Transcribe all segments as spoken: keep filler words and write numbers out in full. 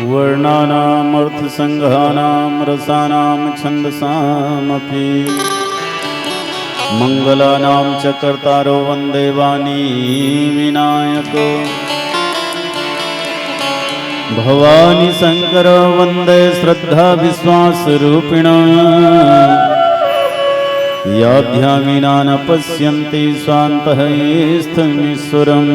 वर्णानामर्थसङ्घानां रसानां छन्दसामपि। मङ्गलानां च कर्तारो वन्दे वाणी विनायको। भवानी शङ्करो वन्दे श्रद्धाविश्वासरूपिण। याभ्यां विना न पश्यन्ति स्वान्तः स्थमीश्वरम्।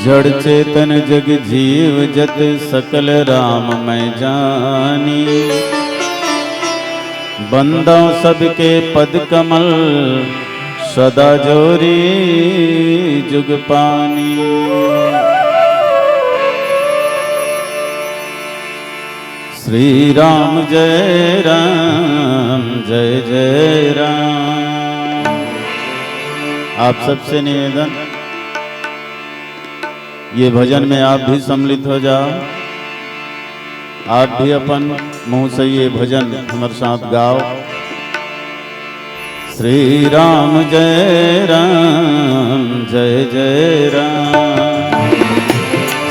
जड़ चेतन जग जीव जत सकल राम मैं जानी। बंदौ सबके पद कमल सदा जोरी जुग पानी। श्री राम जय राम जय जय राम। आप सबसे निवेदन, ये भजन में आप भी सम्मिलित हो जाओ। आप भी अपन मुंह से ये भजन हमर साथ गाओ। श्री राम जय राम जय जय राम।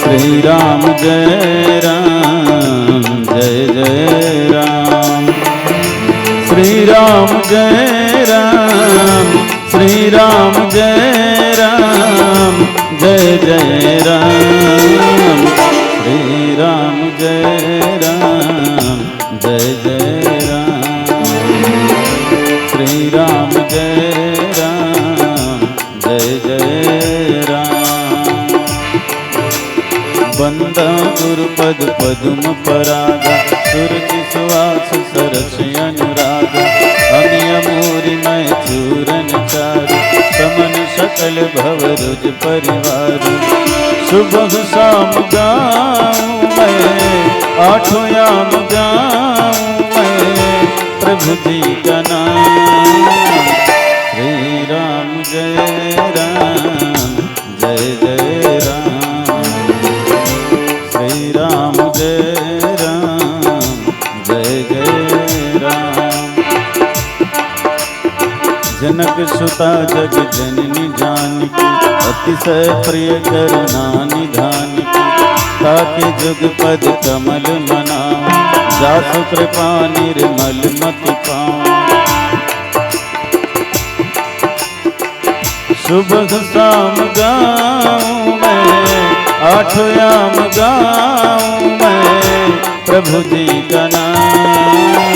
श्री राम जय राम जय जय राम। श्री राम जय राम। श्री राम जय राम जय जय राम। श्री राम जय राम जय जय राम। श्री राम जय राम जय जय राम। वंदा गुरुपद पद्म परागा, सुरुचि सुवास सरस अनुरागा। अमिय मूरि मय चूरन चारु, समन सकल भव रुज परिवारु। सुबह शाम गाऊं मैं, आठों याम गाऊं मैं, प्रभु जी का नाम। श्री राम जय राम जय जय राम। श्री राम जय राम जय जय राम। जनक सुता जग जननी जानकी, अतिशय प्रिय करुणा निधान की। ताके जुग पद कमल मनाऊं, जासु कृपा निर्मल मति पाऊं। सुबह शाम गाऊं मैं, आठ याम गाऊं मैं, प्रभु जी का नाम।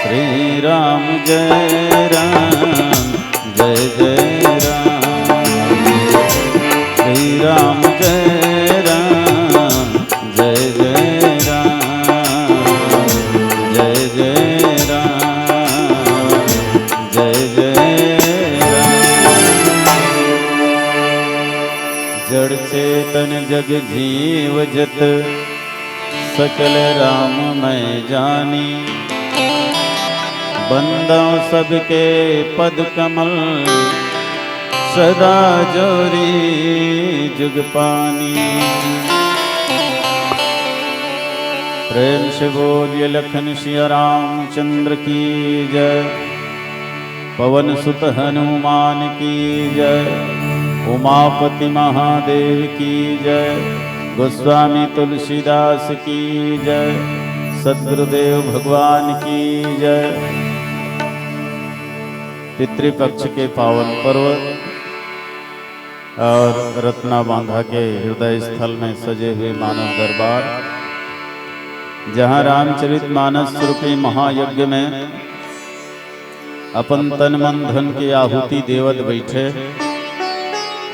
श्री राम जय राम जय जय राम। श्री राम जय राम जय जय राम। जय जय राम जय जय राम। जड़ चेतन जग जीव जत, सकल राम मैं जानी। बंदौ सबके पद कमल, सदा जोरी जुग पानी। प्रेम से बोलिए लखन सिया रामचंद्र की जय। पवन सुत हनुमान की जय। उमापति महादेव की जय। गोस्वामी तुलसीदास की जय। सद्गुरुदेव भगवान की जय। पितृपक्ष के पावन पर्व और रत्ना बांधा के हृदय स्थल में सजे हुए मानस दरबार, जहां रामचरित मानस रूपी महायज्ञ में अपन तन मन धन के आहुति देवत बैठे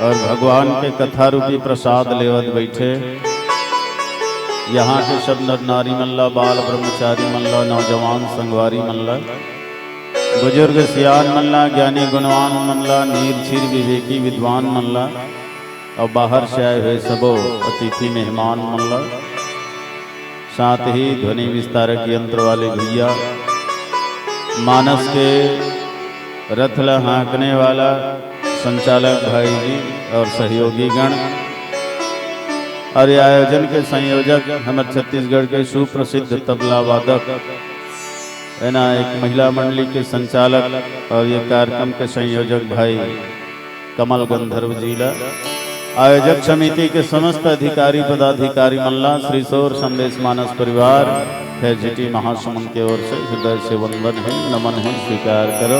और भगवान के कथा रूपी प्रसाद लेवत बैठे। यहाँ के सब नर नारी मन ला, बाल ब्रह्मचारी मन ला, नौजवान संगवारी मन ला, बुजुर्ग सियान मन ला, ज्ञानी गुणवान मन ला, नीर क्षीर विवेकी विद्वान मन ला, और बाहर से आए हुए सबो अतिथि मेहमान मन ला, साथ ही ध्वनि विस्तारक यंत्र वाले भैया, मानस के रथ ला हाँकने वाला संचालक भाई जी और सहयोगी गण, और ये आयोजन के संयोजक हमर छत्तीसगढ़ के सुप्रसिद्ध तबला वादक है ना, एक महिला मंडली के संचालक और ये कार्यक्रम के संयोजक भाई कमल गंधर्व जी ला, आयोजक समिति के समस्त अधिकारी पदाधिकारी मन ला श्री सौर संदेश मानस परिवार खैरझिटी महासमुंद के ओर से हृदय से वंदन हे, नमन हे, स्वीकार करो।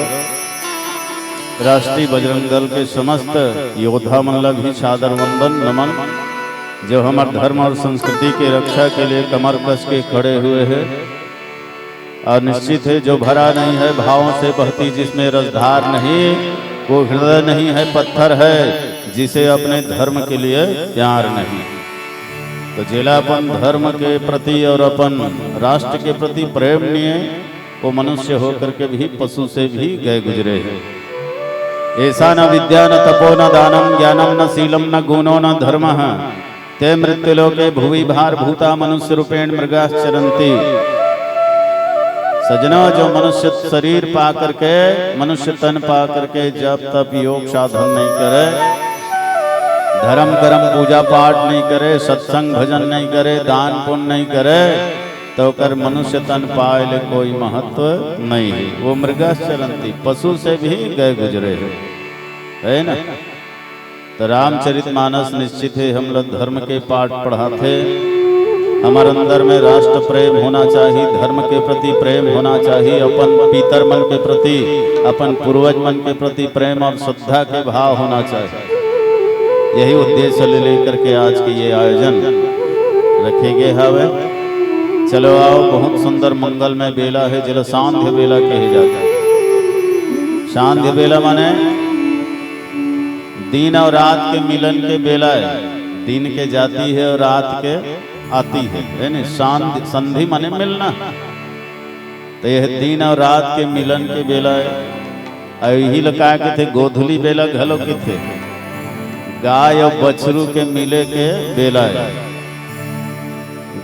राष्ट्रीय बजरंग दल के समस्त योद्धा मन ला भी सादर वंदन, नमन, जो हमर धर्म और संस्कृति के रक्षा के लिए कमर कस के खड़े हुए हैं। और निश्चित है, जो भरा नहीं है भावों से बहती, जिसमें रसधार नहीं, वो हृदय नहीं है, पत्थर है, जिसे अपने धर्म के लिए प्यार नहीं। तो जेला अपन धर्म के प्रति और अपन राष्ट्र के प्रति प्रेम नहीं है, वो मनुष्य होकर के भी पशु से भी गए गुजरे हैं। ऐसा न विद्या न तपो न दानम ज्ञानम न शीलम न गुणो न धर्म, ते मृत्युलोके भुवि भारभूता मनुष्य रूपेण मृगाश्चरंती। सजनो, जो मनुष्य शरीर पा करके, मनुष्य तन पा करके जब तब योग साधन नहीं करे, धर्म कर्म पूजा पाठ नहीं करे, सत्संग भजन नहीं करे, दान पुण्य नहीं करे, तो ओकर मनुष्य तन पाए ले कोई महत्व नहीं है। वो मृगाश्चरंती, पशु से भी गए गुजरे है, है ना? तो रामचरित मानस निश्चित है हम लोग धर्म के पाठ पढ़ाथे। हमर अंदर में राष्ट्र प्रेम होना चाहिए, धर्म के प्रति प्रेम होना चाहिए, अपन पितर मन के प्रति, अपन पूर्वज मन के प्रति प्रेम और श्रद्धा के भाव होना चाहिए। यही उद्देश्य ले लेकर के आज के ये आयोजन रखे गए हवे। चलो आओ, बहुत सुंदर मंगलमय बेला है, जेला सांध्य बेला कहे जाता है। सांध्य बेला माने दिन और रात के मिलन के बेला है। दिन के जाती है और रात के आती है, है नी? सांध-, संधि माने मिलना। तो यह दिन और रात के मिलन के बेला है। और यही ला का कथे, गोधली बेला घलो कथे। गाय और बछरू के मिले के बेला है।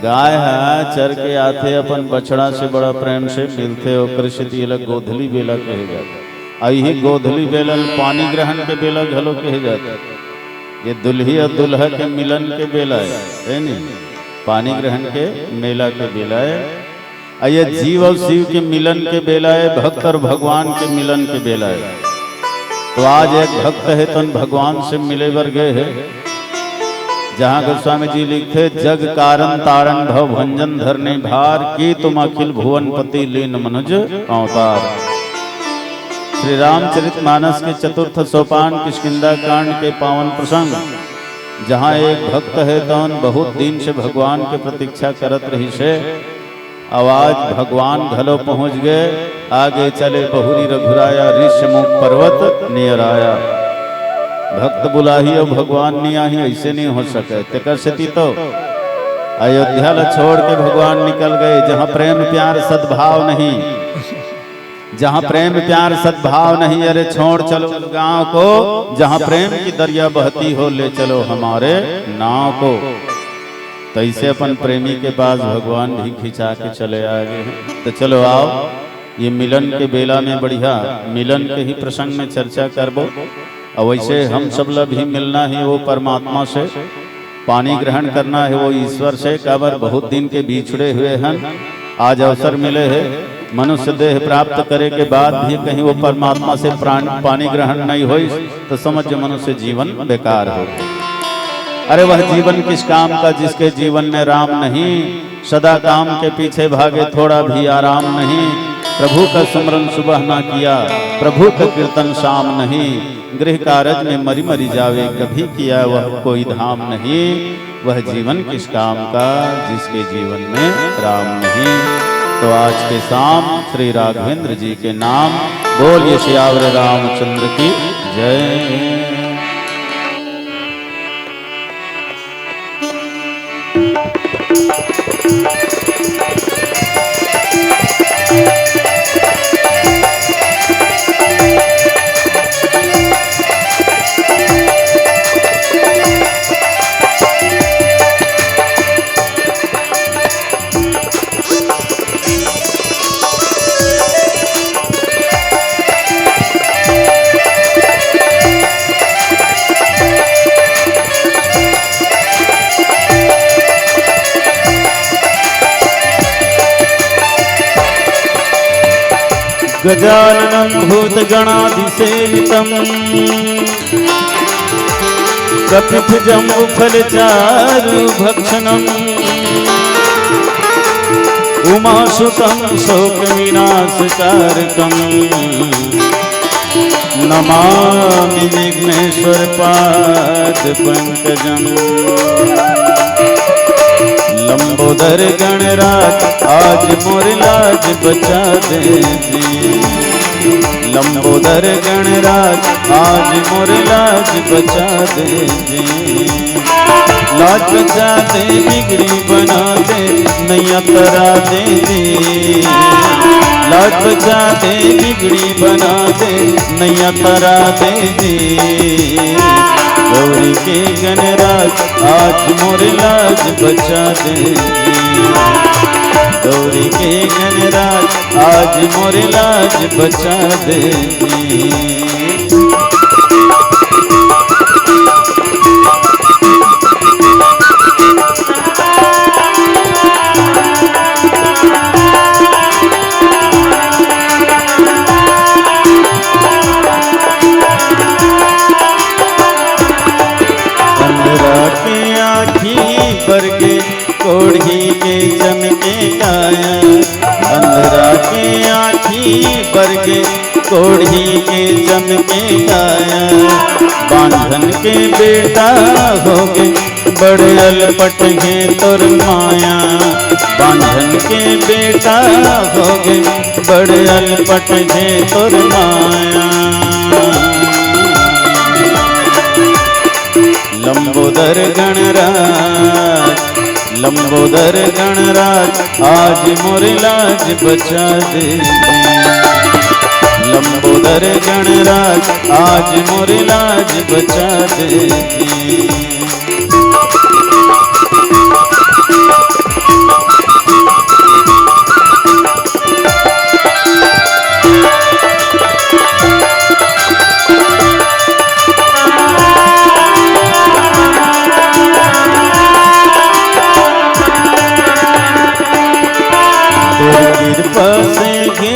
गाय ह चर के आथे, अपन बछड़ा से बड़ा प्रेम से मिलथे, ओकर सेती एला गोधली बेला कहे जाथे। अउ इही गोधली बेला ल पानी ग्रहण के बेला घलो कहे जाथे। ये दुल्ही अउ दुल्हा के मिलन के बेला है, है नी? पानी ग्रहण के मेला के बेला है। अउ ये जीव अउ शिव के मिलन के बेला है, भक्त अउ भगवान के मिलन के बेला है। तो आज एक भक्त हे, तन भगवान से मिले बर गए हे। जहाँ गोस्वामी जी लिखथे, "जग कारण तारण भव भंजन धरनी भार, की तुम अखिल भुवनपति लीन मनुज अवतार।" श्री रामचरित मानस के चतुर्थ सोपान किष्किंधा कांड के पावन प्रसंग, जहाँ एक भक्त हे, तौन बहुत दिन से भगवान के प्रतीक्षा करत रहिस हे। अउ आज भगवान घलो पहुँच गए, आगे चले बहुरी रघुराया, ऋष्यमूक पर्वत नियर आया। भक्त बुलाही अउ भगवान नहीं आही, ऐसे नहीं हो सके। तेकर सेती तो अयोध्या ला छोड़ के भगवान निकल गए, जहाँ प्रेम प्यार सद्भाव नहीं, जहाँ प्रेम प्यार सद्भाव नहीं, अरे छोड़ चलो गाँव को, जहाँ प्रेम की दरिया बहती हो, ले चलो हमारे नाव को। तैसे अपन प्रेमी के पास भगवान भी खिंचा के चले आ गए हैं। तो चलो आओ, ये मिलन के बेला में बढ़िया मिलन के ही प्रसंग में चर्चा करबो। अउ वैसे हम सब ला भी मिलना ही वो परमात्मा से, पानी ग्रहण करना है वो ईश्वर से। काबर बहुत दिन के बिछड़े हुए हन, आज अवसर मिले है। मनुष्य देह प्राप्त करे के बाद भी कहीं वो परमात्मा से प्राण, पानी ग्रहण नहीं होई, तो समझ मनुष्य जीवन बेकार हो। अरे वह जीवन किस काम का जिसके जीवन में राम नहीं, सदा काम के पीछे भागे, थोड़ा भी आराम नहीं। प्रभु का सुमरन सुबह ना किया, प्रभु का कीर्तन शाम नहीं। गृह कारज में मरी मरी जावे, कभी किया वह कोई धाम नहीं। वह जीवन किस काम का, जिसके जीवन में राम नहीं। तो आज के शाम श्री राघवेंद्र जी के नाम बोलिए, सियावर रामचंद्र की जय। गजाननं भूतगणादिसेवितम्। कपित जम्बु फल चारु भक्षणम उमा सुतम शोक विनाश कारकम। नमामि विघ्नेश्वर पाद पंकजम। लंबोदर गणराज आज मोर लाज बचा दे जी। लंबोदर गणराज आज मोर लाज बचा दे जी। लाज बचा दे, बिगड़ी बना दे, नैया तरा दे जी। लाज बचा दे, बिगड़ी बना दे, नैया तरा दे जी। गौरी के गणराज आज मोर लाज बचा दे जी। गौरी के गणराज आज मोर लाज बचा दे जी। अंधरा के आँखी पर के कोढ़ी के चमके काया। अंधरा के आँखी पर के कोढ़ी के चमके काया। बांझन के बेटा होगे, बड़ अलपट हे तोर माया। बांझन के बेटा होगे, बड़ अलपट हे तोर माया। लंबोदर गणराज, लंबोदर गणराज, आज मोर लाज बचा दे। लंबोदर गणराज, आज मोर लाज बचा दे। तोर कृपा से हे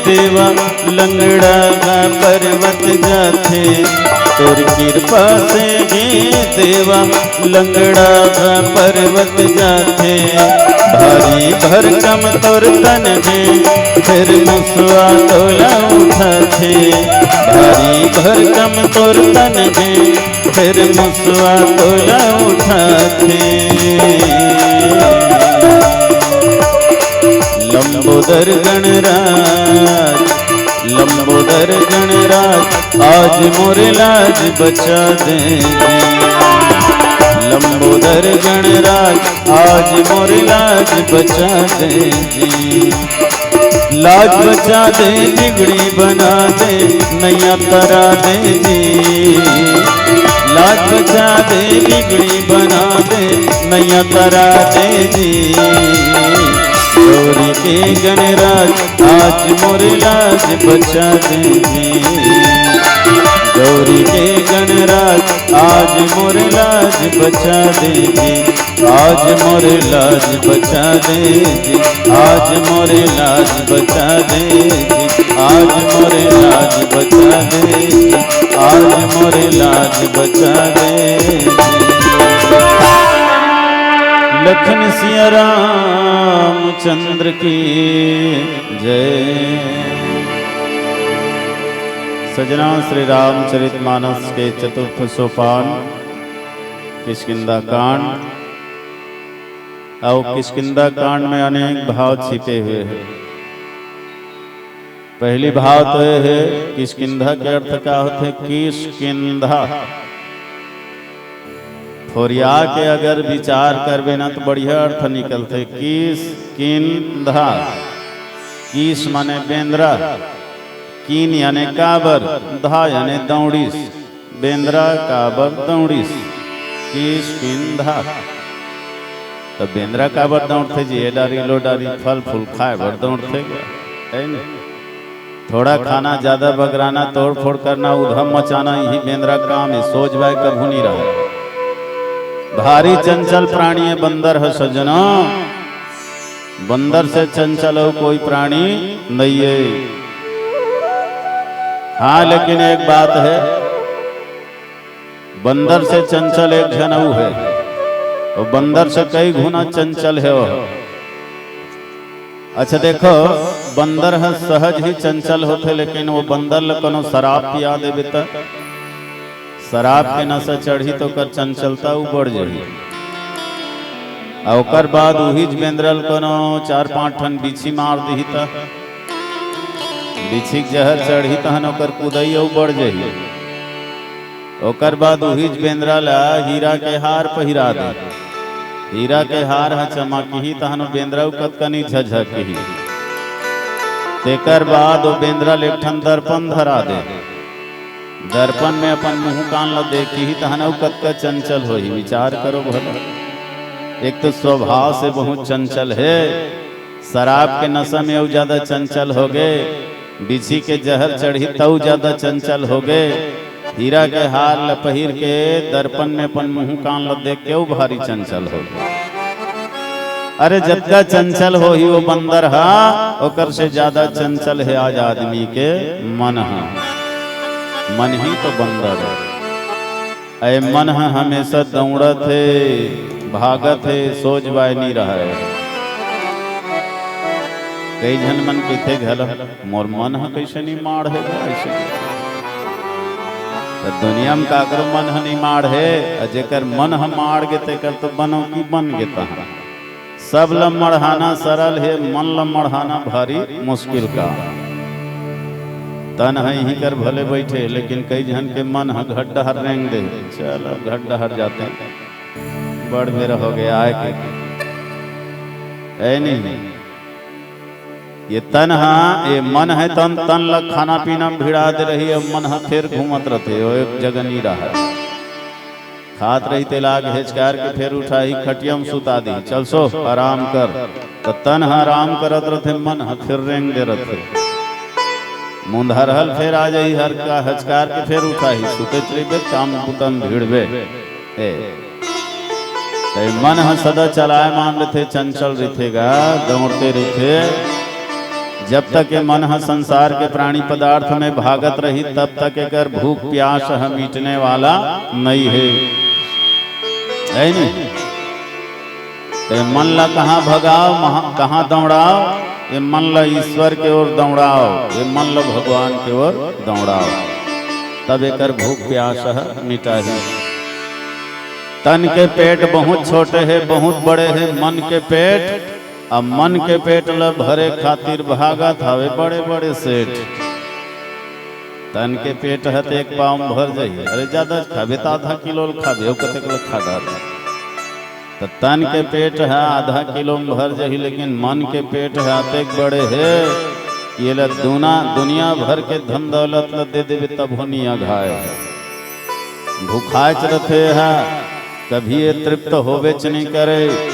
देवा, लंगड़ा घा पर्वत जाथे। तोर कृपा से हे देवा, लंगड़ा घा पर्वत जाथे। भारी भरकम तोर तन हे, फेर मुसवा तोला उठाथे। भारी भरकम तोर तन हे, फेर मुसवा तोला उठाथे। लंबोदर गणराज, लंबोदर गणराज, आज मोर लाज बचा दे। लंबोदर गणराज, आज मोर लाज बचा दे। लाज बचा दे, बिगड़ी बना दे, नैया तरा दे जी। लाज बचा दे, बिगड़ी बना दे, नैया तरा दे जी। गौरी के गणराज, आज मोर लाज बचा दे जी। गौरी के गणराज, आज मोर लाज बचा दे जी। आज मोर लाज बचा दे जी, आज मोर लाज बचा दे जी, आज मोर लाज बचा दे जी, आज मोर लाज बचा दे जी। लखन सिया रामचंद्र की जय। सजना, श्री रामचरित मानस के चतुर्थ सोपान किष्किंधा कांड। अउ किष्किंधा कांड में अनेक भाव छिपे हुए हैं। पहली भाव तो ये है, किष्किंधा के अर्थ का होथे? किष्किंधा। फोरिया के अगर विचार करबे ना, तो बढ़िया अर्थ निकलथे, किष्किंधा। किस माने बेंदरा, किन याने काबर, धा याने दौड़िस। बेंदरा काबर दौड़िस? किष्किंधा। त बेंदरा काबर दौड़थे जी? ए डारी, लो डारी, फल फूल खाए बर दौड़थे गा, है न? थोड़ा खाना, ज्यादा बगराना, तोड़ फोड़ करना, उधम मचाना, यही बेंदरा काम है। सोझ बाय कभू नहीं रहे। भारी चंचल प्राणी है बंदर है सज्जनों। बंदर से चंचल हो कोई प्राणी नहीं है। हाँ, लेकिन एक बात है, बंदर से चंचल एक झन अउ हे, अउ बंदर से कई गुना चंचल हे वो। अच्छा देखो, बंदर ह सहज ही चंचल होथे, लेकिन वो बंदर ल कोनो शराब पिया देबे त शराब के नशा चढ़ही त ओकर चंचलता अउ बढ़ जही। अउ ओकर बाद उहीच बेंदरा ल कोनो चार पांच ठन बिछी मार दिही त बिछी के जहर चढ़ही तहन ओकर कुदई अउ बढ़ जही। ओकर बाद उहीच बेंदरा ला हीरा के हार पहिरा दे। हीरा के हार ह चमकही तहन ओ बेंदरा अउ कतका नी झझकही। तेकर बाद ओ बेंदरा ल एक ठन दर्पण धरा दे। दर्पण में अपन मुंह कान ल देखही तहन अउ कतका चंचल होही, विचार करो भला। एक तो स्वभाव से बहुत चंचल हे, शराब के नशा में अउ ज्यादा चंचल होगे, बिछी के जहर चढ़ही तउ ज्यादा चंचल होगे, हीरा के हार ल पहिर के दर्पण में अपन मुंह कान ल देख के अउ भारी चंचल होगे। अरे जतका चंचल होही वो बंदर हा, ओकर से ज्यादा चंचल हे आज आदमी के मन हा। मन ही तो बंदर हे। अए मन ह हमेशा दौड़त हे, भागत हे, सोज बाय नी रहय। कई झन मन कहिथे घलो, "मोर मन ह कइसे नी माढ़े गा, अइसे।" त दुनिया म काकरो मन ह नी माढ़े, अउ जेकर मन ह माढ़ गे, तेकर तो बनो की बन गे तहाँ। सब ल मढ़ाना सरल हे, मन ल मढ़ाना भारी मुश्किल काम। तन ह इहीं कर भले बइठे, लेकिन कई झन के मन ह घट डहर रेंग दे, चल घट डहर जाते, बड़ बेरा होगे आय के। ए नहीं, ये तन ह, ये मन हे तन, तन ल खाना पीना म भिड़ा दे रही, अब मन ह फेर घूमत रथे, ओ एक जगह नी रहय। खात रही तेला आग हेचकार के फेर उठाही, खटिया म सुता दी, "चल सो, आराम कर।" त तन ह आराम करत रथे, मन ह फेर रेंग दे रथे। मुंधरहल फेर आ जाही, हर का हचकार के फेर उठाही, सुते रहिबे, काम बुता म भिड़बे। ए, त मन ह सदा चलायमान रथे, चंचल रथे गा, दौड़ते रथे। जब तक ये मन ह संसार के प्राणी पदार्थ में भागत रही, तब तक एकर भूख प्यास ह मिटने वाला नइ हे, हे नहीं? ते मन ला कहाँ भगाव, महा-, कहाँ दौड़ाव? ये मन ला ईश्वर के ओर दौड़ाव, ये मन ला भगवान के ओर दौड़ाव, तब एकर भूख प्यास ह मिटाही। तन के पेट बहुत छोटे हे, बहुत बड़े हे, मन के पेट अब मन के पेट ल भरे खातिर भागत हवे बड़े-बड़े सेठ। तन के पेट ह त एक पाव म भर जाही। अरे, जादा खाबे त आधा किलो ल खाबे, अउ कतेक ल खा डारबे। त तन के पेट ह आधा किलो म भर जाही, लेकिन मन के पेट ह अतेक बड़े हे कि एला दुना-, दुनिया भर के धन दौलत ल दे देबे, तभो नी अघाय। भुखायच रथे ह, कभी ये तृप्त होबेच नइ करे।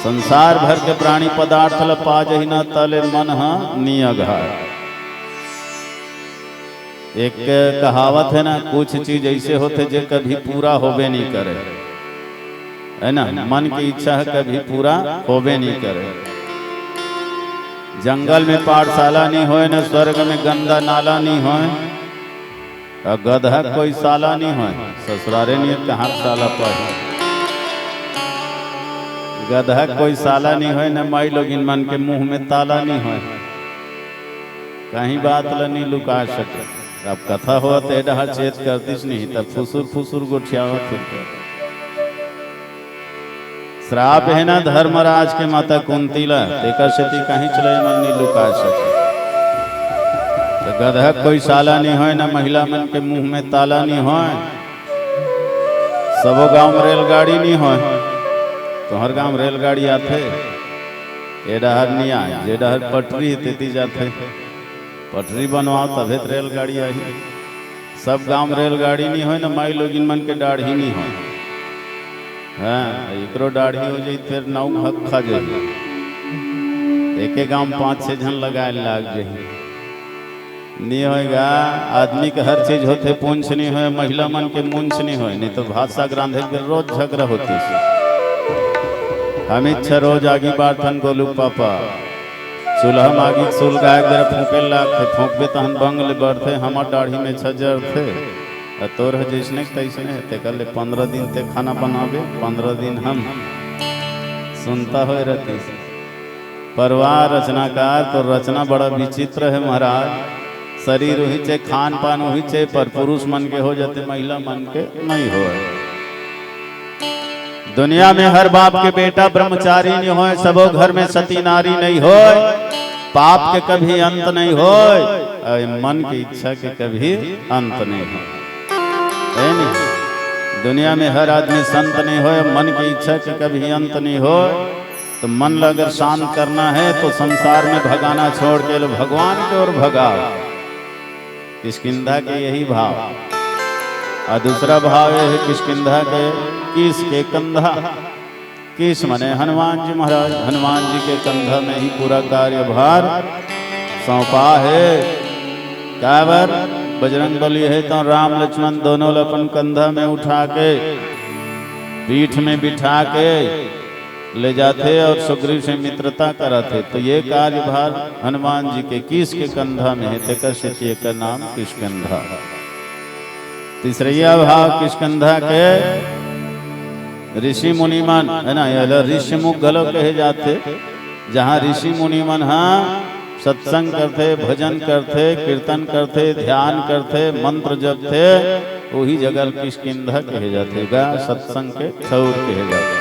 संसार भर के प्राणी पदार्थ ल पा जही न, तले मन ह नी अघाय। एक कहावत हे ना, कुछ चीज ऐसे होथे जे कभी पूरा होबे नइ करे, हे ना? मन के इच्छा ह कभी पूरा होबे नइ करे। जंगल में पाठशाला नइ होय, न स्वर्ग में गंदा नाला नइ होय, अउ गदहा के कोई साला नइ होय, ससुरारे नइ हे, कहाँ के साला पाही। गदहा के कोई साला नइ होय, न माई लोगिन मन के मुंह में ताला नइ होय। कहीं बात ल नइ लुका सके। अब कथा होवत ए डहर चेत करतिस नहीं, तब फुसुर फुसुर गोठियावत हे। श्राप हे ना धर्मराज के माता कुंती ला, तेकर सेती कहीं चले मन नइ लुका सके। त गदहा के कोई साला नइ होय, ना महिला मन के मुंह में ताला नइ होय। सबो गांव में रेलगाड़ी नइ होय। तुंहर गांव में रेलगाड़ी आथे, ए डहर नइ आय, जे डहर पटरी हे तेती जाथे। पटरी बनवाव तभे त रेलगाड़ी आही। सब गांव में रेलगाड़ी नइ होय, ना माई लोगिन मन के डाढ़ी नइ होय। हाँ, एकरो डाढ़ी हो जाही, फेर नौ भाग खा जाही। एके गांव में पांच छह झन लगाए लाग जाही। नइ होय गा, आदमी के हर चीज होथे, पूंछ नइ होय, महिला मन के मूंछ नइ होय, नइ तो भात साग रांधे के रोज झगड़ा होतिस। हम इच्छा रोज आगी बारथन गोलू पापा। चूल्हा म आगी सुलगाय बर फूंके लागथे, फूंकबे तहन बंग ले बरथे, हमर डाढ़ी में छजरथे। त तोर ह जइसने के तइसने हे, तेकर ले पंद्रह दिन ते खाना बनाबे, पंद्रह दिन हम। सुनता होय रहती। परवार रचनाकार, तो रचना बड़ा विचित्र हे महाराज। शरीर उही चे, खान पान उही चे, पर पुरुष मन के हो जाथे, महिला मन के नहीं होय। दुनिया में हर बाप के बेटा ब्रह्मचारी नहीं होय, सबो घर में सती नारी नहीं होय, पाप के कभी अंत नहीं होय, अउ मन की इच्छा के कभी अंत नहीं होय। हे नहीं? दुनिया में हर आदमी संत नहीं होय, मन की इच्छा के कभी अंत नहीं होय। तो मन ला अगर शांत करना हे तो संसार में भगाना छोड़ के लो, भगवान के ओर भगाव। किष्किंधा के यही भाव। अउ दूसरा भाव ये हे किष्किंधा के, किस के कंधा। किस मने हनुमान जी महाराज, हनुमान जी के कंधा में ही पूरा कार्यभार सौंपा हे। काबर? बजरंग बली हे तो राम लक्ष्मण दोनों ल अपन कंधा में उठा के, पीठ में बिठा के ले जाथे अउ सुग्रीव से मित्रता कराथे। तो ये कार्यभार हनुमान जी के किस के कंधा में हे, तेकर सेती एकर नाम किष्किंधा। तीसरइया भाव किष्किंधा के ऋषि मुनि मन, हे ना, ये ल ऋषि मुख घलो कहे जाथे, जहाँ ऋषि मुनि मन ह सत्संग करथे, भजन करथे, कीर्तन करथे, ध्यान करथे, मंत्र जपथे, उही जगह ल किष्किंधा कहे जाथे गा, सत्संग के ठौर कहे जाथे।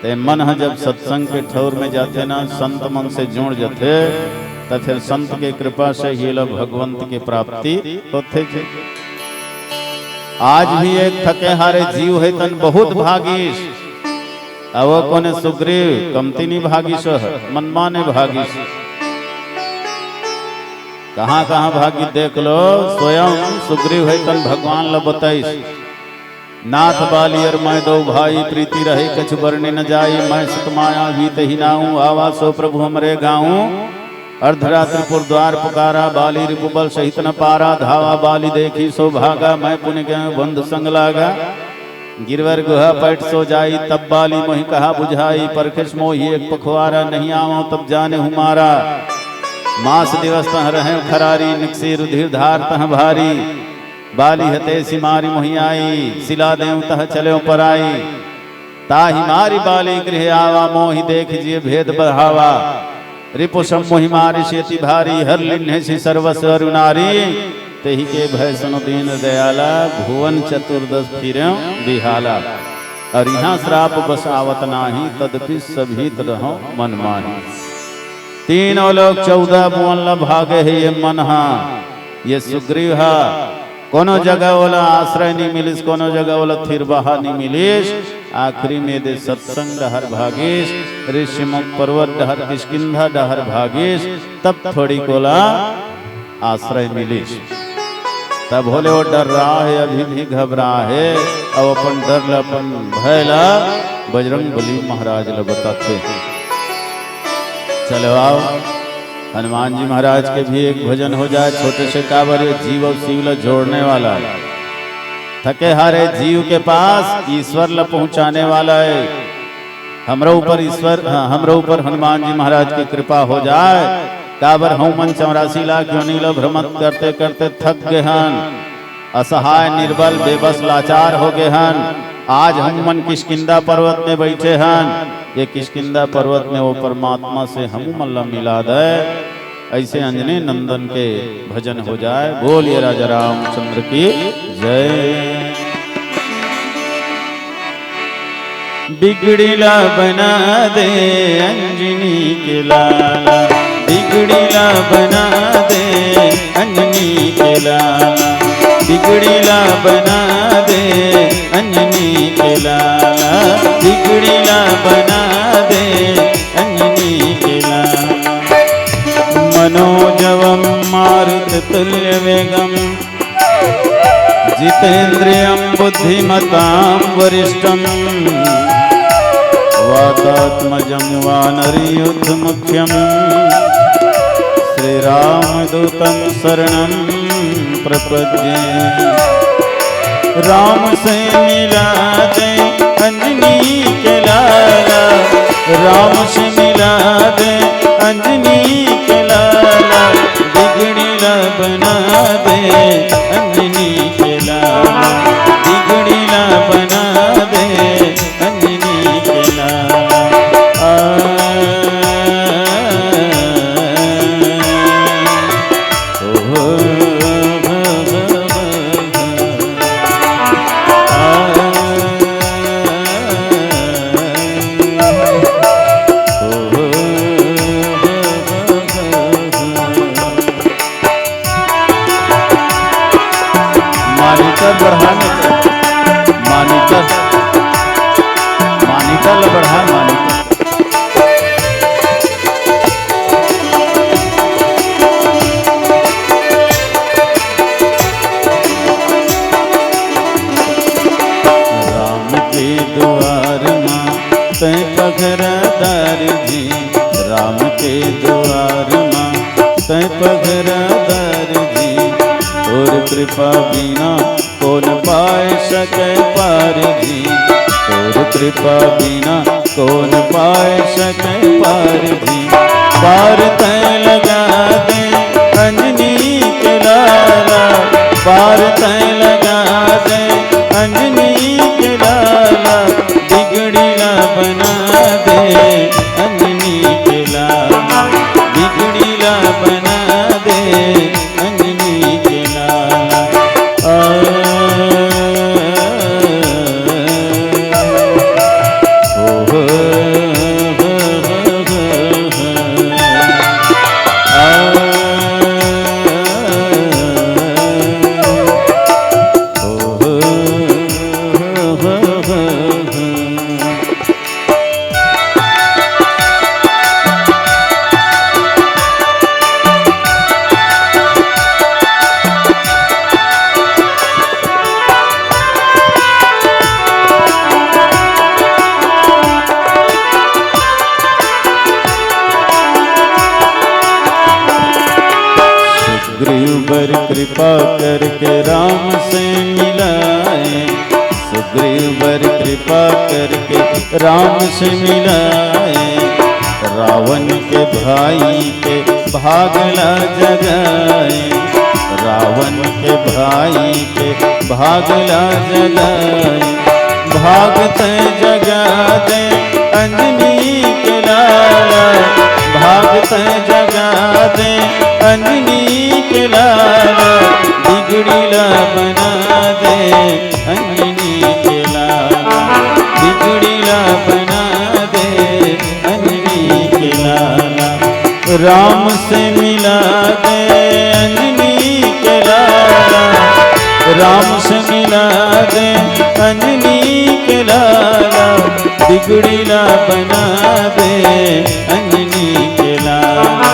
ते मन ह जब सत्संग के ठौर में जाथे ना, संत मन से जुड़ जाथे, त फिर संत के कृपा से ही ल भगवंत के प्राप्ति होथे जी। आज भी एक थके हारे जीव हे तन बहुत भागीस, अउ वो कोने सुग्रीव कमती नहीं भागीस, मनमाने भागीस। कहाँ कहाँ भागी देख लो, स्वयं सुग्रीव हे तन भगवान ल बताइस। नाथ बाली अर मैं दो भाई, प्रीति रहे कछु बरने न जाई। मैं सत माया वीत ही नाऊं, आवा सो प्रभु हमरे गाऊं। अर्धरात्रि पुर द्वार पुकारा, बाली रिपुबल सहित न पारा। धावा बाली देखी सो भागा, मैं पुनि गयो बंधु संग लागा। गिरवर गुहा पैठ सो जाई, तब बाली मोहि कहा बुझाई। परखिस मोहि एक पखवारा, नहीं आवं तब जाने हूँ मारा। मास दिवस तह रहे खरारी, निकसी रुधिर धार तह भारी। बाली हते सिमारी मोहि आई, सिला देव तह चलेव पराई। ताहि मारी बाली गृह आवा, मोहि देख जिय भेद बढ़ावा। रिपु सम मोहि मारिस अति भारी, हर लिन्हेसि सर्वस्व अरु नारी। तेहि के भय सुन दीन दयाला, भुवन चतुर्दश फिरेव बिहाला। अउ इहाँ श्राप बस आवत नाही, तदपि सभी त रहव मन माही। तीनों लोक चौदह भुवन ल भागे हे ये मन हा, ये सुग्रीव हा। कोनो जगह ओला आश्रय नहीं मिलिस, कोनो जगह ओला थिरबहा नहीं मिलिस। आखिरी में दे सत्संग डहर भागिस, ऋषिमुख पर्वत डहर, किष्किंधा डहर भागिस, तब थोड़ी कोला आश्रय मिलिस। तब होले वो डर्रा हे, अभी भी घबरा हे, अउ अपन डर ला, अपन भय ला बजरंग बली महाराज ला बताथे। चलो आओ, हनुमान जी महाराज के भी एक भजन हो जाए, छोटे से काबर ये जीव अउ शिव ला जोड़ने वाला हे। थके हारे जीव के पास ईश्वर ला पहुंचाने वाला हे। हमरो ऊपर ईश्वर, हाँ, हमरो ऊपर हनुमान जी महाराज की कृपा हो जाए। काबर हम मन चौरासी लाख योनि ला भ्रमण करते करते थक गे हन, असहाय, निर्बल, बेबस, लाचार हो गे हन। आज हम मन किष्किंधा पर्वत में बैठे हन, ये किष्किंधा पर्वत में वो परमात्मा से हम मन ला मिला दे। ऐसे अंजनी नंदन के भजन हो जाए। बोलिए राजा रामचंद्र की जय। बिगड़ी ला बना दे अंजनी के लाला, बिगड़ी ला बना दे अंजनी के लाला, बिगड़ी ला बना दे अंजनी के लाला, बिगड़ी ला बना दे अंजनी के लाला। मनोजवम मारुत तुल्य वेगम जितेंद्रियं बुद्धिमतां वरिष्ठं वातात्मजं वानरयूथमुख्यं श्रीरामदूतं शरणं प्रपद्ये। राम से मिला दे अंजनी के लाला, राम से मिला दे अंजनी के लाला, बिगड़ी ला बना दे अंजनी के मानिता, मानिता ल बढ़ा, मानिता। राम के दुआर मा तैं पघरा दार जी, राम के दुआर मा तैं पघरा दार जी। तोर कृपा बिना कोन पाए सके पार जी, तोर कृपा बिना कोन पाए सके पार जी। पार तैं लगा दे अंजनी के लाला, पार तैं लगा दे अंजनी के लाला, बिगड़ी ला बना दे अंजनी के लाला, बिगड़ी ला बना दे अंजनी के लाला। आ, ओ हो, हो, हो, हो, हो। आ, ओ हो, हो, हो, हो, हो। सुग्रीव बर कृपा करके राम से मिलाए, सुग्रीव बर कृपा करके राम से मिलाए। रावण के भाई के भाग ला जगाए, रावण के भाई के भाग ला जगाए। भाग तैं जगा दे अंजनी के लाला, भाग तैं जगा दे अंजनी के लाला, बिगड़ी ला बना दे अंजनी के लाला, बिगड़ी ला बना दे अंजनी के लाला। राम से मिला दे अंजनी के लाला, राम से मिला दे अंजनी के लाला, बिगड़ी ला बना दे अंजनी के लाला,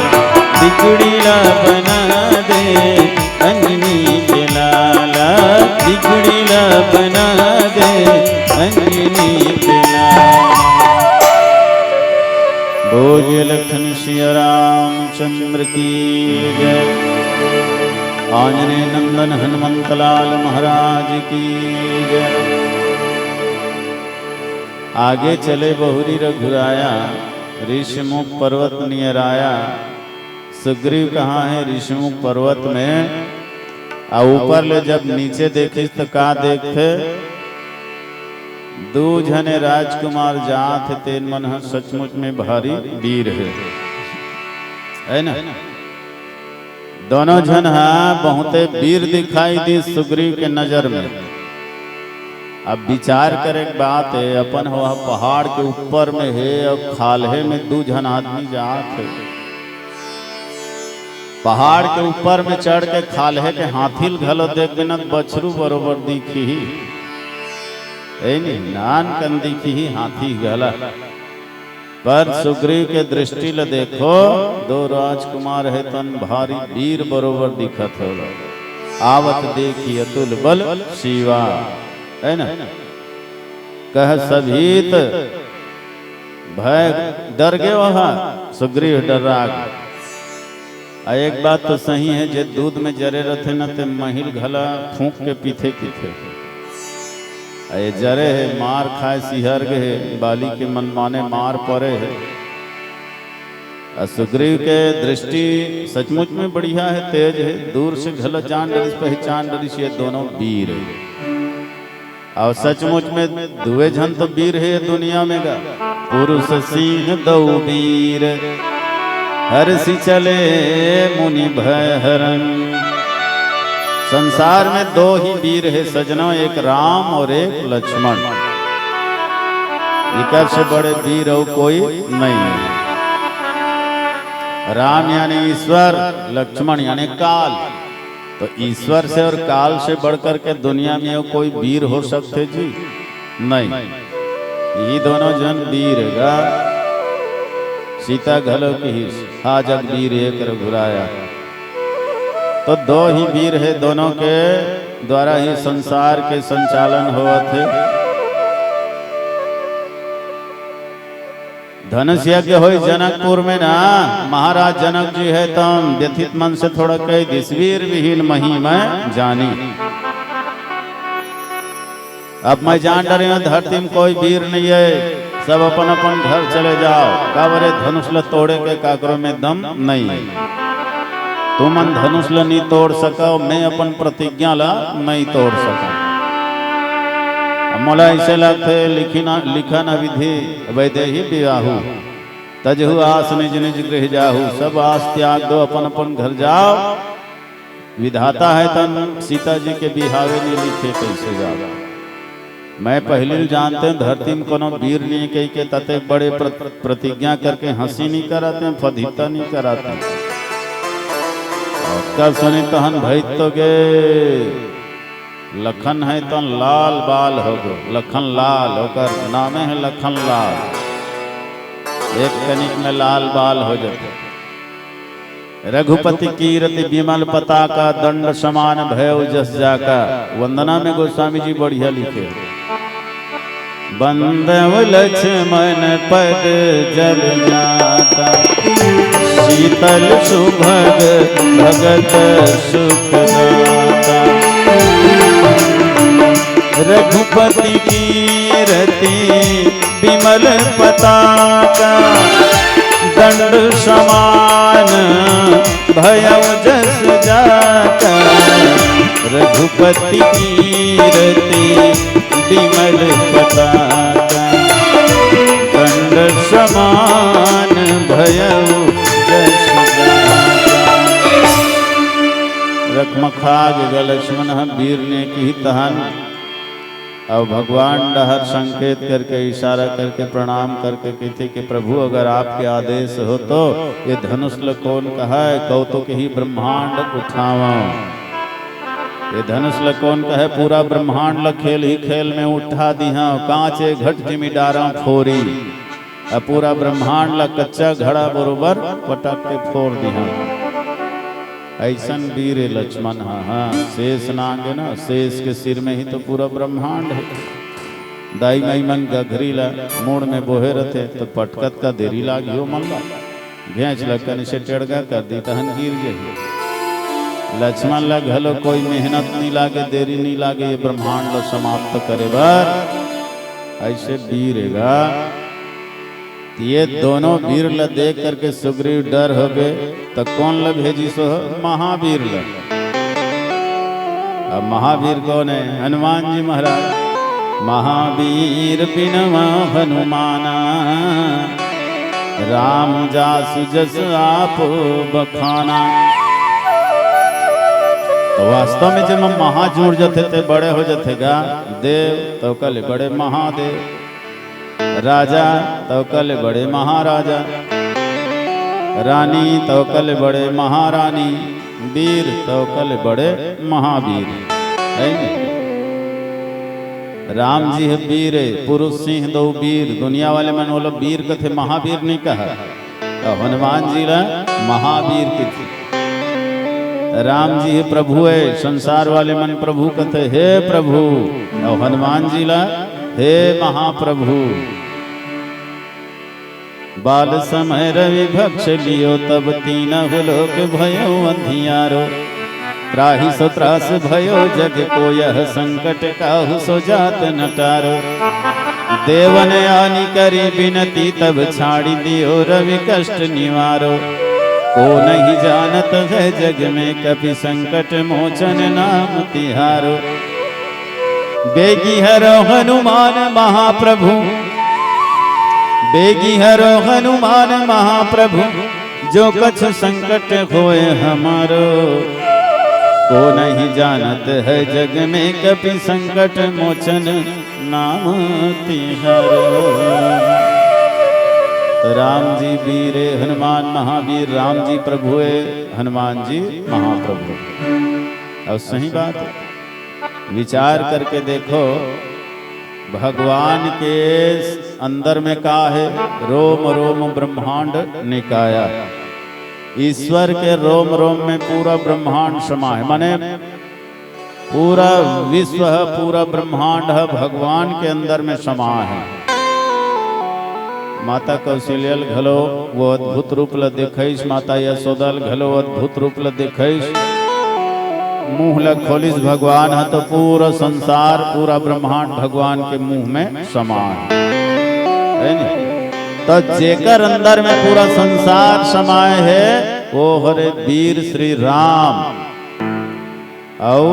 बिगड़ी ला बना दे अंजनी के लाला, बिगड़ी ला बना दे अंजनी के लाला। बोलिए लखन सिया रामचंद्र की जय। आंजनेय नंदन हनुमंत लाल महाराज की जय। आगे चले बहुरी रघुराया, ऋषिमुख पर्वत नियराया। सुग्रीव कहाँ हे? ऋषिमुख पर्वत में। अउ ऊपर ले जब नीचे देखिस त का देखथे? दू झने राजकुमार जात हे, तेन मन ह सचमुच में भारी वीर हे, है ना? दोनों झन ह बहुते वीर दिखाई दिस सुग्रीव के नजर में। अब विचार करे के बात हे, अपन ह पहाड़ के ऊपर में हे अउ खाल्हे में दू झन आदमी जात हे। पहाड़ के ऊपर में चढ़ के खाल्हे के हाथी ल घलो देखबे न, बछरू बरोबर दिखही, ए नी, नान कन दिखही हाथी घला। पर सुग्रीव के दृष्टि ल देखो, दो राजकुमार हे तन भारी वीर बरोबर दिखत हे। आवत देखी अतुल बल शिवा, है ना? कह सभी त भय डर गे वहा, सुग्रीव डर्रा गे। अउ एक बात तो सही हे, जे दूध में जरे रथे न, ते मही ल घला फूंक के पीथे, पीथे। अउ ये जरे हे, मार खाए सिहर गे हे, बाली के मनमाने मार परे हे। अउ सुग्रीव के दृष्टि सचमुच में बढ़िया हे, तेज हे, दूर से घला जान डरिस, पहचान डरिस, ये दोनों वीर हे। अउ सचमुच में दुए झन तो वीर हे दुनिया में गा, पुरुष सिंह दउ वीर, हरषि चले मुनि भय हरन। संसार में दो ही वीर हे सजनो, एक राम अउ एक लक्ष्मण। इकर से बड़े वीर अउ कोई नहीं हे। राम यानी ईश्वर, लक्ष्मण यानी काल। तो ईश्वर से अउ काल से बढ़कर के दुनिया में अउ कोई वीर हो सकथे जी? नहीं, ये दोनों जन बीर गा। सीता घलो किहिस, हा जग बीर एक रघुराया। तो दो ही बीर हे, दोनों के द्वारा ही संसार के संचालन होवत हे। धनुष यज्ञ होय जनकपुर में ना, महाराज जनक जी हे तम व्यथित मन से थोड़ा कहि दिस, "वीर विहीन मही मैं जानी।" अब मैं जान डरे हूँ, धरती में कोई वीर नहीं है, सब अपन अपन घर चले जाओ। काबर ए धनुष ल तोड़े के काकरो में दम नहीं है। तुमन धनुष ल नहीं तोड़ सको, मैं अपन प्रतिज्ञा ल नहीं तोड़ सको। अब मोला ऐसे लगथे, लिखी न, लिखा न विधि वैदेही विवाहू, तजहु आस निज निज गृह जाहू। सब आस त्याग दो, अपन अपन घर जाओ। विधाता हे तन सीता जी के बिहावे नहीं लिखे, कैसे जाओ? मैं पहली जानते हैं धरती में कोनो वीर नहीं कहि के तते बड़े प्र-, प्रतिज्ञा करके हंसी नहीं कराते हैं, फदिता नहीं कराते हैं। और कब सुनी तहन भई तो गे लखन हे तन लाल बाल हो गो, लखन लाल, ओकर नामे हे लखन लाल। एक कनिक में लाल बाल हो जाते। रघुपति कीरति बिमल पताका, दंड समान भयउ जस जाका। वंदना में गोस्वामी जी बढ़िया लिखे, "बंदव लक्ष्मण पद जल जाता, शीतल सुभग भगत सुखदाता।" रघुपति कीरति बिमल पताका, दंड समान भयउ जस जाका। रघुपति कीरति बिमल पताका, दंड समान भयउ जस जाका। रखमखा गे लक्ष्मण ह वीर ने किही तहन अउ भगवान डहर संकेत करके, इशारा करके, प्रणाम करके कहिथे कि प्रभु, अगर आपके आदेश हो तो ये धनुष ल कोन कहय, कौतुक ही ब्रह्मांड उठावं। ये धनुष ल कोन कहय, पूरा ब्रह्मांड ल खेल ही खेल में उठा दिहंव, कांचे घट जिमी डारंव फोरी। अब पूरा ब्रह्मांड ला कच्चा घड़ा बरोबर पटक के फोर दिहा। अइसन वीर ए लक्ष्मण हा, हाँ, शेष नांग हे ना, शेष के सिर में ही तो पूरा ब्रह्मांड हे। दाई माई मन गघरी ला मुड़ में बोहे रथे, तो पटकत का देरी लागी हो मन ला। घेंच ला कनी से टेड़गा कर दी, तहन गिर जाही। लक्ष्मण ला घलो कोई मेहनत नहीं लागे, देरी नहीं लागे, ये ब्रह्मांड ला समाप्त करे बर। अइसे वीर हे गा। ये दोनों वीर ल देख करके सुग्रीव डर हो गए, तो कौन ल भेजिस हो? महावीर ल। अब महावीर कौन है? हनुमान जी महाराज। महावीर बिनवा हनुमाना, राम जासु जस आप बखाना। तो वास्तव में जब हम महा जुड़ जाते थे, बड़े हो जाते गा, देव तो कल बड़े महादेव। राजा तव कल बड़े महाराजा, रानी तव कल बड़े महारानी, वीर तव कल बड़े महावीर। है नी? राम जी हे वीर, पुरुष सिंह दो वीर, दुनिया वाले मन बोलो वीर कथे, महावीर नहीं कहा। अउ हनुमान जी ला महावीर कथे। राम जी हे प्रभु हे, संसार वाले मन प्रभु कथे, हे प्रभु। अउ हनुमान जी ला हे महाप्रभु। बाल समय रवि भक्ष लियो, तब तीनहु लोक भयो अंधियारो। त्राहि सो त्रास भयो जग को, यह संकट काहू सो जात न टारो। देवन आनि करी बिनती, तब छाड़ि दियो रवि कष्ट निवारो। को नहीं जानत है जग में, कपि संकट मोचन नाम तिहारो। बेगी हरो हनुमान महाप्रभु, बेगी हरो हनुमान महाप्रभु, जो कछु संकट होय हमारो। को नहीं जानत है जग में, कपि संकट मोचन नाम तिहारो। तो राम जी वीर हे, हनुमान महावीर, राम जी प्रभु हे, हनुमान जी महाप्रभु। अउ सही बात हे, विचार करके देखो, भगवान के अंदर में का हे? रोम रोम ब्रह्मांड निकाया। ईश्वर के रोम रोम में पूरा ब्रह्मांड समा हे, माने पूरा विश्व ह, पूरा ब्रह्मांड ह, भगवान के अंदर में समा हे। माता कौशल्या ल घलो वो अद्भुत रूप ल देखइस, माता यशोदा ल घलो अद्भुत रूप ल देखइस। मुंह ल खोलिस भगवान ह तो पूरा संसार, पूरा ब्रह्मांड भगवान के मुंह में समाय हे। त जेकर अंदर में पूरा संसार समाय हे, वो हरे वीर श्री राम। अउ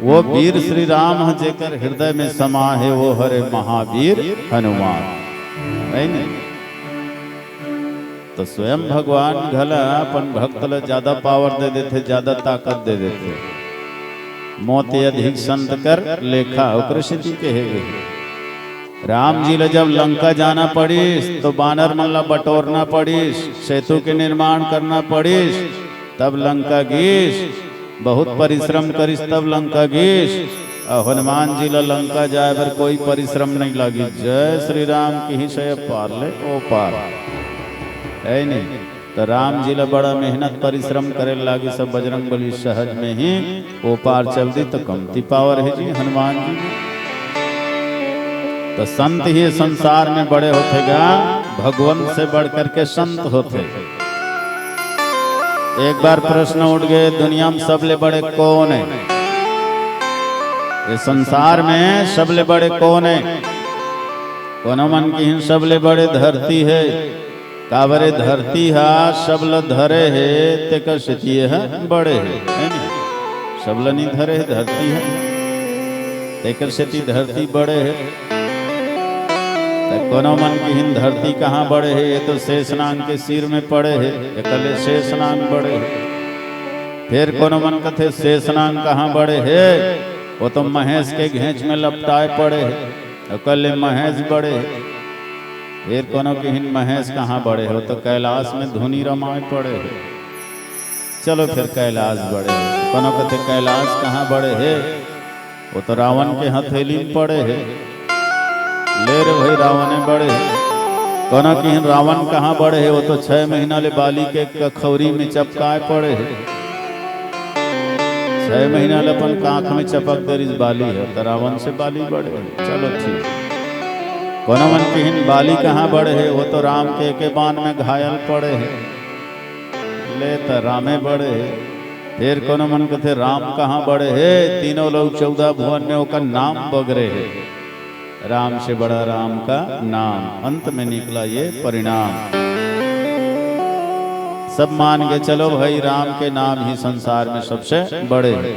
वो वीर श्री राम ह जेकर हृदय में समा हे, वो हरे महावीर हनुमान, हे नी? त स्वयं भगवान घला अपन भक्त ल ज्यादा power दे देथे, ज्यादा ताकत दे देथे। मोते अधिक संत कर लेखा, ओकरे सेती कहे गे। राम जी ल जब लंका जाना पड़िस, तो बानर मन ल बटोरना पड़िस, सेतु के निर्माण करना पड़िस, तब लंका गीस। बहुत परिश्रम करिस, तब लंका गीस। अउ हनुमान जी ल लंका जाय बर कोई परिश्रम नइ लागिस। जय श्री राम किहिस हे, पार ले ओ पार, हे नी? त राम जी ल बड़ा मेहनत परिश्रम करे लागिस, सब बजरंग बली सहज में ही ओ पार चल दिस। त कमती power हे जी हनुमान जी में। त संत ही संसार में बड़े होथे गा, भगवंत से बढ़ करके संत होथे। एक बार प्रश्न उठ गे, दुनिया में सबले बड़े कोन हे? ये संसार में सबले बड़े कोन हे? कोनो मन किहिन सबले बड़े धरती हे, काबर ए धरती ह सब ल धरे हे, तेकर सेती ए ह बड़े हे, हे नी? सब ल नी धरे हे धरती ह, तेकर सेती धरती बड़े हे। त कोनो मन किहिन धरती कहाँ बड़े हे, ये तो शेषनाग के सिर में पड़े हे, एकर ले शेषनाग बड़े हे। फेर कोनो मन कथे शेषनाग कहाँ बड़े हे, वो तो महेश के घेंच में लपटाय पड़े हे, ओकर ले महेश बड़े हे। फेर कोनो किहिन महेश कहाँ बड़े हे, वो तो कैलाश में धुनी रमाय पड़े हे। चलो फेर कैलाश बड़े हे। कोनो कथे कैलाश कहाँ बड़े हे, वो तो रावण के हथेली में पड़े हे। ले रे भई, रावणे बड़े हे। कोनो किहिन रावण कहाँ बड़े हे, वो तो छह महीना ले बाली के कखौरी में चपकाय पड़े हे। छह महीना ले अपन कांख में चपक दे रिहिस बाली ह, त रावण से बाली बड़े हे। चलो ठीक। कोनो मन किहिन बाली कहाँ बड़े हे, वो तो राम के एके बाण में घायल पड़े हे। ले त रामे बड़े हे। फेर कोनो मन कथे राम कहाँ बड़े हे, तीनों लोक चौदह भुवन में ओकर नाम बगरे हे। राम से बड़ा राम का नाम, अंत में निकला ये परिणाम। सब मान के चलो भई, राम के नाम ही संसार में सबसे बड़े हे।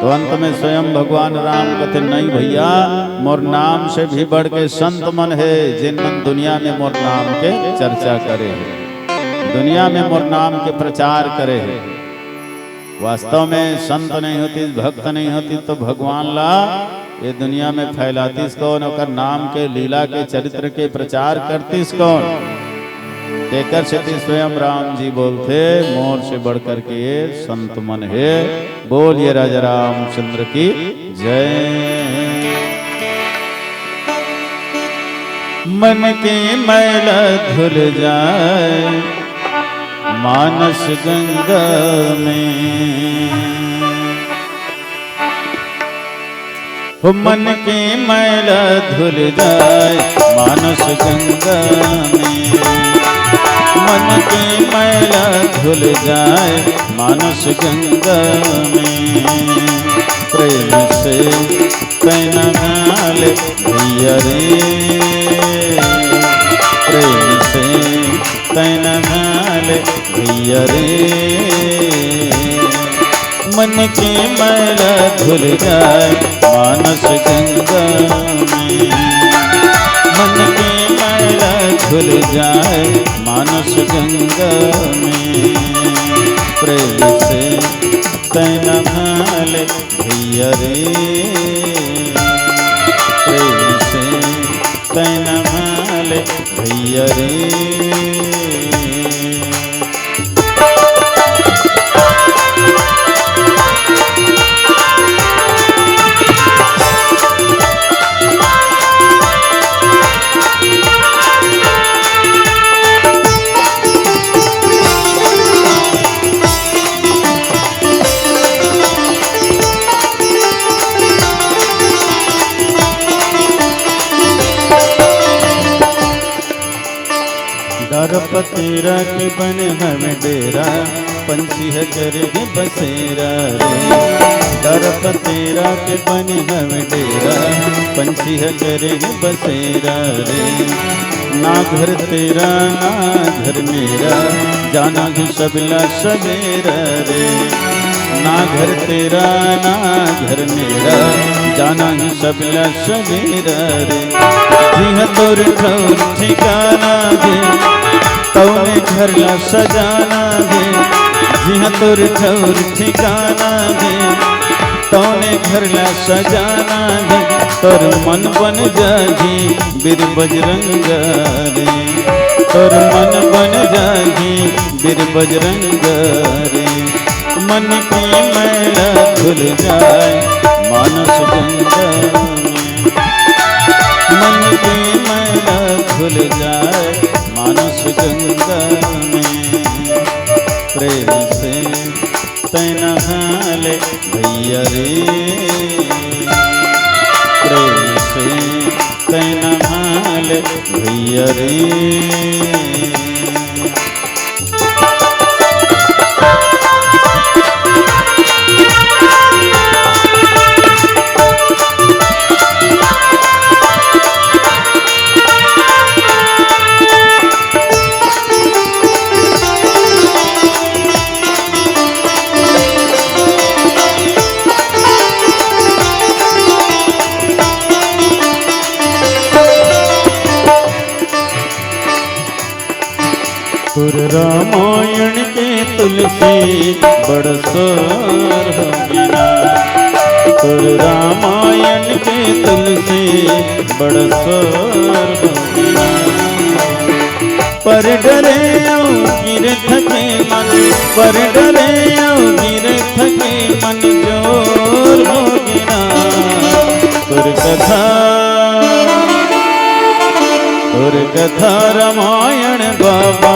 तो अंत में स्वयं भगवान राम कथे, नहीं भैया, मोर नाम से भी बढ़ के संत मन हे, जिन मन दुनिया में मोर नाम के चर्चा करे हे, दुनिया में मोर नाम के प्रचार करे हे। वास्तव में संत नहीं होतिस, भक्त नहीं होतिस, तो भगवान ला ये दुनिया में फैलातिस कौन, ओकर नाम के, लीला के, चरित्र के प्रचार करतिस कौन? तेकर सेती स्वयं राम जी बोलथे, मोर से बढ़ करके ये संत मन हे। बोलिए राजा रामचंद्र की जय। मन के मैला धुल जाए मानस गंगा में, हो मन के मैला धुल जाए मानस गंगा में, मन के मैला धुल जाए मानस गंगा में। प्रेम से तैं नहा ले भैया रे, प्रेम से तैं नहा ले भैया रे। मन के मैला धुल जाए मानस गंगा में, मन के मैला धुल जाए मानस गंगा में। प्रेम से तैं नहा ले भैया रे, प्रेम से तैं नहा ले भैया रे। डहर पतेरा के बने हवे डेरा, पंछी ह करे हे बसेरा रे। डहर पतेरा के बने हवे डेरा, पंछी ह करे हे बसेरा रे। ना घर तेरा ना घर मेरा, जाना ही सबला सवेरा रे। ना घर तेरा ना घर मेरा, जाना ही सबला सवेरा रे। जिहां तोर ठौर ठिकाना हे, तउने घर ला सजाना हे। जिहां तोर ठौर ठिकाना हे, तउने घर ला सजाना हे। तोर मन बन जाही बीर बजरंग रे, तोर मन बन जाही बीर बजरंग रे। मन के मैला धुल जाए मानस गंगा में, मन के मैला धुल जाए मानस गंगा में। प्रेम से तैं नहा ले भैया रे, प्रेम से तैं नहा ले भैया रे। तोर रामायण के तुलसी बड़ सोर होगे ना, तोर रामायण के तुलसी बड़ सोर होगे ना। पर डरे अउ गिरे थके मन, पर डरे अउ गिरे थके मन जोर होगे ना। तोर कथा, तोर कथा रामायण बाबा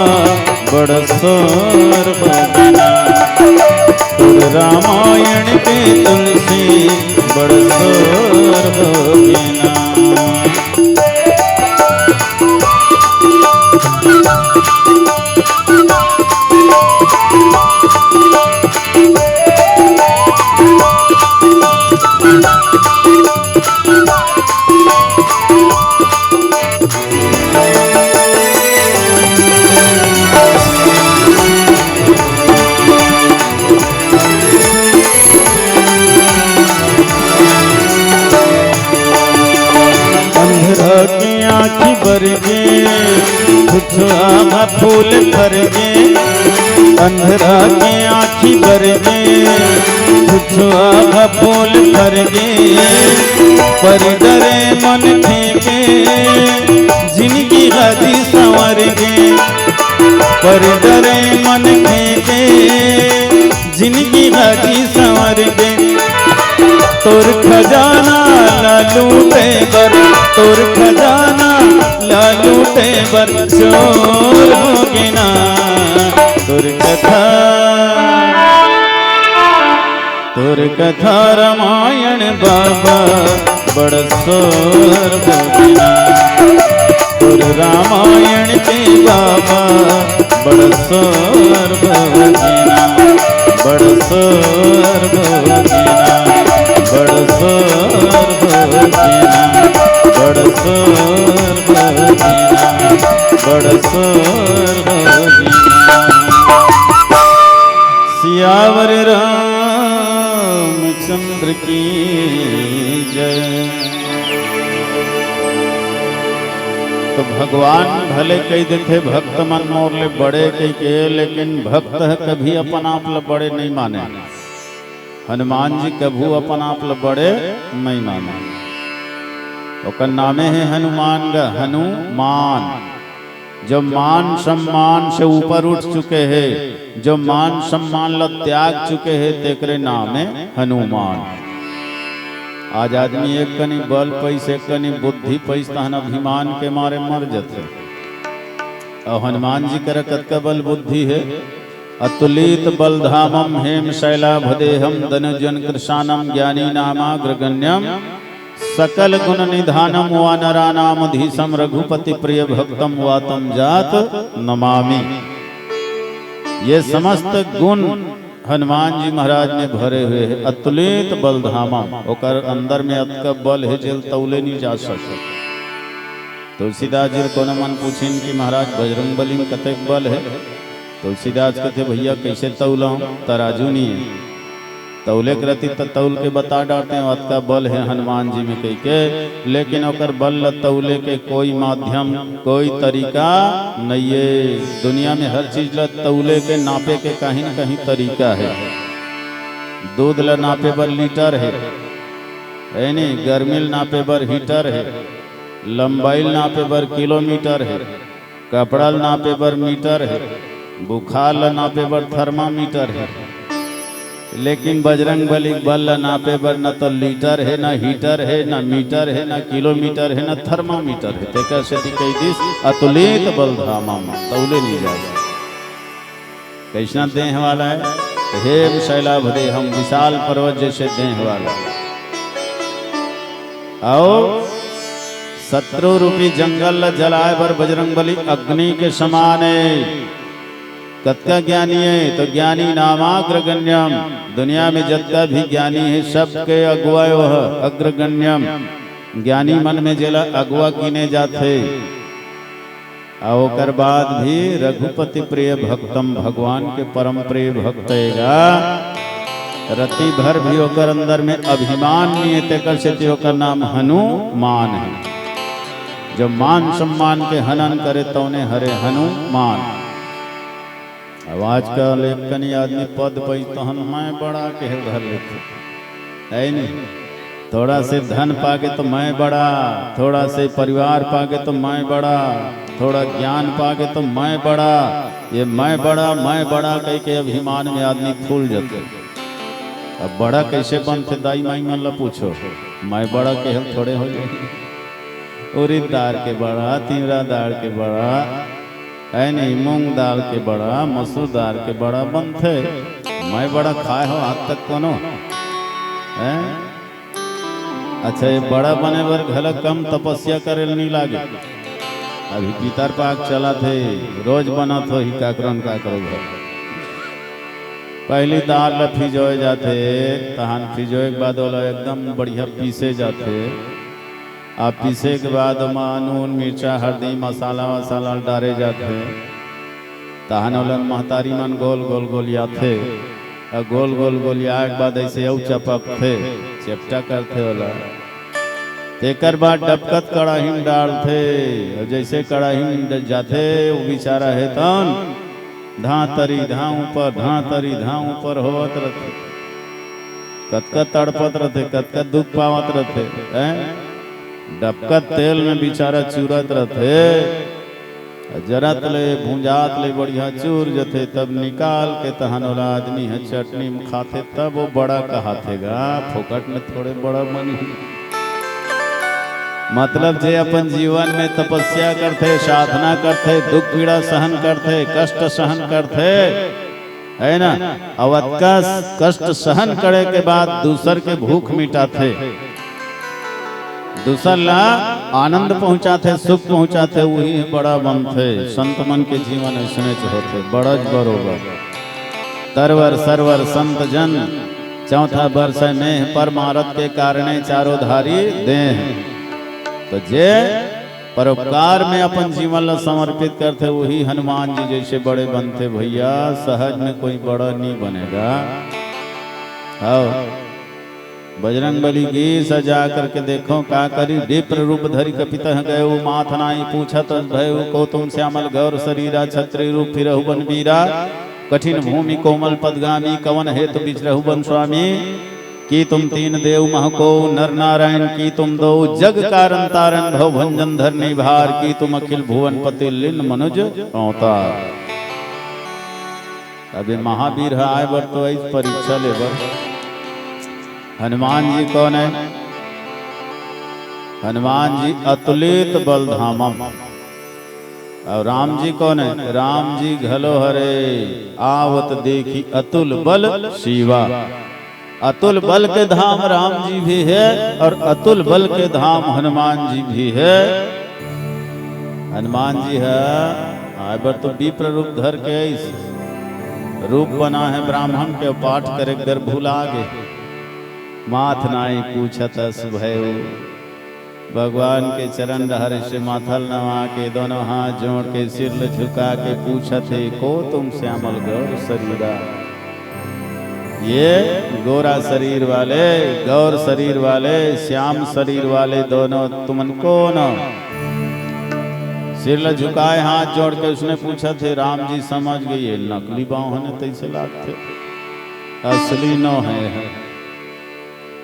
बड़ सोर होगे ना। तोर रामायण के तुलसी बड़ सोर होगे ना। अंधरा के आँखी बर गे, छुछुआ भा फूल फर गे। अंधरा के आँखी बर गे, छुछुआ भा फूल फर गे। पर डरे मन खेके, जिनगी गादी संवर गे। पर डरे मन खेके, जिनगी गादी संवर गे। तोर खजाना ला लूटे बर, तोर खजाना ला लूटे बर चोर होगे ना। तोर कथा, तोर कथा रामायण बाबा बड़ सोर होगे ना। तोर रामायण के बाबा बड़ सोर होगे ना, बड़ सोर होगे ना, बड़ सोर होगे ना, बड़ सोर होगे ना, बड़ सोर होगे ना। सियावर रामचंद्र की जय। तो भगवान भले कहि देथे, "भक्त मन मोर ले बड़े," कहिके, लेकिन भक्त ह कभी अपन आप ल बड़े नइ माने, हनुमान जी कभू अपन आप ल बड़े नइ माने। ओकर नामे हे हनुमान ग, हनुमान। जो मान सम्मान से ऊपर उठ चुके हे, जो मान सम्मान ल त्याग चुके हे, तेकरे नाम हे हनुमान। आज आदमी एक कनी बल पइस, एक कनी बुद्धि पइस, तहन अभिमान के मारे मर जथे। अउ हनुमान जी करा कतका बल बुद्धि हे। अतुलित बल धामम हेम शैलाभ देहम, दनुजन कृशानम ज्ञानी नामाग्रगण्यम। सकल गुण निधानम वानरानाम धीशम रघुपति प्रिय भक्तम वातम जात नमामि। ये समस्त गुण हनुमान जी महाराज में भरे हुए हैं, अतुलित बल धामम। ओकर अंदर में अतका बल है, जेल तौले नहीं जा सकत। तुलसीदास जी कोनो मन पूछिन कि महाराज, बजरंग बली में कतेक बल है? तुलसीदास कहते, भैया, कैसे तौलम? तराजू नहीं है। तौले के रहती त तौल के बता डारते हैं, अतका बल है हनुमान जी में कह के। लेकिन ओकर बल ल तौले के कोई माध्यम, कोई तरीका नहीं है। दुनिया में हर चीज ल तौले के, नापे के कहीं न कहीं तरीका है। दूध ल नापे बर लीटर है, है नी? गर्मी ल नापे बर हीटर है, लंबाई ल नापे बर किलोमीटर है, कपड़ा ल नापे बर मीटर है, बुखार ल नापे बर थर्मामीटर है। लेकिन बजरंग बली के बल ल नापे बर न तो लीटर है, न हीटर है, न मीटर है, न किलोमीटर है, न थर्मामीटर है। तेकर सेती कही दिस, अतुलित बल धामा मा, तौले नहीं जाए। कैसना देह वाला है? हेम शैलाभ देहम, विशाल पर्वत जैसे देह वाला। आओ, शत्रु रूपी जंगल ल जलाए बर बजरंग बली अग्नि के समान है। कतका ज्ञानी है? तो ज्ञानी नामाग्रगण्यम। दुनिया में जतका भी ज्ञानी है, सबके अगुआ वह अग्रगण्यम। ज्ञानी मन में जेला अगुआ गिने जाथे। आ ओकर बाद भी रघुपति प्रिय भक्तम, भगवान के परम प्रिय भक्त एगा। रति भर भी ओकर अंदर में अभिमान नहीं है, तेकर सेती ओकर नाम हनुमान है। जो मान सम्मान के हनन करे, तौने हरे हनुमान। अब आजकल एक कनी आदमी पद पाई तहन मैं बड़ा कहे धर लेथे, है नहीं? थोड़ा से धन पाके तो मैं बड़ा, थोड़ा से परिवार पाके तो मैं बड़ा, थोड़ा ज्ञान पाके तो मैं बड़ा। ये मैं बड़ा, मैं बड़ा कह के अभिमान में आदमी फूल जाते। अब बड़ा कैसे बनते, दाई माई मन ला पूछो, मैं बड़ा कहल थोड़े हो जाए। उरीद दार के बड़ा, तिंवरा दार के बड़ा, है नहीं, मूंग दाल के बड़ा, मसूर दाल के बड़ा बनथे। मैं बड़ा खाए हो आज तक कोनो? हैं? अच्छा, ये बड़ा बने बर घला कम तपस्या करे ल नहीं लागे। अभी पितर पाक चलत हे, रोज बनत होही काकरो न काकरो घर। पहली दाल ल फिजोए जाथे, तहान फिजोए के बाद ओला एकदम बढ़िया पीसे जाथे। आ पीसे के बाद ओमा नून, मिर्चा, हरदी, मसाला वसाला डारे जाथे। तहन ओला महतारी मन गोल गोल गोलियाथे। आ गोल गोल गोलियाए के बाद ऐसे अउ चपकथे, चेपटा करथे ओला। तेकर बाद डबकत कड़ाही में डालथे। अउ जैसे कड़ाही में ड-, जाथे, वो बेचारा हे तन धां तरी धां ऊपर, धां तरी धां ऊपर होवत रथे। कतका तड़पत रथे, कतका दुख पावत रथे, हैं? डबकत तेल में बेचारा चूरत रथे। जरत ले, भुंजात ले बढ़िया चूर जथे, तब निकाल के तहन ओला आदमी ह चटनी में खाथे, तब वो बड़ा कहाथे गा, फोकट में थोड़े बड़ा बनही। मतलब, जे अपन जीवन में तपस्या करथे, साधना करथे, दुख पीड़ा सहन करथे, कष्ट सहन करथे, है ना? अउ अतका कष्ट सहन करे के बाद दूसर के भूख मिटाथे, दूसर ला आनंद पहुंचाथे, सुख पहुंचाथे, वही बड़ा बनथे। संत मन के जीवन ऐसने च होथे, बड़ज बरोबर। तरवर सरवर संत जन, चौथा बरस मेह परमारथ के कारणे चारों धारी देह। तो जे परोपकार में अपन जीवन ला समर्पित करथे, वही हनुमान जी जैसे बड़े बनथे भैया। सहज में कोई बड़ा नहीं बनेगा। हाँ, बजरंग बली गिस, जा करके देखो का करी। विप्र रूप धरि कपितहि गयो, माथ नाहीं पूछत भयो। कौतुम श्यामल गौर सरीरा, छत्री रूप फिरहु बन बीरा। कठिन भूमि कोमल पदगामी, कवन हेतु बिचरहु बन स्वामी। की तुम तीन देव महको नर नारायण, की तुम दो जग कारण तारण, भव भंजन धरनी भार, की तुम अखिल भुवन पति लीन मनुज अवतार। अबे महावीर ह आए बर तो आइस परीक्षा ले बर। हनुमान जी कौन है? हनुमान जी अतुलित बल धामम। और राम जी कौन है? राम जी घलो हरे आवत देखी अतुल बल शिवा। अतुल बल के धाम राम जी भी हे और अतुल बल के धाम हनुमान जी भी हे। हनुमान जी ह आय बर तो विप्र रूप धर के आइस, रूप बना हे ब्राह्मण के, पाठ करे बर भुला गे। माथ नाई पूछत अस भयउ। भगवान के चरण डहर से माथा ल नवा के, दोनों हाथ जोड़ के, सिर ल झुका के पूछत हे, "को तुम श्यामल गौर शरीरा?" ये गोरा शरीर वाले, गौर शरीर वाले, श्याम शरीर वाले दोनों तुमन कौन हो? सिर ल झुकाए, हाथ जोड़ के उसने पूछत हे, राम जी समझ गए, ये नकली बाहन हे, तैसे लागथे, असली नो हे।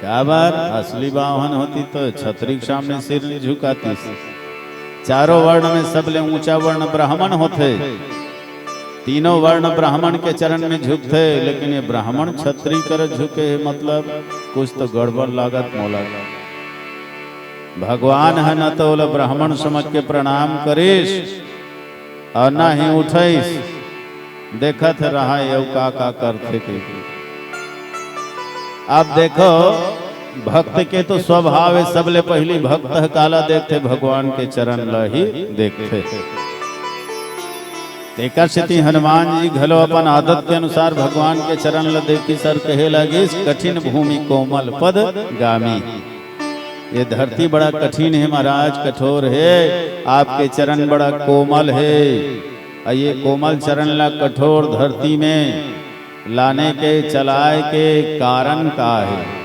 काबर? असली बाहन होती तो छतरी के सामने सिर नहीं झुकातीस। चारों वर्ण में सबले ऊंचा वर्ण ब्राह्मण होथे। तीनों वर्ण ब्राह्मण के चरण में झुकथे, लेकिन ये ब्राह्मण छतरी कर झुके हे, मतलब कुछ तो गड़बड़ लागत मोला। भगवान ह न तो ओला ब्राह्मण समझ के प्रणाम करिस, अउ ना ही उठइस, देखत रहा अउ का का करथे के। अब देखो, भक्त के तो स्वभाव हे, सबले पहिली भक्त ह काला देखथे, भगवान के चरण ल ही देखथे। तेकर सेती हनुमान जी घलो अपन आदत के अनुसार भगवान के चरण ल देखिस अउ कहे लागिस, "कठिन भूमि कोमल पद गामी।" ये धरती बड़ा कठिन हे महाराज, कठोर हे, आपके चरण बड़ा कोमल हे। अउ ये कोमल चरण ला कठोर धरती में लाने के, चलाए के कारण का हे,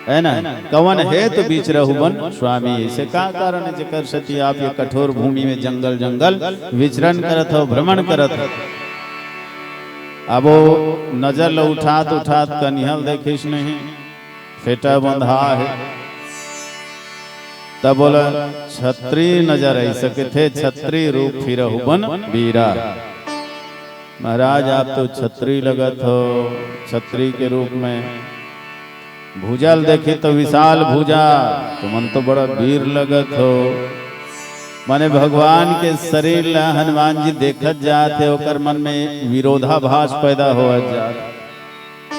हे ना? कवन हेतु बिचरहु बन स्वामी, अइसे का कारण हे जेकर सेती आप ये कठोर भूमि में जंगल जंगल विचरण करत हो, भ्रमण करत हो? अब वो नजर ल उठात उठात कनिहा ल देखिस नहीं, फेटा बंधा हे। तब बोला, "छतरी नजर आई सकथे, छतरी रूप फिरहु बन बीरा।" महाराज, आप तो छतरी लगत हो, छतरी के रूप में। भुजा ल देखी तो विशाल भुजा, तुमन तो बड़ा वीर लगत हो। माने भगवान के शरीर ला हनुमान जी देखत जात हे, ओकर मन में विरोधाभास पैदा होवत जात।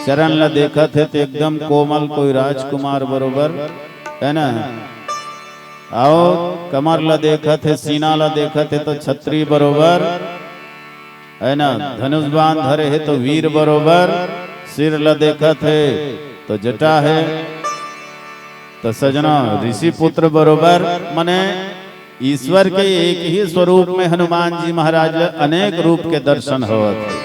चरण ला देखत हे तो एकदम कोमल, कोई राजकुमार बरोबर, हे ना? अउ कमर ला देखत हे, सीना ला देखत हे तो छतरी बरोबर, हे ना? धनुष बाण धरे हे तो वीर बरोबर, सिर ला देखत हे तो जटा हे, तो सजना ऋषि पुत्र बरोबर। माने ईश्वर के एक ही स्वरूप में हनुमान जी महाराज ल अनेक रूप के दर्शन होवत हे।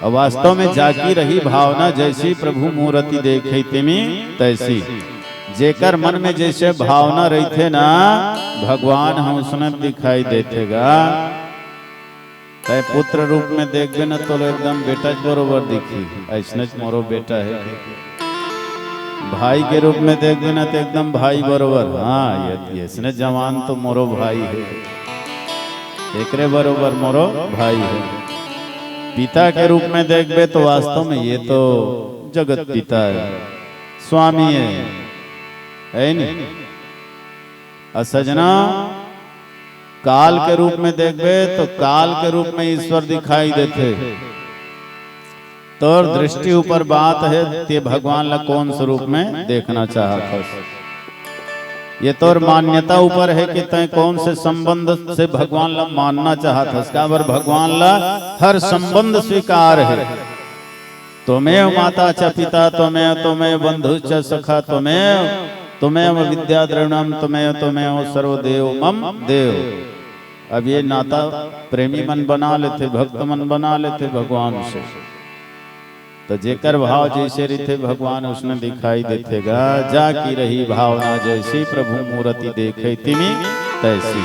अउ वास्तव में जाकी रही भावना, जैसी प्रभु मूरति देखे तिमी तैसी। जेकर मन में जैसे भावना रहिथे ना, भगवान ह उसने दिखाई देथे गा। तैं पुत्र रूप में देखबे न, तो एकदम बेटा के बरोबर दिखही, अइसनेच मोरो बेटा हे। भाई के रूप में देखबे न, तो एकदम भाई बरोबर। हाँ, ये, ये अइसने जवान तो मोरो भाई हे, एकरे बरोबर मोरो भाई हे। पिता के रूप में देखबे, तो वास्तव में ये तो जगत पिता हे, स्वामी हे, हे नी? अउ सजना, काल के रूप में देखबे, तो काल के रूप में ईश्वर दिखाई देथे। तोर दृष्टि ऊपर बात हे, ते भगवान ला कौन से रूप में देखना चाहत हस? ये तोर मान्यता ऊपर हे कि तैं कौन से संबंध से भगवान ला मानना चाहत हस। काबर भगवान ला हर संबंध स्वीकार हे। त्वमेव माता च पिता त्वमेव, त्वमेव बंधु च सखा त्वमेव, त्वमेव विद्या द्रविणम त्वमेव, त्वमेव सर्वदेव मम देव। अब ये नाता प्रेमी मन बना लेथे, भक्त मन बना लेथे भगवान से। तो जेकर भाव जैसे रहिथे, भगवान उसने दिखाई देथे गा। जाकी रही भावना जैसी, प्रभु मूरति देखे तिमी तैसी।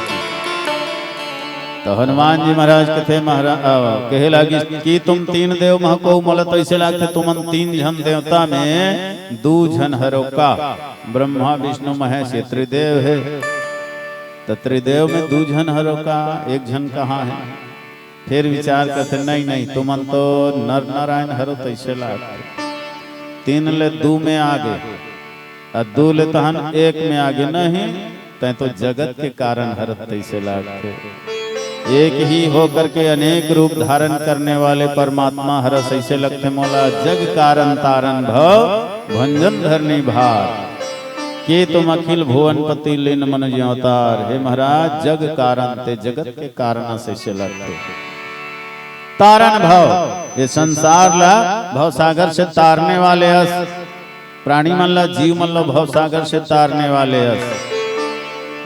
तो हनुमान जी महाराज कथे, महाराज, अ, कहे लागिस कि तुम तीन देव महको मोला तो अइसे लागथे तुमन तीन झन देवता में दू झन हरो का, ब्रह्मा विष्णु महेश ये त्रिदेव हे। तो त्रिदेव में दू झन हरो का, एक झन कहाँ हे? फिर विचार करथे, नहीं, नहीं, तुमन तो नर नारायण हरो, तैसे लागथे। तीन ले दू में आगे, अउ दू ले तहन एक में आगे, नहीं, तैं तो जगत के कारण हरत, तैसे लागथे। एक ही होकर के अनेक रूप धारण करने वाले परमात्मा हरस अइसे लगथे मोला। जग कारण तारण भव भंजन धरनी भार। के तुम अखिल भुवनपति लीन मनुज अवतार। हे महाराज, जग कारण ते जगत के कारण अइसे लगथे। तारण भव, ये संसार ला भवसागर से तारने वाले अस, प्राणी मन ला, जीव मन ला भवसागर से तारने वाले अस।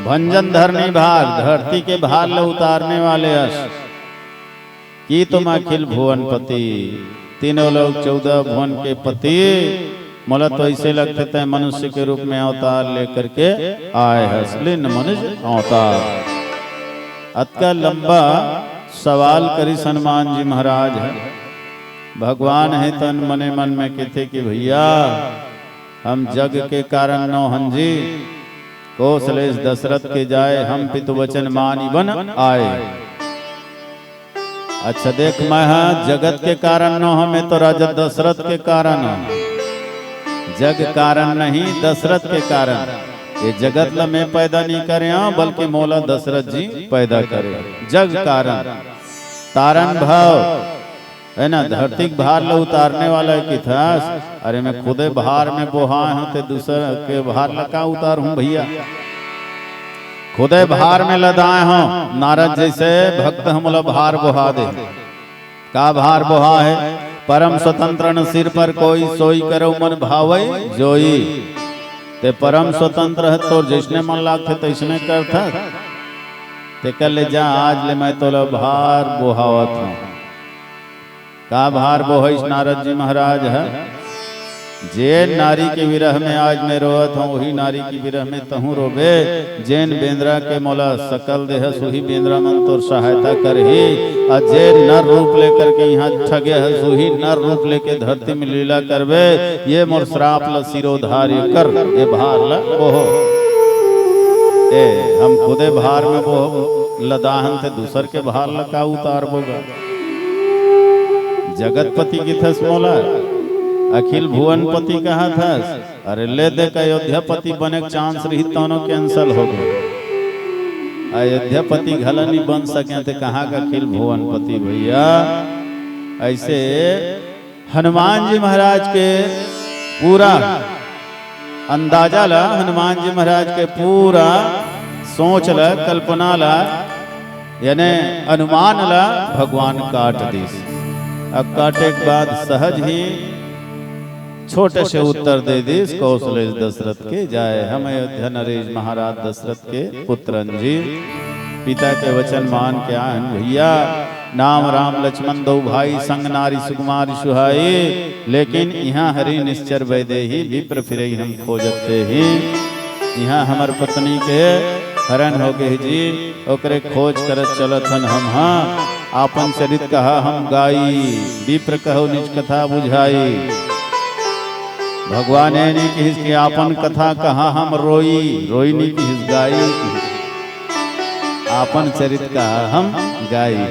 भंजन धरनी भार, धरती के भार ला उतारने वाले अस। कि तुम अखिल भुवनपति, तीनों लोक चौदह भुवन के पति, मोला तो अइसे लगथे तैं मनुष्य के रूप में अवतार लेकर के आए हस, लीन मनुज अवतार। अतका लंबा सवाल करिस हनुमान जी महाराज ह। भगवान हे तन मने मन में कथे कि भैया, हम जग के कारण नो हन जी, कोसलेस दशरथ के जाए, हम पितु वचन मानि बन आए। अच्छा देख, मैं हा जगत के कारण नो हूँ, मैं तो राजा दशरथ के कारण हूँ। जग कारण नहीं, दशरथ के कारण। ये जगत ला मैं पैदा नहीं करे हूँ, बल्कि मोला दशरथ जी पैदा करे। जग कारण, तारण भव, है ना, धरती के भार ला उतारने वाला है किथस। अरे मैं खुदे भार में बोहाए हूँ, ते दूसर के भार ला का उतार हूँ भैया? खुदे भार में लदाए हूँ। नारद जैसे भक्त हमला भार बोहा दे। का भार बोहा है? परम स्वतंत्र न सिर पर कोई, सोई करो मन भावै जोई। ते परम स्वतंत्र है, तोर जैसने मन लागथे तैसने करथस। ते कर ले जा, आज ले मैं तोला भार बोहावत हूँ। का भार बोहइस नारद जी महाराज ह? जेन नारी के विरह में आज मैं रोवत हूँ, वही नारी के विरह में तहूँ रोबे। जेन बेंदरा के मोला सकल देहस, वही बेंदरा मन तोर सहायता करही। अउ जेन नर रूप लेकर के यहाँ ठगे हस, वही नर रूप लेके धरती में लीला करबे। ये मोर श्राप ल सिरोधार्य कर, ये भार ल बोहो। ए, हम खुदे भार में बोहो, लदाहन ते दूसर के भार ल का उतारबो गा? जगतपति किथस मोला, अखिल भुवनपति कहाथस। अरे ले देख, अयोध्यापति बने के chance रही, तौनो cancel हो गए। अयोध्यापति घला नहीं बन सके, ते कहाँ का अखिल भुवनपति भैया? ऐसे हनुमान जी महाराज के पूरा अंदाजा ला, हनुमान जी महाराज के पूरा सोच ला, कल्पना ला, यानी अनुमान ला भगवान काट दिस। अब काटे के बाद सहज ही छोटे से उत्तर दे दिस, कौशलेश दशरथ के जाए, हम अयोध्या नरेश महाराज दशरथ के पुत्रन जी। पिता के वचन मान के आए हन भैया। नाम राम लक्ष्मण दो भाई, संग नारी सुकुमारी सुहाई। लेकिन यहाँ हरि निश्चर वैदेही, विप्र फिरई हम खोजत तेही। यहाँ हमर पत्नी के हरण हो गए जी, ओकरे खोज करत चलत हन हम। हाँ, आपन चरित कहा हम गाई, विप्र कहो निज कथा बुझाई। भगवान ये नहीं किहिस कि आपन कथा कहा हम रोई, रोई नहीं किहिस, गाई किहिस। आपन चरित कहा हम गाई।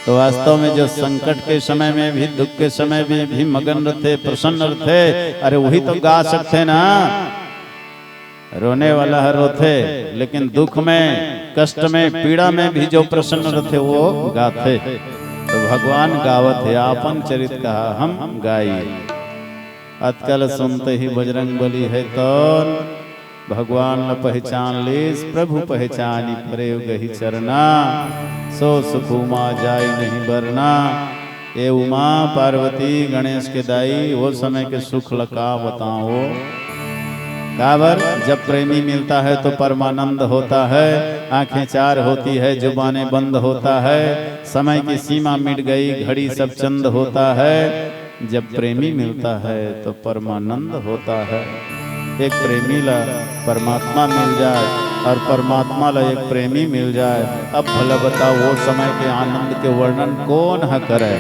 तो वास्तव में जो संकट के समय में भी, दुख के समय में भी मगन रथे, प्रसन्न रथे, अरे वही तो गा सकथे ना। रोने वाला ह रोथे, लेकिन दुख में, कष्ट में, पीड़ा में भी जो प्रसन्न रथे वो गाथे। तो भगवान गावत हे, आपन चरित कहा हम गाई। अतका ल सुनते ही बजरंग बली हे तौन भगवान ल पहचान लीस, प्रभु पहचानी परे गही चरना, सो सुख उमा जाई नहीं बरना। ए उमा पार्वती गणेश के दाई, वो समय के सुख ल का बताओ। काबर, जब प्रेमी मिलता है तो परमानंद होता है, आंखें चार होती है, जुबानें बंद होता है, समय की सीमा मिट गई, घड़ी सब चंद होता है। जब प्रेमी मिलता है तो परमानंद होता है। एक प्रेमी ला परमात्मा मिल जाए और परमात्मा ला एक प्रेमी मिल जाए, अब भला बताओ, वो समय के आनंद के वर्णन कौन ह करे?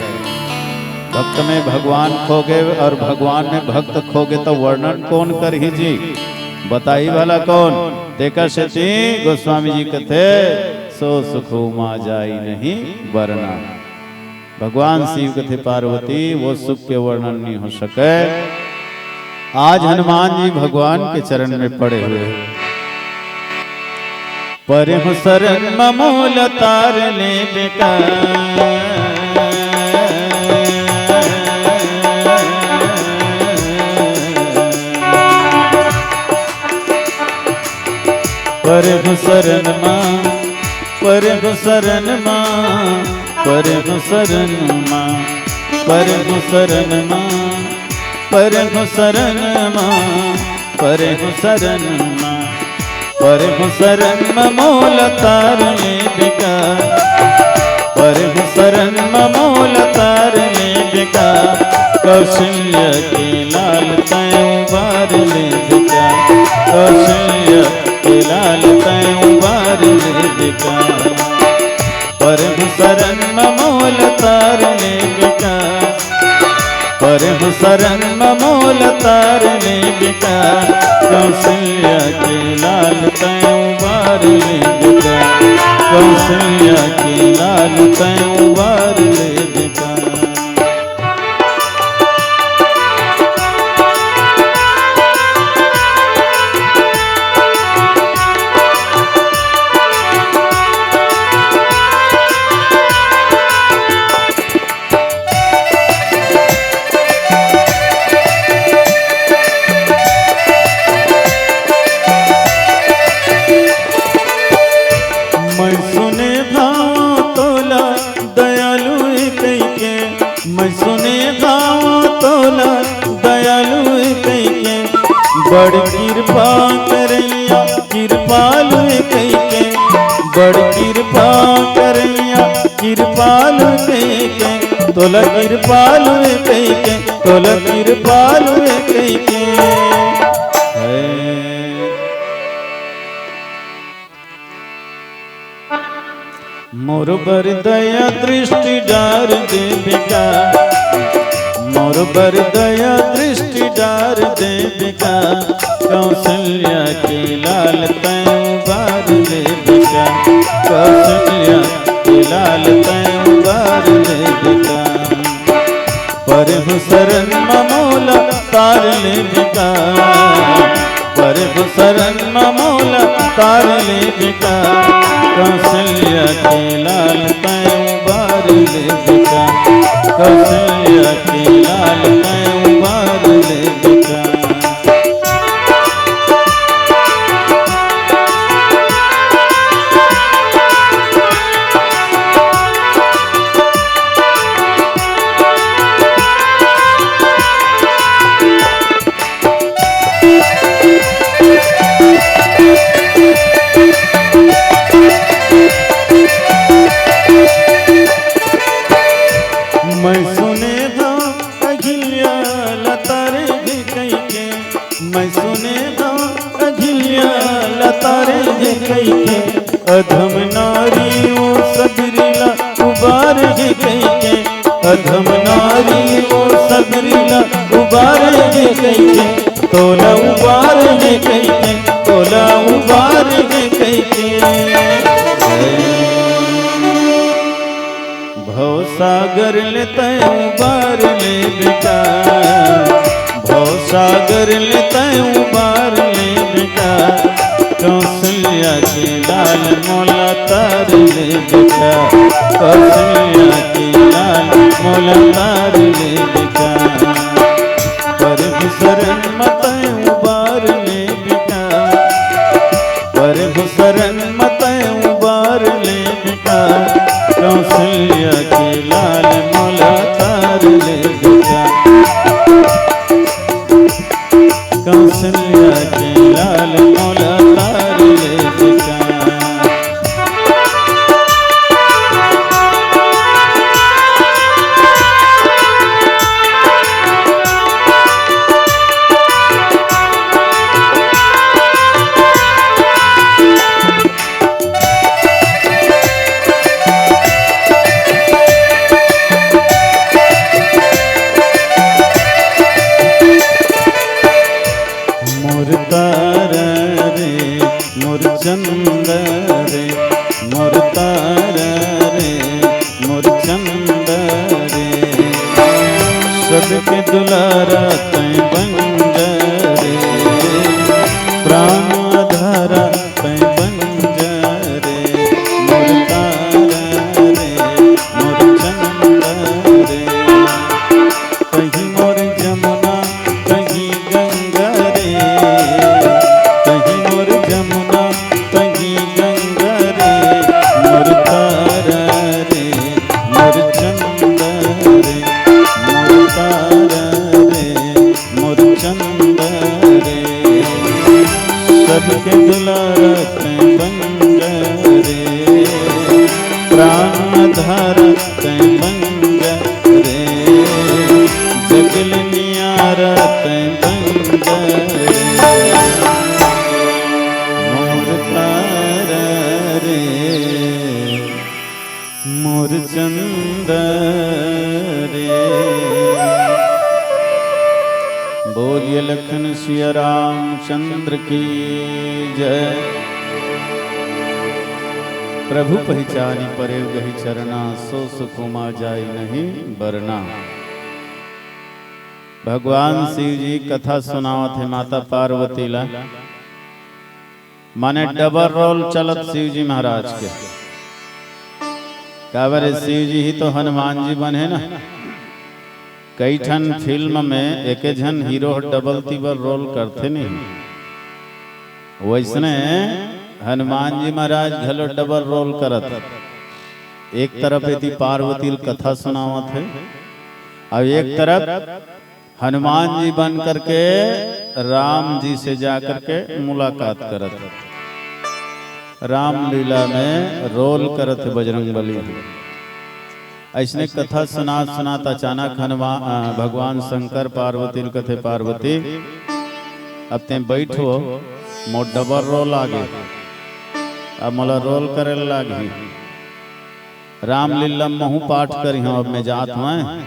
भक्त में भगवान खो गए और भगवान में भक्त खो गए, तो वर्णन कौन करही जी? बताई भला कौन? तेकर सेती गोस्वामी जी कथे, सो सुख उमा जाई नहीं बरना। भगवान शिव कथे, पार्वती, वो सुख के वर्णन नहीं हो सके। आज हनुमान जी भगवान के चरण में पड़े हुए हैं। परहु सरन म मोला तार लेबे का। परहु सरन म, परहु सरन म, परहु सरन म, परहु सरन म, परहु सरन म, परहु सरन म, परहु सरन म मोला तार लेबे का। परहु सरन म मोला तार लेबे का। कौशल्या के लाल तैं उबार लेबे का। कौशल्या के लाल तैं उबार लेबे का। परहु सरन म मोला तार लेबे का। परहु सरन म मोला तार लेबे का। कौशल्या के लाल तैं उबार लेबे का। कौशल्या के लाल तैं उबार लेबे का। मैं सुने हँव तोला दयालु ए कहिके, मैं सुने हँव तोला दयालु ए कहिके, बड़ किरपा करइया किरपालु ए कहिके, बड़ किरपा करइया किरपालु ए कहिके, तोला किरपालु ए कहिके, तोला किरपालु ए कहिके। हे। मोर बर दया दृष्टि डार देबे का, मोर बर दया दृष्टि डार देबे का। कौशल्या के लाल तैं उबार लेबे का, कौशल्या के लाल तैं उबार लेबे का। परहु सरन म मोला तार लेबे का, परहु सरन म मोला तार लेबे का। कौशल्या के लाल तैं उबार लेबे का, कौशल्या के लाल तैं उबार लेबे का। मैं सुने हँव अघिल्या ला तारे हे कहिके, मैं सुने हँव अघिल्या ला तारे हे कहिके, अधम नारी ओ सगरी ला उबार हे कहिके, अधम नारी ओ सगरी ला उबार हे कहिके, तोला उबार हे कहिके, तोला उबार हे कहिके। भवसागर ले तैं उबार लेबे का, भवसागर ले तैं उबार लेबे का। कौशल्या के लाल मोला तार लेबे का, कौशल्या के लाल मोला तार लेबे का। परहु सरन म तैं उबार लेबे का, परहु सरन म तैं उबार लेबे का। कौशल्या के लाल मोला तार लेबे का, कौशल्या के लाल मोला तार लेबे का। मोर तारा रे, मोर चंदा रे, मोर तारा रे, मोर चंदा रे। सबके दुलारा तैं बन जा रे, प्राण आधारा तैं बन जा बन जा रे, प्राण आधार तैं बन जा रे, जगल नियारा तैं बन जा रे, मोर तारा रे, मोर चंदा रे। बोलिए लखन सिया रामचंद्र की जय। प्रभु पहिचानी परे गहि चरना, सो सुख उमा जाई नहीं बरना। भगवान शिव जी कथा सुनावत हे माता पार्वती ला। माने डबल रोल चलत शिव जी महाराज के। काबर शिव जी ही तो हनुमान जी बने ना। कई ठन फिल्म में एके झन हीरो ह डबल तिबल रोल करथे नहीं। वैसने हनुमान जी महाराज घलो डबल रोल करत। एक तरफ एती पार्वती ल कथा सुनावत हे, अउ एक तरफ हनुमान जी बन करके राम जी से जा करके मुलाकात करत हे। रामलीला में रोल करत हे बजरंग बली। अइसने कथा सुनात सुनात अचानक हनुमान, अ, भगवान शंकर पार्वती ल कथे, "पार्वती, अब तें बइठो, मोर डबल रोल आगे, अब मोला रोल करे ल लागही। रामलीला महूँ पाठ करिहौं, अब मैं जात हौं।"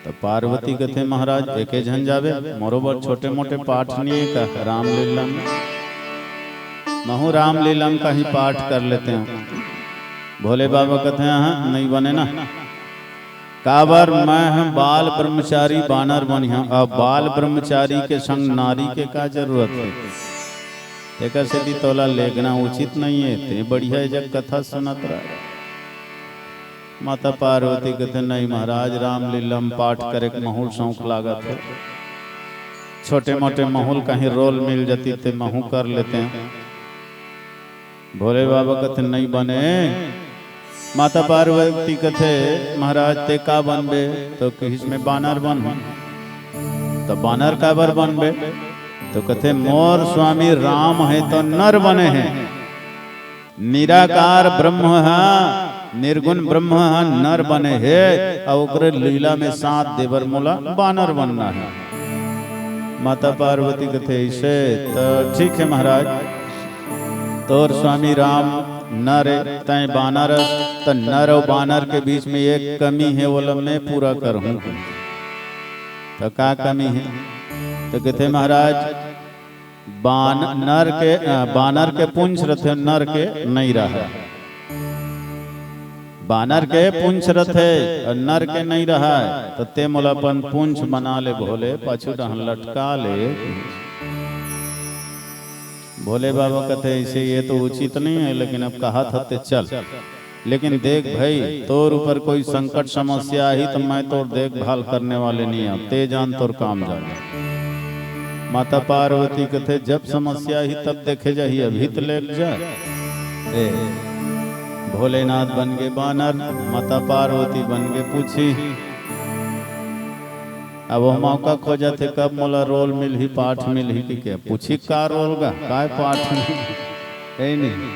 त पार्वती कथे, "महाराज, एके झन जाबे, मोरो बर छोटे मोटे पाठ नइ हे का रामलीला में? महूँ रामलीला में कहीं पाठ कर लेतेंव।" भोले बाबा कथे, "हाँ, नइ बने ना। काबर मैं ह बाल ब्रह्मचारी बानर बनिहौं, अब बाल ब्रह्मचारी के संग नारी के का जरूरत हे? तेकर सेती तोला लेगना उचित नइ हे, तें बढ़िया ए जग कथा सुनत रह।" माता पार्वती कथे, "नहीं महाराज, रामलीला म पाठ करे के महूँ ल शौक लागत हे। छोटे मोटे महूँ ल कहीं रोल मिल जतिस ते महूँ कर लेतेंव।" भोले बाबा कथे, "नहीं बने।" माता पार्वती कथे, "महाराज, तें का बनबे?" त किहिस, "मैं बानर बनहूँ।" "त बानर काबर बनबे?" त कथे, "मोर स्वामी राम हे त नर बने हे।" निराकार ब्रह्म ह, निर्गुण ब्रह्म ह नर बने हे, अउ ओकरे लीला में साथ देबर मोला बानर बनना हे। माता पार्वती कथे, "अइसे त ठीक हे महाराज, तोर स्वामी राम नर ए, तैं बानर अस, त नर अउ बानर के बीच में एक कमी हे, ओला मैं पूरा करहूँ।" त का कमी हे? त कथे, "महाराज, बान-, नर के, अ, बानर के पूंछ रथे, नर के नइ रहय। बानर के पूंछ रथे, अउ नर के नइ रहय, त तें मोला अपन पूंछ बना ले भोले, पाछू डहन लटका ले।" भोले बाबा कथे, "अइसे ये तो उचित नइ हे, लेकिन अब कहत हस ते चल।" लेकिन देख भई, तोर ऊपर कोई संकट समस्या आही त मैं तोर देखभाल करने वाले नइ आंव, तें जान तोर काम जान। माता पार्वती कथे, "जब समस्या आही तब देखे जाही, अभी त लेग जा।" ए, भोलेनाथ बन गे बानर, माता पार्वती बन गे पूछी। अब वो मौका खोजत हे, कब मोला रोल मिलही, पाठ मिलही कि के। पूछी, "का रोल गा, काय पाठ मिलही?" हे नहीं।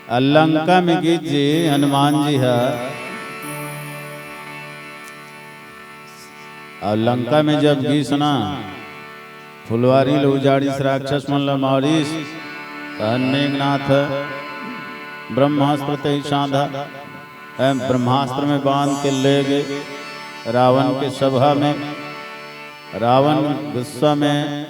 अउ लंका में गिस जी, हनुमान जी ह, अउ लंका में जब गिस ना, फुलवारी ल उजाड़िस, राक्षस मन ल मारिस, त मेघनाथ ह ब्रह्मास्त्र तें साधा, ए, ब्रह्मास्त्र में बांध के ले गे रावण के सभा में। रावण गुस्सा में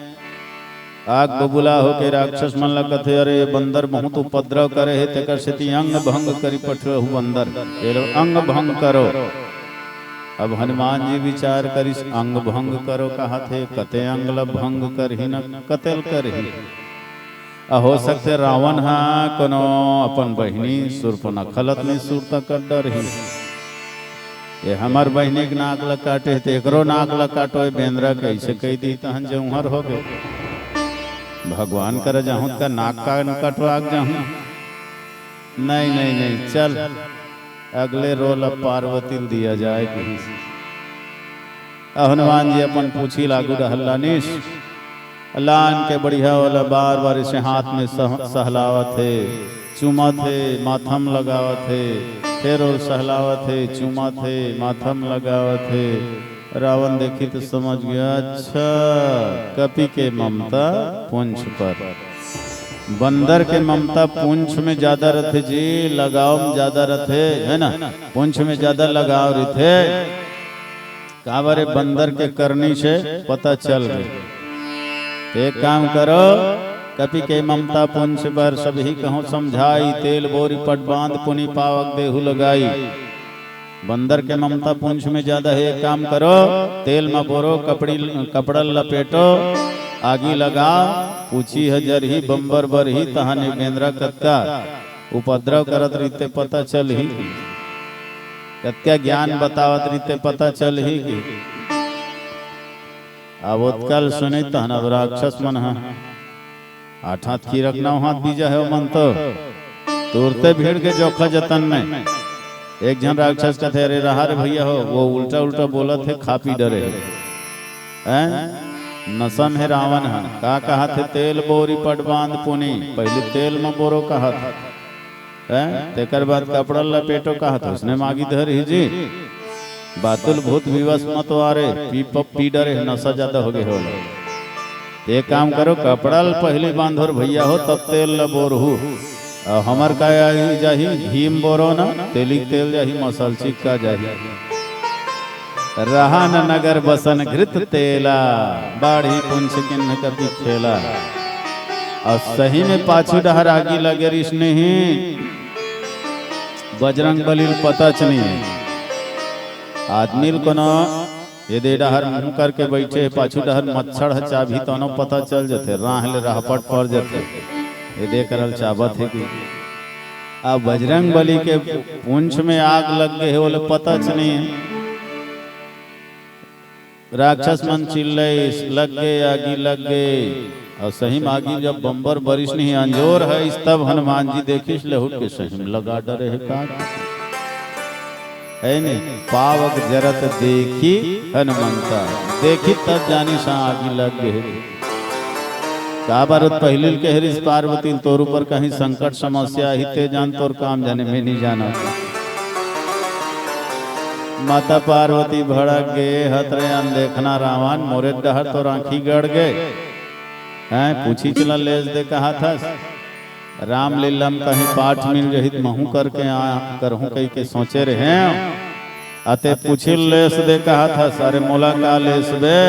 आग बबूला होके राक्षस मन ला कथे, "अरे, ये बंदर बहुत उपद्रव करे हे, तेकर सेती अंग भंग करी पठरहू बंदर, ये लो अंग भंग करो।" अब हनुमान जी विचार करिस, "अंग भंग करो कहत हे, कते अंग ला भंग करही न कते ल करही?" अ, हो सकथे रावण ह कोनो अपन बहिनी सूर्पनखा ल त नइ सुरता कर डरही। ये हमर बहिनी के नाक ल काटे हे, त एकरो नाक ल काटो, ये बेंदरा कइसे कहि दी, तहन जौहर हो गे। भगवान करा जाहूं त का नाक कान कटवा के जाहूं? नहीं, नहीं, नहीं, चल, अगले रोल अब पार्वती ल दिया जाए कहिस। अ हनुमान जी अपन पूछी ल आगू डहर लानिस। लान के बढ़िया ओला बार बार इसे हाथ में सह-, सहलावत हे, चूमत हे, माथम लगावत हे, फेर ओला सहलावत हे, चूमत हे, माथम लगावत हे। रावण देखी तो समझ गया, अच्छा, कपि के ममता पूंछ पर। बंदर के ममता पूंछ में ज्यादा रथे जी, लगाव में ज्यादा रथे, है ना? पूंछ में ज्यादा लगाव रथे। काबर ए बंदर के करनी से पता चल गे। ते एक काम करो, कपि के ममता पूंछ पर सबही कहूँ समझाई, तेल बोरी पट बांध पुनि पावक देहु लगाई। बंदर के ममता पूंछ में ज्यादा हे, एक काम करो, तेल म बोरो, कपड़ी, कपड़ा ल लपेटो, आगी लगाओ, पूछी ह जरही, बंबर बरही, तहाने बेंदरा कतका उपद्रव करत रहिते पता चलही कि कतका ज्ञान बतावत रहिते पता चलही कि अब ओतका ल सुनी तहन अब राक्षस मन ह आठ हाथ की रखना हाथ बीजा हे, ओमन तो तुरते भीड़ के जोखा जतन में एक झन राक्षस कथे, "अरे रहा रे भैया हो, वो उल्टा उल्टा बोलत हे, खा पी डरे हे।" हैं? नशा में रावण ह का कहत हे, "तेल बोरी पट बांध पुनी", पहले तेल म बोरो कहत हे। हैं? तेकर बाद कपड़ा लपेटो कहत हे, उसने मागी धर ही जी। बातुल भूत विवश मत वारे, पी प-, पी डरे हे, नशा ज्यादा हो गए होला। ते काम करो, कपड़ा ल पहले बांधो रे भैया हो, तब तेल ल बोरहू। अउ हमर का आही जाही, घी म बोरो ना, तेली तेल जाही, मसलची का जाही। रहा न नगर बसन घृत तेला, बाढ़ी पुंछ किन्ह कपि खेला। अउ सही में पाछू डहर आगी लगे रिस नहीं, बजरंग बली ल पता च नहीं। आदमी ल कोनो एदे डहर मुंह करके बैठे हे, पाछू डहर मच्छर ह चाबही, तनो पता चल जथे, राह ले रहपट पड़ जथे, एदे करल चाबत हे कि। आ बजरंग बली के पूंछ में आग लग गए हे, ओले पता च नहीं। राक्षस मन चिल्लइस, "लग गे, आगी लग गे।" अउ सही म आगी जब बंबर बरिस नहीं, अंजोर हइस, तब हनुमान जी देखिस, लहुट के सही म लगा डरे हे का। है नहीं, पावक जरत देखी हनुमंता, देखी तब जानिस आगी लग गे हे। काबर ओ पहिली ल कहे रिस पार्वती ल, "तोर ऊपर कहीं संकट समस्या आही ते जान, तोर काम जाने में नहीं जाना।" माता पार्वती भड़क गे, "हत रे अनदेखना रावण, मोरे डहर तोर आँखी गड़ गे। हैं, पूछी चला लेस दे कहत हस। रामलीला म कहीं पाठ मिल जही त महूँ करके आ, करहूँ कहि के सोचे रहेंव। अते पूछी लेस दे कहत हस, अरे मोला का लेस बे?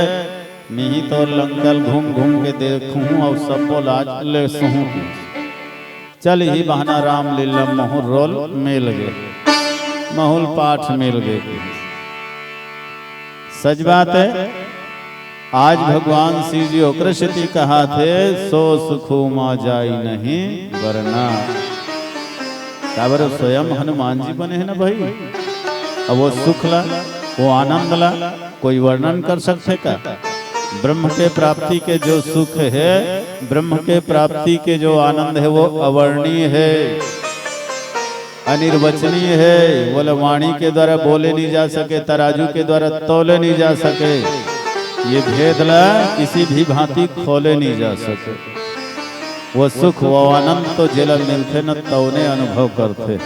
मिही तोर लंका ल घूम घूम के देखहूँ अउ सबो लाज लेसहूँ।" चल इही बहाना रामलीला महूँ रोल मिल गे, महूँ ल पाठ मिल गे। सच बात हे, आज भगवान शिव जी ओकरे सेती कहत हे, "सो सुख उमा जाई नहीं बरना।" काबर ओ स्वयं हनुमान जी बने हे ना भाई। अब वो सुख ला, वो आनंद ला कोई वर्णन कर सकथे का? ब्रह्म के प्राप्ति के जो सुख हे, ब्रह्म के प्राप्ति के जो आनंद हे, वो अवर्णीय हे, अनिर्वचनीय हे। वो ला वाणी के द्वारा बोले नहीं जा सके, तराजू के द्वारा तोले नहीं जा सके, ये भेद ला किसी भी भांति खोले नहीं जा सके। वो सुख, वो आनंद तो जेला मिलथे न, तौने अनुभव करथे।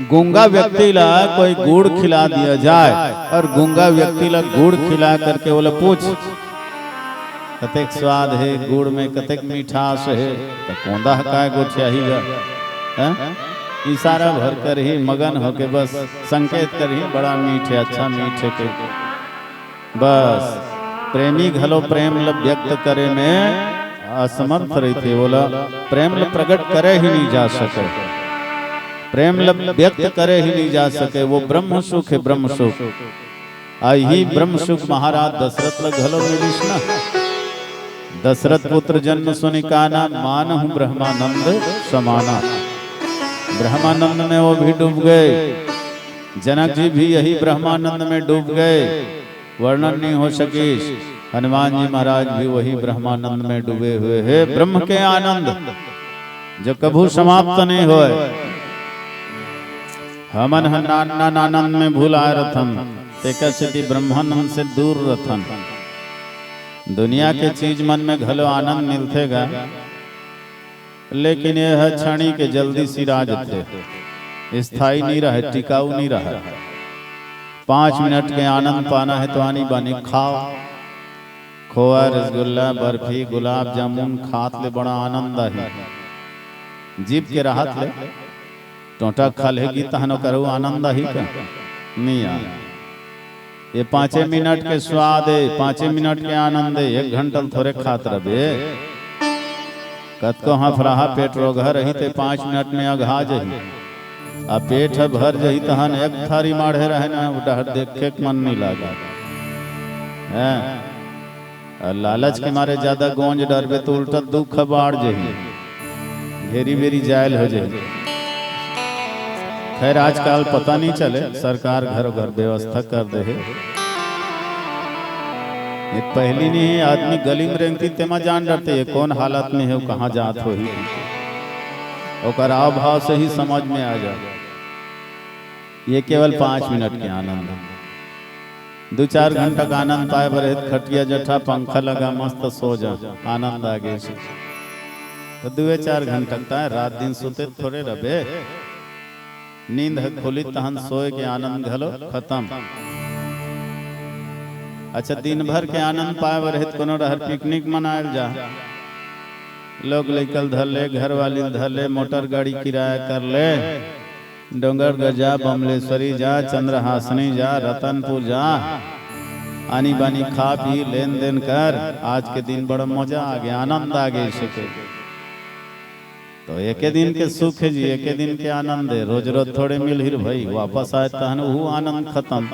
गूंगा व्यक्ति ला कोई गुड़ खिला दिया जाए और गूंगा व्यक्ति ला गुड़ खिला करके ओला पूछ, "कतेक स्वाद हे गुड़ में, कतेक मिठास हे?" त कोंदा ह काय गोठियाही गा, हैं? इशारा भर करही, मगन होके बस संकेत करही, "बड़ा मीठ हे, अच्छा मीठ हे," के। बस, प्रेमी घलो प्रेम ल व्यक्त करे में असमर्थ रहिथे, ओला प्रेम ल प्रकट करे ही नहीं जा सके, प्रेम ल व्यक्त करे ही नहीं जा सके। वो ब्रह्म सुख हे, ब्रह्म सुख। आ इही ब्रह्म सुख महाराज दशरथ ल घलो मिलिस ना। "दशरथ पुत्र जन्म सुनि काना, मानहु ब्रह्मानंद समाना।" ब्रह्मानंद में वो भी डूब गए, जनक जी भी यही ब्रह्मानंद में डूब गए। वर्णन नहीं हो सकिस। हनुमान जी महाराज भी वही ब्रह्मानंद में डूबे हुए हे। ब्रह्म के आनंद जो कभू समाप्त नहीं होय। हमन ह नान नान आनंद में भुलाए रथन, तेकर सेती ब्रह्मानंद से दूर रथन। दुनिया के चीज मन में घलो आनंद मिलथे गा, लेकिन ये ह क्षणिक, जल्दी सिरा जथे, स्थायी नहीं रहे, टिकाऊ नहीं रहे। पाँच मिनट के आनंद पाना है तो आनी बानी खाओ, खोआ, रसगुल्ला, बर्फी, गुलाब जामुन खात ले बड़ा आनंद आही। जीभ के राहत ले टोंटा खा लेगी तहन ओकर आनंद आही का? नहीं आ। ये पाँचे मिनट के स्वाद है, पाँचे मिनट के आनंद है, एक घंटा ल थोरे खात रबे। कतको हफराहा पेट रोगहा रही ते पाँच मिनट में अघा जही। आ पेट ह भर जही तहन एक थारी माढ़े रहे ना, वो डहर देखे के मन नहीं लागे। हैं? अउ लालच के मारे जादा गोंज डरबे तो उल्टा दुख ह बाढ़ जही, घेरी बेरी जायल हो जही। खैर, आजकल पता नहीं चले, सरकार घरो घर व्यवस्था कर दे हे। ये पहली नहीं, आदमी गली में रेंगती तेमा जान डरते, ये कौन हालत में हे, कहाँ जात होही, ओकर हाव भाव से ही समझ में आ जाए। ये केवल पाँच मिनट के आनंद है। दू चार घंटा का आनंद पाए बर हे त खटिया जठा पंखा लगा मस्त सो जा, आनंद आ गे। तो दुए चार घंटा का ताय रात दिन सुते थोड़े रबे। नींद ह खुली तहन सोए के आनंद घलो खत्म। अच्छा, दिन भर के आनंद पाए बर हे त कोनो डहर पिकनिक मनायल जा। लोग लइका ल धर ले, घरवाली ल धर ले, मोटर गाड़ी किराया कर ले। डोंगरगढ़ जा, बमलेश्वरी जा, चंद्रहासनी जा, रतनपुर जा, आनी बानी खा पी, लेन देन कर। आज के दिन बड़ा मजा आ गे, आनंद आ गे। इसे के तो एके दिन के सुख हे जी, एके दिन के आनंद हे। रोज रोज थोड़े मिलही रे भाई, वापस आए तहन उहू आनंद खत्म।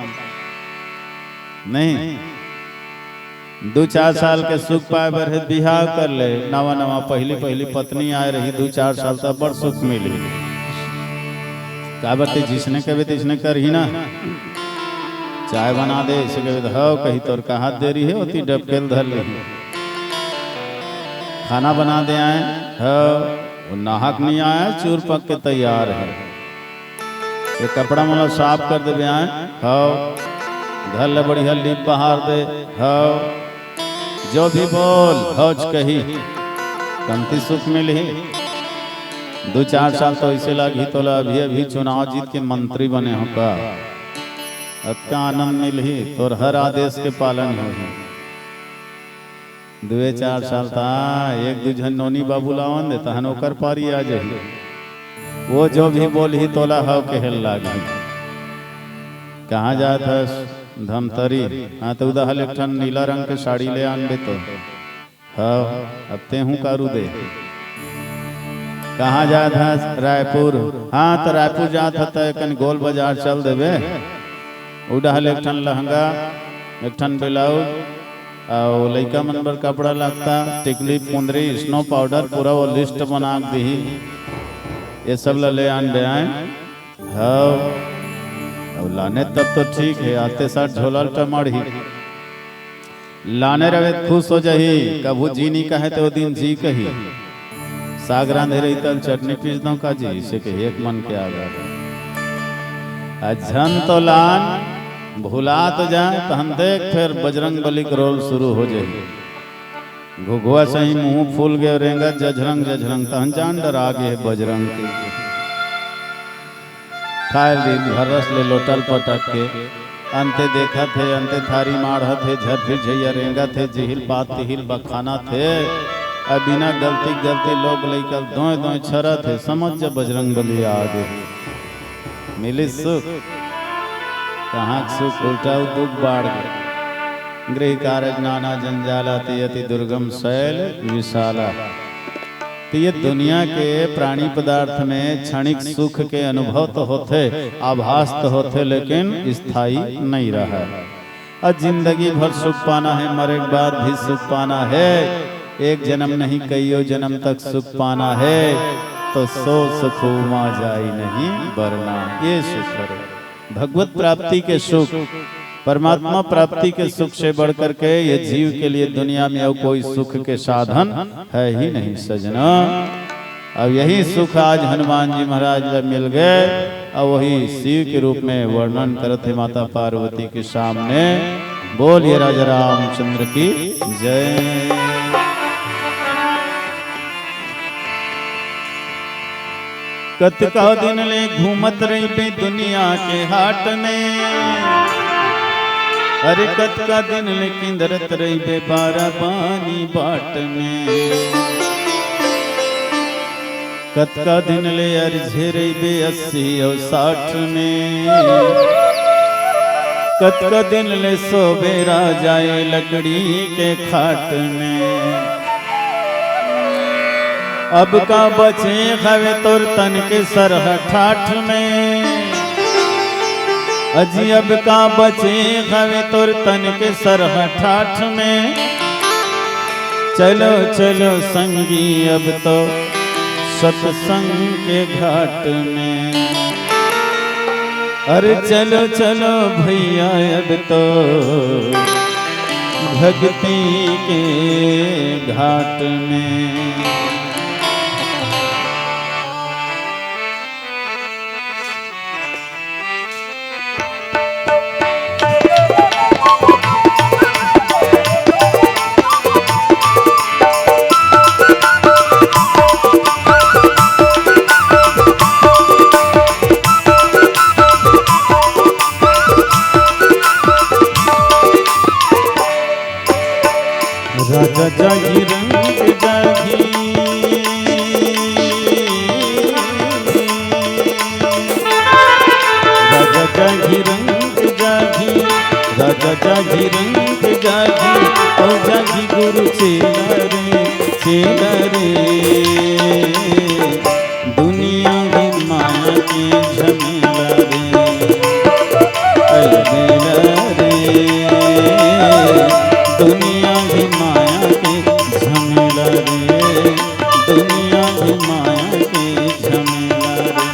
नहीं, दू चार साल के सुख पाए बर हे, बिहाव कर ले। नवा नवा पहली पहली पत्नी आए रही, दू चार साल तक बड़ सुख मिली। काबर ते जिसने कबे तिसने करही ना, चाय बना दे, इसे कबे त हव कही, तोर का हाथ देरी हे, ओती डबकेल धर लेही। खाना बना दे आए, हव, वो नाहक नहीं आया, चूर पक के तैयार हे। ये कपड़ा मोला साफ कर देबे आए, हव। घर ले बढ़िया लीप बहार दे, हव। जो भी बोल, हौच कही, कमती सुख मिलही। दू चार साल तो ऐसे लागही तोला अभी अभी चुनाव जीत के मंत्री बने हो का। अतका आनंद मिलही, तोर हर आदेश के पालन होही। दुए चार साल ता एक दू झन नोनी बाबू लावन दे, तहन ओकर पारी आ जाही। वो जो भी बोलही तोला हव कहेल लागही। कहाँ जात हस? धमतरी। हाँ, तो उदहल एक ठन नीला रंग के साड़ी ले आनबे तो। हव, अब तेहू कारू दे। कहाँ जात हस? रायपुर। हाँ, तो रायपुर जात ह त एकन गोल बाजार चल देबे। उडहल एक ठन लहंगा, एक ठन ब्लाउज, अउ लइका मन बर कपड़ा लत्ता, टिकली, पुंदरी, स्नो पाउडर, पूरा वो लिस्ट बना के दिही। ये सब ल ले आन बे आए। हव, अब लाने तब तो ठीक हे, आते साथ झोला ल टमाड़ही। लाने रहे त खुश हो जाही, कभू जी नहीं कहे तो वो दिन जी कही। साग रांधे रही तब चटनी पीस दो का जी, इसे के एक मन के आगा। आ झन तो लान, भुला तो जाए, तहन देख फिर बजरंग बली के रोल शुरू हो जाही। घुघुआ सही मुंह फूल गए, रेंगत जझरंग जझरंग, तहन जान डरा गे हे बजरंग के। खाए दिन भर रस ले लोटल पटक के, अंते देखत हे, अंते थारी माढ़त हे, झरफिर झैया रेंगत हे, जिहिल पात तिहिल बखानत हे। अब बिना गलती गलती लोग लइका दोय दोय छरत हे, समझ जा बजरंग बली आ गे। मिलिस सुख, कहाँ के सुख, उल्टा उ दुख बाढ़ गे। गृह कारज नाना जंजाला, ती अति दुर्गम शैल विशाला। तो ये दुनिया के प्राणी पदार्थ में क्षणिक सुख के अनुभव तो होथे, आभास तो होथे, लेकिन स्थायी नहीं रहा। और जिंदगी भर सुख पाना है, मरे के बाद भी सुख पाना है, एक जन्म नहीं कईयो जन्म तक सुख पाना है, तो सो सुख उमा जाई नहीं बरना। ये सुख है। भगवत प्राप्ति के सुख, परमात्मा प्राप्ति के सुख से बढ़ करके ये जीव के लिए दुनिया में और कोई सुख के साधन है ही नहीं सजना। अब यही सुख आज हनुमान जी महाराज ला मिल गए और वही शिव के रूप में वर्णन करत हे माता पार्वती के सामने। बोलिए राजा रामचंद्र की जय। कतका दिन ले घूमत रहिबे दुनिया के हाट में, अरे कतका दिन ले किंदरत रहिबे बारा बानी बाट में। कतका दिन ले अरझे रहिबे अस्सी अउ साठ में, कतका दिन ले सोबे राजा ए लकड़ी के खाट में। अब का बचे हवे तोर तन के सरहा ठाठ में, अजी अब का बचे हवे तोर तन के सरहा ठाठ में। चलो चलो संगी अब तो सत्संग के घाट में। अरे चलो चलो भैया अब तो भक्ति के घाट में। राजा जागी रंग जागी, राजा जागी रंग जागी, राजा जागी रंग जागी, ओ जागी गुरु चेला रे, चेला रे। दुनिया ही माया के झमेला रे, अलबेला रे। दुनिया ही माया के झमेला रे, दुनिया ही माया के झमेला रे।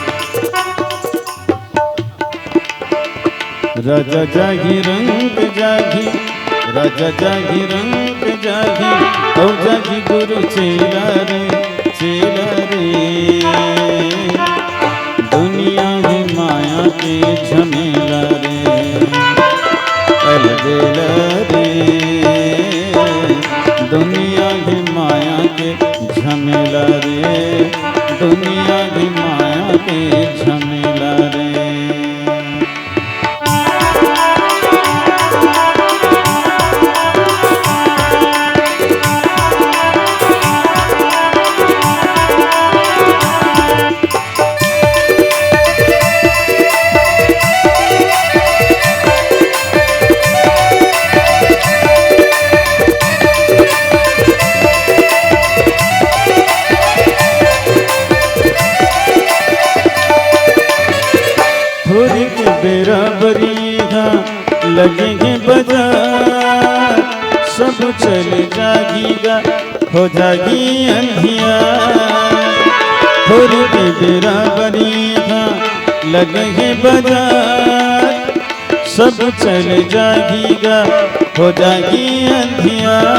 राजा जागी रंग जागी, राजा जागी रंग जागी, ओ जागी गुरु चेला रे, चेला रे। दुनिया ही माया के झमेला रे, अलबेला रे। दुनिया ही माया के झमेला रे, दुनिया ही माया के झमेला रे। थोरिक बेरा बरी हा लगे हे बजार, सब चले जागी गा, हो जागी अंधियार। थोरिक बेरा बरी हा लगे हे बजार, सब चले जागी गा, हो जागी अंधियार।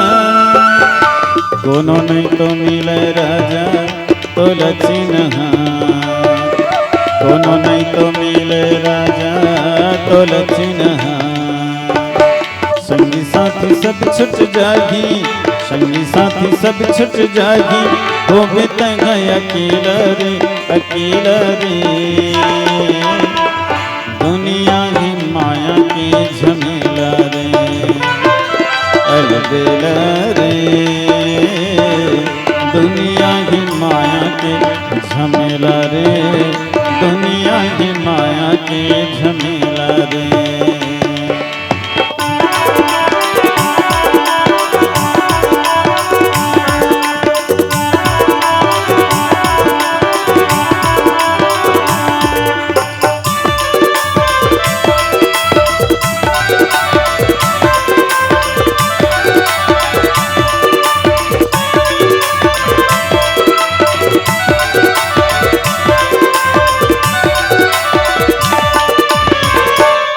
कोनो नइ तो मिले राजा तोला चिन्हार, कोनो नइ तो मिले राजा तोला चिन्हार। संगी साथी सब छुट जाही, संगी साथी सब छुट जाही, होबे तैं अकेला रे, अकेला रे। दुनिया ही माया के झमेला रे, अलबेला रे। दुनिया ही माया के झमेला रे, दुनिया ही माया के झमेला रे।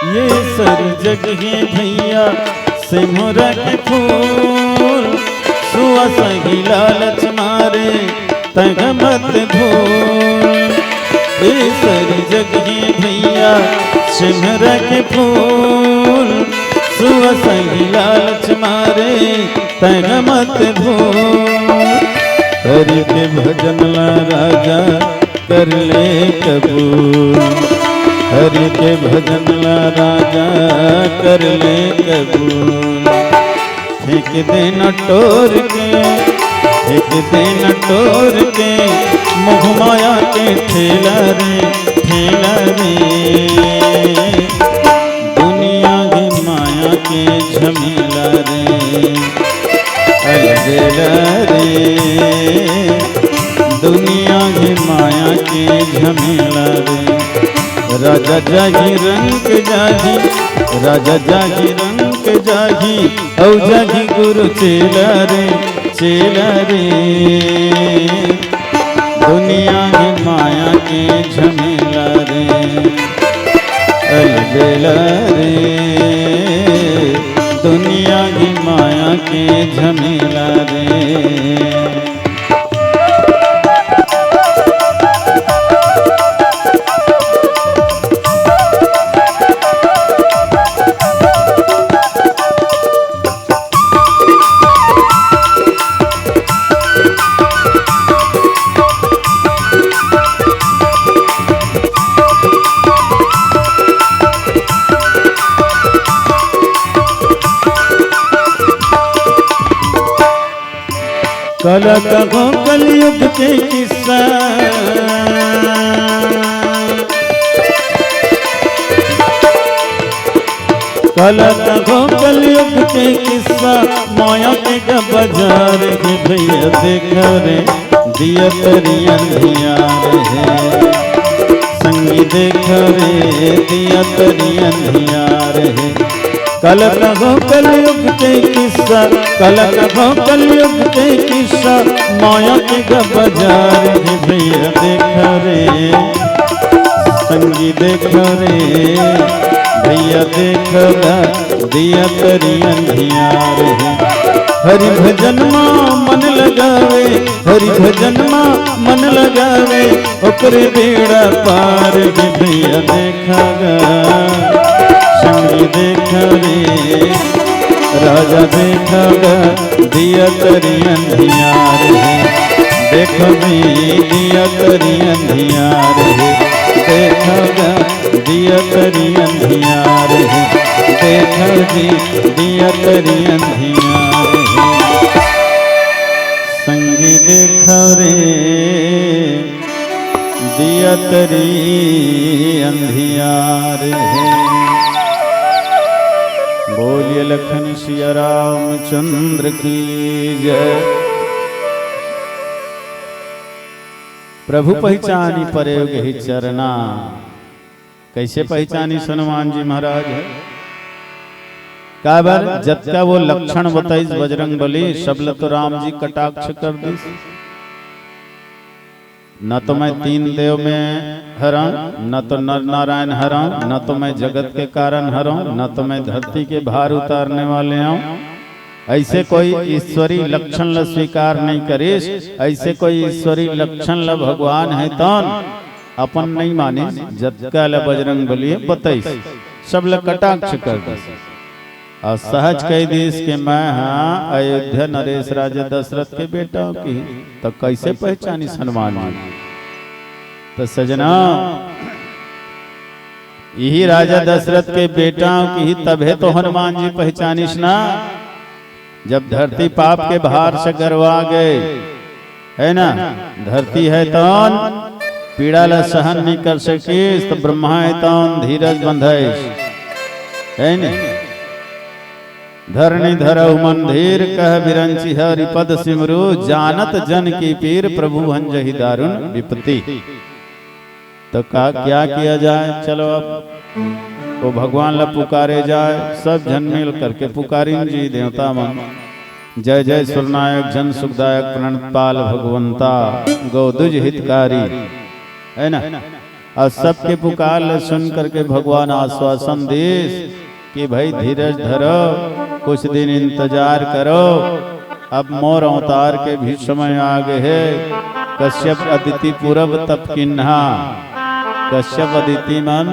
ये सरी जग हे भैया सिमरा के फूल, सुवास ही लालच मारे तैं मत भूल। ये सरी जग हे भैया सिमरा के फूल, सुवा संगी लालच मारे तैं मत भूल। हरि के भजन ला राजा कर ले कबूल। हरि के भजन ला राजा कर ले कबूल। फेंक देना टोर के, फेंक देना टोर के, मोह माया के ठेला रे, ठेला रे। दुनिया के माया के झमेला रे, अलबेला रे। दुनिया के माया के झमेला रे। राजा जागी रंग जागी, राजा जागी रंग जागी, अउ जागी गुरु चेला रे, चेला रे। दुनिया के माया के झमेला रे, अलबेला रे। दुनिया के माया के झमेला रे। कला कहो कलयुग के किस्सा, कला कहो कलयुग के किस्सा, माया के ग बाजार के भैया देख रे, दिया तरी अंधियार हे। संगी देख रे, दिया तरी अंधियार हे। कला कहो कलयुग के किस्सा, कला कहो कलयुग के किस्सा, माया के ग बाजार हे भैया देख रे। संगी देख रे, भैया देख गा, दिया तरी अंधियार हे। हरि भजन मा मन लगावे, हरि भजन मा मन लगावे, ओकरे बेड़ा पार हे भैया देख गा। संगी देख रे, राजा देख गा, दिया तरी अंधियार हे। देख रे, दिया तरी अंधियार हे। देख गा, दिया तरी अंधियार हे। देख जी, दिया तरी अंधियार हे। संगी देख रे, दिया तरी अंधियार हे। बोलिए लखन सिया रामचंद्र की जय। प्रभु पहिचानी परे गहि चरना। कइसे पहिचानिस हनुमान जी महाराज? काबर जतका वो लक्षण बताइस बजरंग बली, सब ल तो राम जी कटाक्ष कर दिस। न तो मैं तीन देव में हरंव, न तो नर नारायण हरंव, न तो मैं जगत के कारण हरंव, न तो मैं धरती के भार उतारने वाले हंव। अइसे कोई ईश्वरी लक्षण ल स्वीकार नइ करिस, अइसे कोई ईश्वरी लक्षण ल भगवान हे तौन अपन नइ मानिस, जतका ल बजरंग बली बताइस, सब ल कटाक्ष कर दिस। अउ सहज कहि दिस कि मैं ह अयोध्या नरेश राजा दशरथ के बेटा हंव किही, त कइसे पहिचानिस हनुमान जी? त सजना, इही राजा दशरथ के बेटा हंव किही, तभे तो हनुमान जी पहिचानिस ना। जब धरती पाप के भार से गरवा गे, हे ना, धरती हे तौन पीड़ा ला सहन नइ कर सकिस, त ब्रह्मा हे तौन धीरज बंधइस, हे ना। धरनी धरहु मन धीर, कह बिरंचि हरि पद सिमरू, जानत जन की पीर, प्रभु भंजहि दारुन बिपति। तो का, क्या किया जाए? चलो, अब वो भगवान ला पुकारे जाए, सब झन मिल करके पुकारिन जी देवता मन। जय जय सुरनायक जन सुखदायक प्रणतपाल भगवंता, गौ दुज हितकारी, हे ना? अउ सबके पुकार ल सुन करके भगवान आश्वासन दिस कि भाई धीरज धरो, कुछ दिन इंतजार करो, अब मोर अवतार के भी समय आ गे हे। कश्यप अदिति पूरब तप किन्हा, कश्यप अदिति मन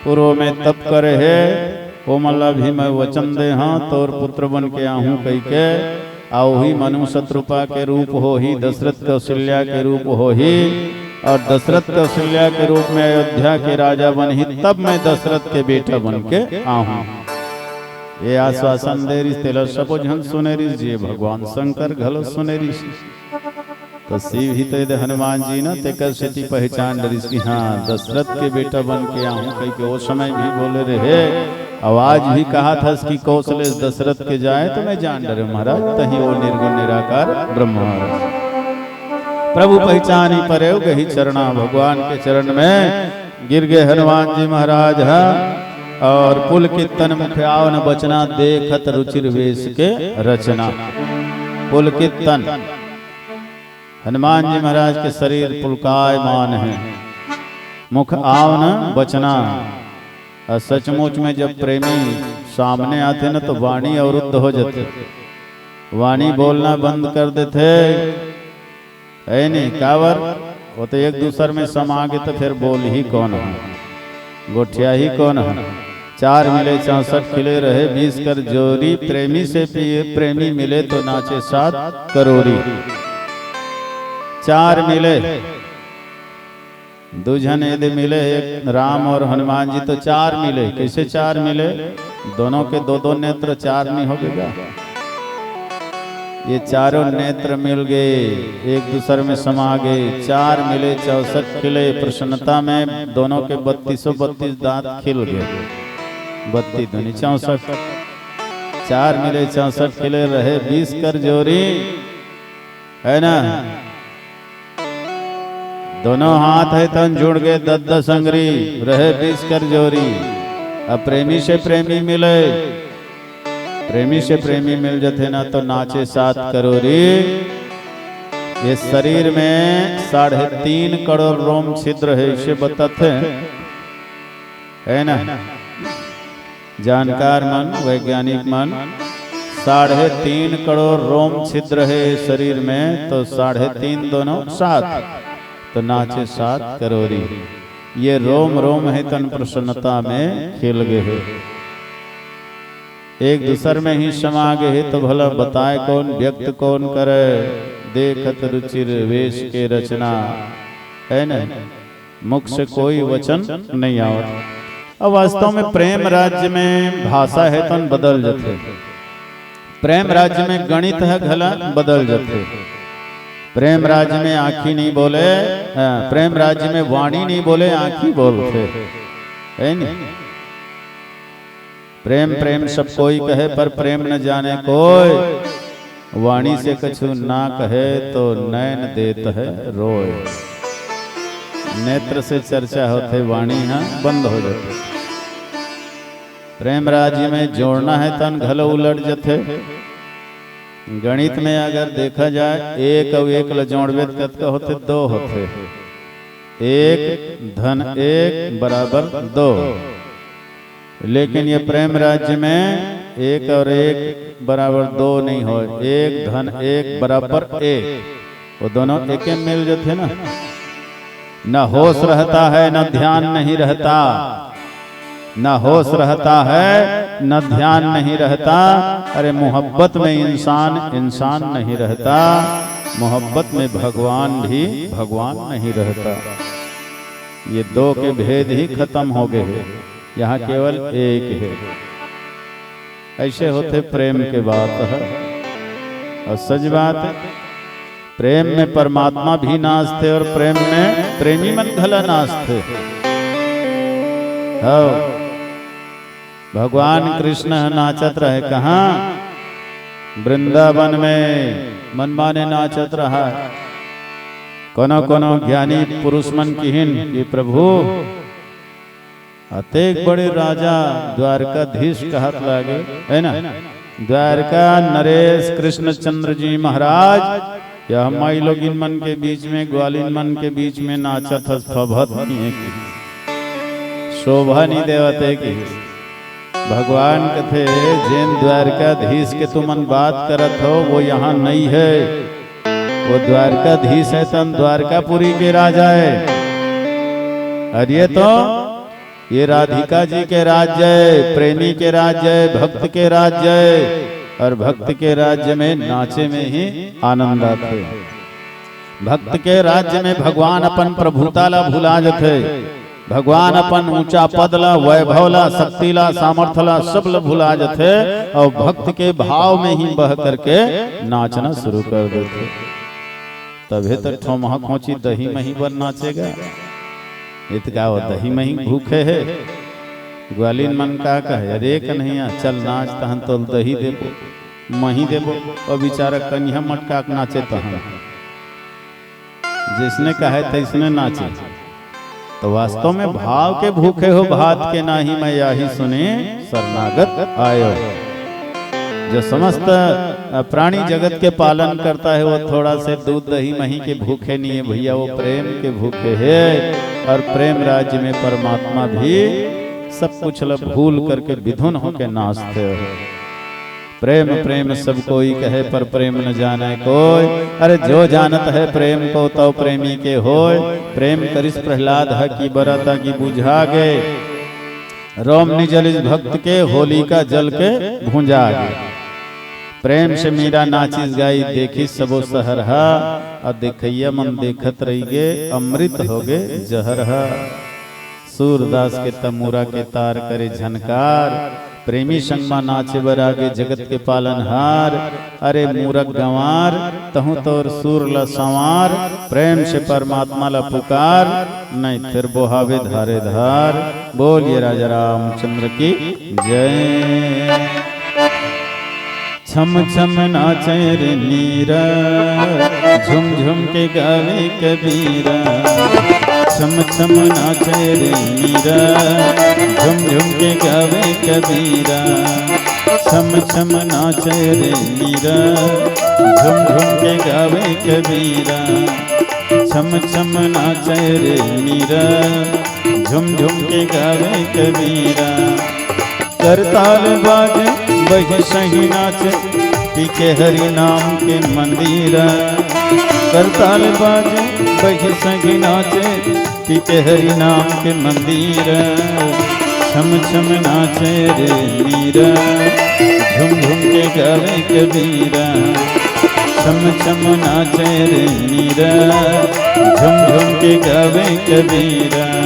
पूर्व में तप करे हे, ओमन ला भी मैं वचन दे हंव, तोर पुत्र बन के आहूं कहिके। आ ओही मनु शतरूपा के रूप होही, दशरथ कौशल्या के रूप होही, और दशरथ कौशल्या के रूप में अयोध्या के राजा बनही, तब मैं दशरथ के बेटा बन के आहूं। ये आश्वासन दे रिस, तेला सबो झन सुने रिस जी, भगवान शंकर घलो सुने रिस। तो शिव ही तो यदि हनुमान जी ना, तेकर सेती पहचान डरिस कि हाँ, दशरथ के बेटा बन के आहूं कहिके ओ समय भी बोले रहे। अब आज भी कहत हस कि कौशलेश दशरथ के जाय, तो मैं जान डरेंव महाराज, तहीं ओ निर्गुण निराकार ब्रह्म हरस। प्रभु पहचानि परेउ गहि चरणा, भगवान के चरण में गिर गे हनुमान जी महाराज ह। और पुलकित तन मुख आवन बचना, देखत रुचिर वेश के रचना। पुलकित तन, हनुमान जी महाराज के शरीर पुलकायमान हे, मुख आवन बचना। और सचमुच में जब प्रेमी सामने आथे न, तो वाणी अवरुद्ध हो जाथे, वाणी बोलना बंद कर देथे, हे नहीं? काबर? वो तो एक दूसर में समा गे, तो फिर बोलही कोन ह, गोठियाही कोन ह? चार मिले चौसठ खिले, रहे बीस कर जोरी, प्रेमी से पि-, प्रेमी मिले तो नाचे सात करोरी। चार मिले, दू झन यदि मिले, एक राम और हनुमान जी, तो चार मिले। कैसे चार मिले? दोनों के दो दो नेत्र, चार नहीं हो गे का? ये चारों नेत्र मिल गे, एक दूसर में समा गे। चार मिले चौसठ खिले, प्रसन्नता में दोनों के बत्तीसों बत्तीस दांत खिल गे। बत्ती दूनी चौसठ, चार मिले चौसठ खिले, रहे बीस कर जोरी, हे ना? दोनों हाथ हे तन जुड़ गे दस दस अंगरी, रहे बीस कर जोरी। अब प्रेमी से प्रेमी मिले, प्रेमी से प्रेमी मिल जथे ना, तो नाचे सात करोरी। ये शरीर में साढ़े तीन करोड़ रोम छिद्र हे, इसे बतथे, हे ना? जानकार मन, वैज्ञानिक मन, साढ़े तीन करोड़ रोम छिद्र हे शरीर में, तो साढ़े तीन दोनों सात, तो नाचे सात करोरी। ये रोम रोम हे तन प्रसन्नता में खिल गे हे। एक दूसर में ही समा गे हे, तो भला बताय कोन, व्यक्त कोन करे? देखत रुचिर वेश के रचना, हे न? मुख से कोई वचन नहीं आवत। अब वास्तव में प्रेम राज्य में भाषा हे तन बदल जथे, प्रेम राज्य में गणित हे घला बदल जथे। प्रेम राज्य में आँखी नहीं बोले, हाँ, प्रेम राज्य में वाणी नहीं बोले, आँखी बोलथे, हे नहीं? प्रेम प्रेम सब कोई कहे, पर प्रेम न जाने कोय। वाणी से कछु ना कहे, तो नैन देत हे रोय। नेत्र से चर्चा होथे, वाणी ह बंद हो जाथे। प्रेम राज्य में जोड़ना हे तन घलो उलट जथे। गणित में अगर देखा जाए, एक अउ एक ल जोड़बे त कतका होथे? दो होथे। एक धन एक बराबर दो। लेकिन ये प्रेम राज्य में एक और एक बराबर दो नहीं होय, एक धन एक बराबर एक। वो दोनों एके मिल जथे ना। न होश रहता है, न ध्यान नहीं रहता, न होश रहता है, न ध्यान नहीं रहता। अरे, मोहब्बत में इंसान इंसान नहीं रहता, मोहब्बत में भगवान भी भगवान नहीं रहता। ये दो के भेद ही खतम हो गे हे, यहाँ केवल एक हे। अइसे होथे प्रेम के बात ह। अउ सच बात हे, प्रेम में परमात्मा भी नाचथे अउ प्रेम में प्रेमी मन घला नाचथे। हव, भगवान कृष्ण ह नाचत रहे कहाँ? वृंदावन में मनमाने नाचत रहा। कोनो कोनो ज्ञानी पुरुष मन किहिन कि प्रभु, अतेक बड़े राजा द्वारकाधीश कहत लागे, हे ना? द्वारका नरेश कृष्णचंद्र जी महाराज, यह माई लोगिन मन के बीच में, ग्वालिन मन के बीच में नाचत हस, फभत नहीं हे कि शोभा नहीं देवत हे कि। भगवान कथे, जेन द्वारकाधीश के तुमन बात करत हो, वो यहाँ नहीं हे। वो द्वारकाधीश हे, तन द्वारकापुरी के राजा हे। अउ ये तो ये राधिका जी के राज्य, प्रेमी के राज्य, भक्त के राज्य, और भक्त के राज्य में नाचे में ही आनंद आथे। भक्त के राज्य में भगवान अपन प्रभुता ला भुला जथे, भगवान अपन ऊंचा पद ला, वैभव ला, शक्ति ला, सामर्थ्य ला, सब ला भुला जथे, और भक्त के भाव में ही बह करके नाचना शुरू कर देथे। तभे तो ठोमहा खोची दही मही बर नाचेगा। इत का वो दही मही भूखे हे। ग्वालिन मन का कहे, "अरे कन्हैया, चल नाच, तहन तोल दही देबो, मही देबो।" और बेचारा कनिहा मटका के नाचे तहन। जैसने कहे तैसने नाचे। तो वास्तव में भाव के भूखे हो भात के, नाही मैं याही सुने शरणागत आयो। जो समस्त, अ, प्राणी जगत के पालन करता है, वो थोड़ा से दूध दही मही के भूखे नहीं है भैया, वो प्रेम के भूखे है। और प्रेम राज्य में परमात्मा भी सब कुछ ला भूल करके विधुन होके नाचते हो। प्रेम प्रेम सब कोई कहे, पर प्रेम न जाने कोई। अरे जो जानत है प्रेम को, तव प्रेमी के होय। प्रेम करिस प्रहलाद ह कि बरत कि बुझा गे। रोम निजलिस भक्त के, होलिका जल के भुंजा गे। प्रेम से मीरा नाचिस गाई, देखिस सबो सहर हा। अउ देखइया मन देखत रहि गे, अमृत हो गे जहर हा। सूरदास के त मूरा के तार करे झनकार, प्रेमी संग मा नाचे बर आगे जगत के पालनहार। अरे मूरख गंवार, तहूं तोर सूर ल संवार, प्रेम से परमात्मा ल पुकार, नहीं फिर बोहावे धारे धार। बोलिए राजा रामचंद्र की जय। छम छम नाचे रे मीरा, झुम झुम के गावे कबीरा। छम छम नाचे रे मीरा, झुम झुम के गावे कबीरा। छम छम नाचे रे मीरा, झुम झुम के गावे कबीरा। छम छम नाचे रे मीरा, झुम झुम के गावे कबीरा। करताल बाजे बही सही नाचे, पी के हरि नाम के मंदिर। करताल बाजे बही सही नाचे, पी के हरि नाम के मंदिर। छम छम नाचे रे मीरा, झुम झुम के गावे कबीरा। छम छम नाचे रे मीरा, झुम झुम के गावे कबीरा।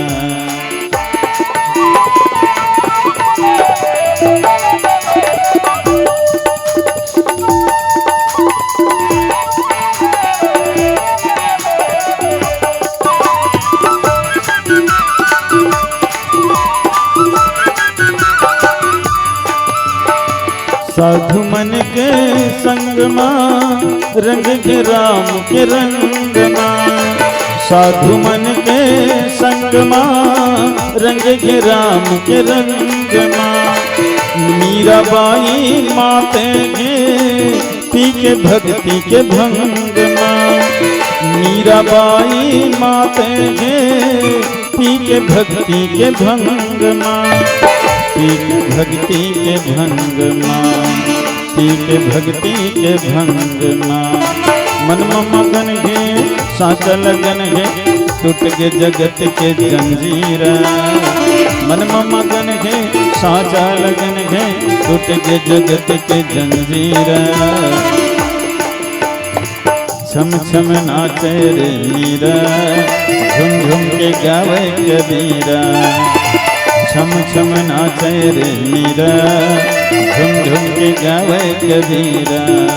साधु मन के संग मा, रंग के राम के रंग मा। साधु मन के संग मा, रंग के राम के रंग मा। मीराबाई माते गे, पी के भक्ति के भंग मा। मीराबाई माते गे, पी के भक्ति के भंग मा, पी के भक्ति के भंग मा, पी के भक्ति के भंग मा। मन म मगन हे साचा लगन हे, टूट गे जगत के जंजीर। मन म मगन हे साचा लगन हे, टूट गे जगत के जंजीर। छम छम नाचे रे मीरा, झुम झुम के गावे कबीरा। छम छम नाचे रे मीरा, झुम झुम के गावे कबीरा।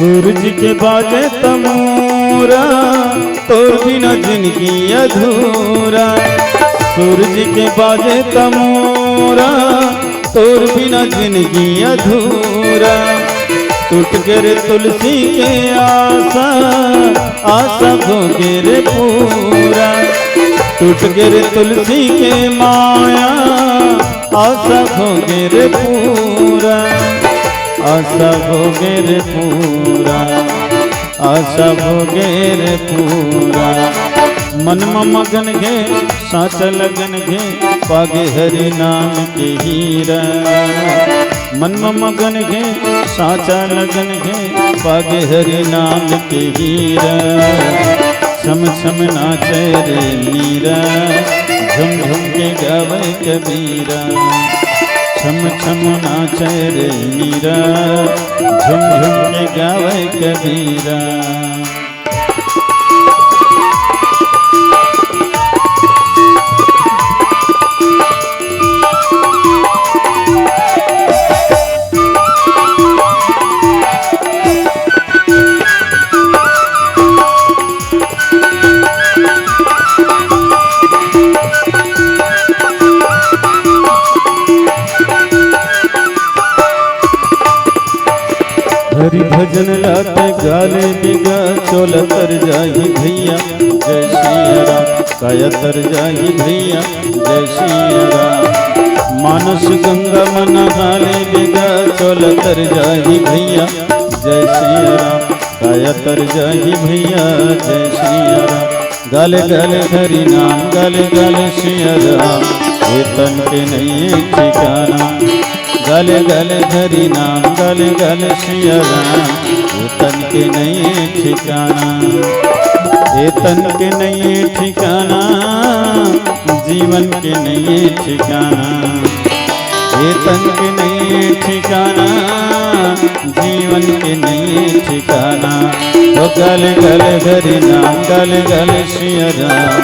सूरज के बाजे तमूरा, तोर बिना जिनगी अधूरा। सूरज के बाजे तमूरा, तोर बिना जिनगी अधूरा। टूट गे रे तुलसी के आसा, आसा हो गे रे पूरा। टूट गे रे तुलसी के माया, आशा भोगे रे पूरा, आशा भोगे रे पूरा, आशा भोगे रे पूरा। मन म मगन घे, साचा लगन घे, पागे हरि नाम के हीरा। मन म मगन घे, साचा लगन घे, पागे हरि नाम के हीरा। छम छम नाचे रे मीरा, झुम झुम के गावे कबीरा। छम छम नाचे रे मीरा, झुम झुम के गावे कबीरा। हरि भजन लाते गाले बिगा, चोला तर जाही भैया जय सिया राम। काया तर जाही भैया जय सिया राम। मानस गंगा म नहाले बिगा, चोला तर जाही भैया जय सिया राम। काया तर जाही भैया जय सिया राम। गाले गाले हरि नाम, गाले गाले सिया राम, ए तन के नइये ठिकाना। गाले गाले हरि नाम, गाले गाले सिया राम, ए तन के नइये ठिकाना। ए तन के नइये ठिकाना, जीवन के नइये ठिकाना। ए तन के नइये ठिकाना, जीवन के नइये ठिकाना। ओ गाले गाले हरि नाम, गाले गाले सिया राम,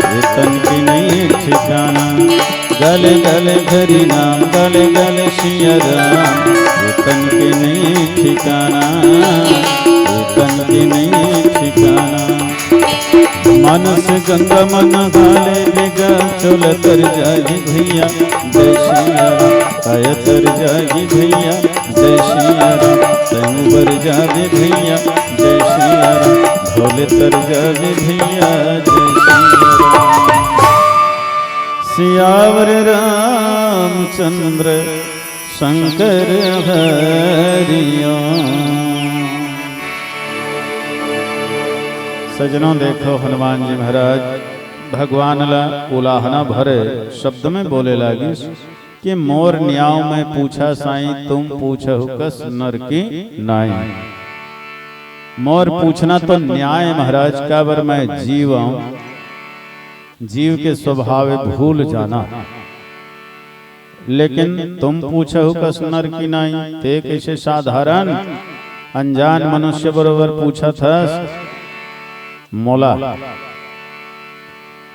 ए तन के नइये ठिकाना। गाले गाले हरि नाम, गाले गाले सिया राम, ए तन के नइये ठिकाना, ए तन के नइये ठिकाना। मानस गंगा म नहाले बिगा, चोला तर जाही भैया जय सिया राम। काया तर जाही भैया जय सिया राम। तैं उबर जाबे भैया जय सिया राम। भोले तर जाबे भैया जय सिया राम। सियावर रामचंद्र शंकर हरिओम। सजनों, देखो, हनुमान जी महाराज भगवान ला उलाहना भरे शब्द में बोले लागिस कि मोर न्याव मैं पूछा साईं, तुम पूछहु कस नर की नाई। मोर पूछना तो न्याय महाराज, काबर मैं जीव आऊं, जीव के स्वभाव भूल जाना। लेकिन तुम पूछहु कस नर की नाई, ते कइसे साधारण अनजान मनुष्य बरोबर पूछत हस मोला।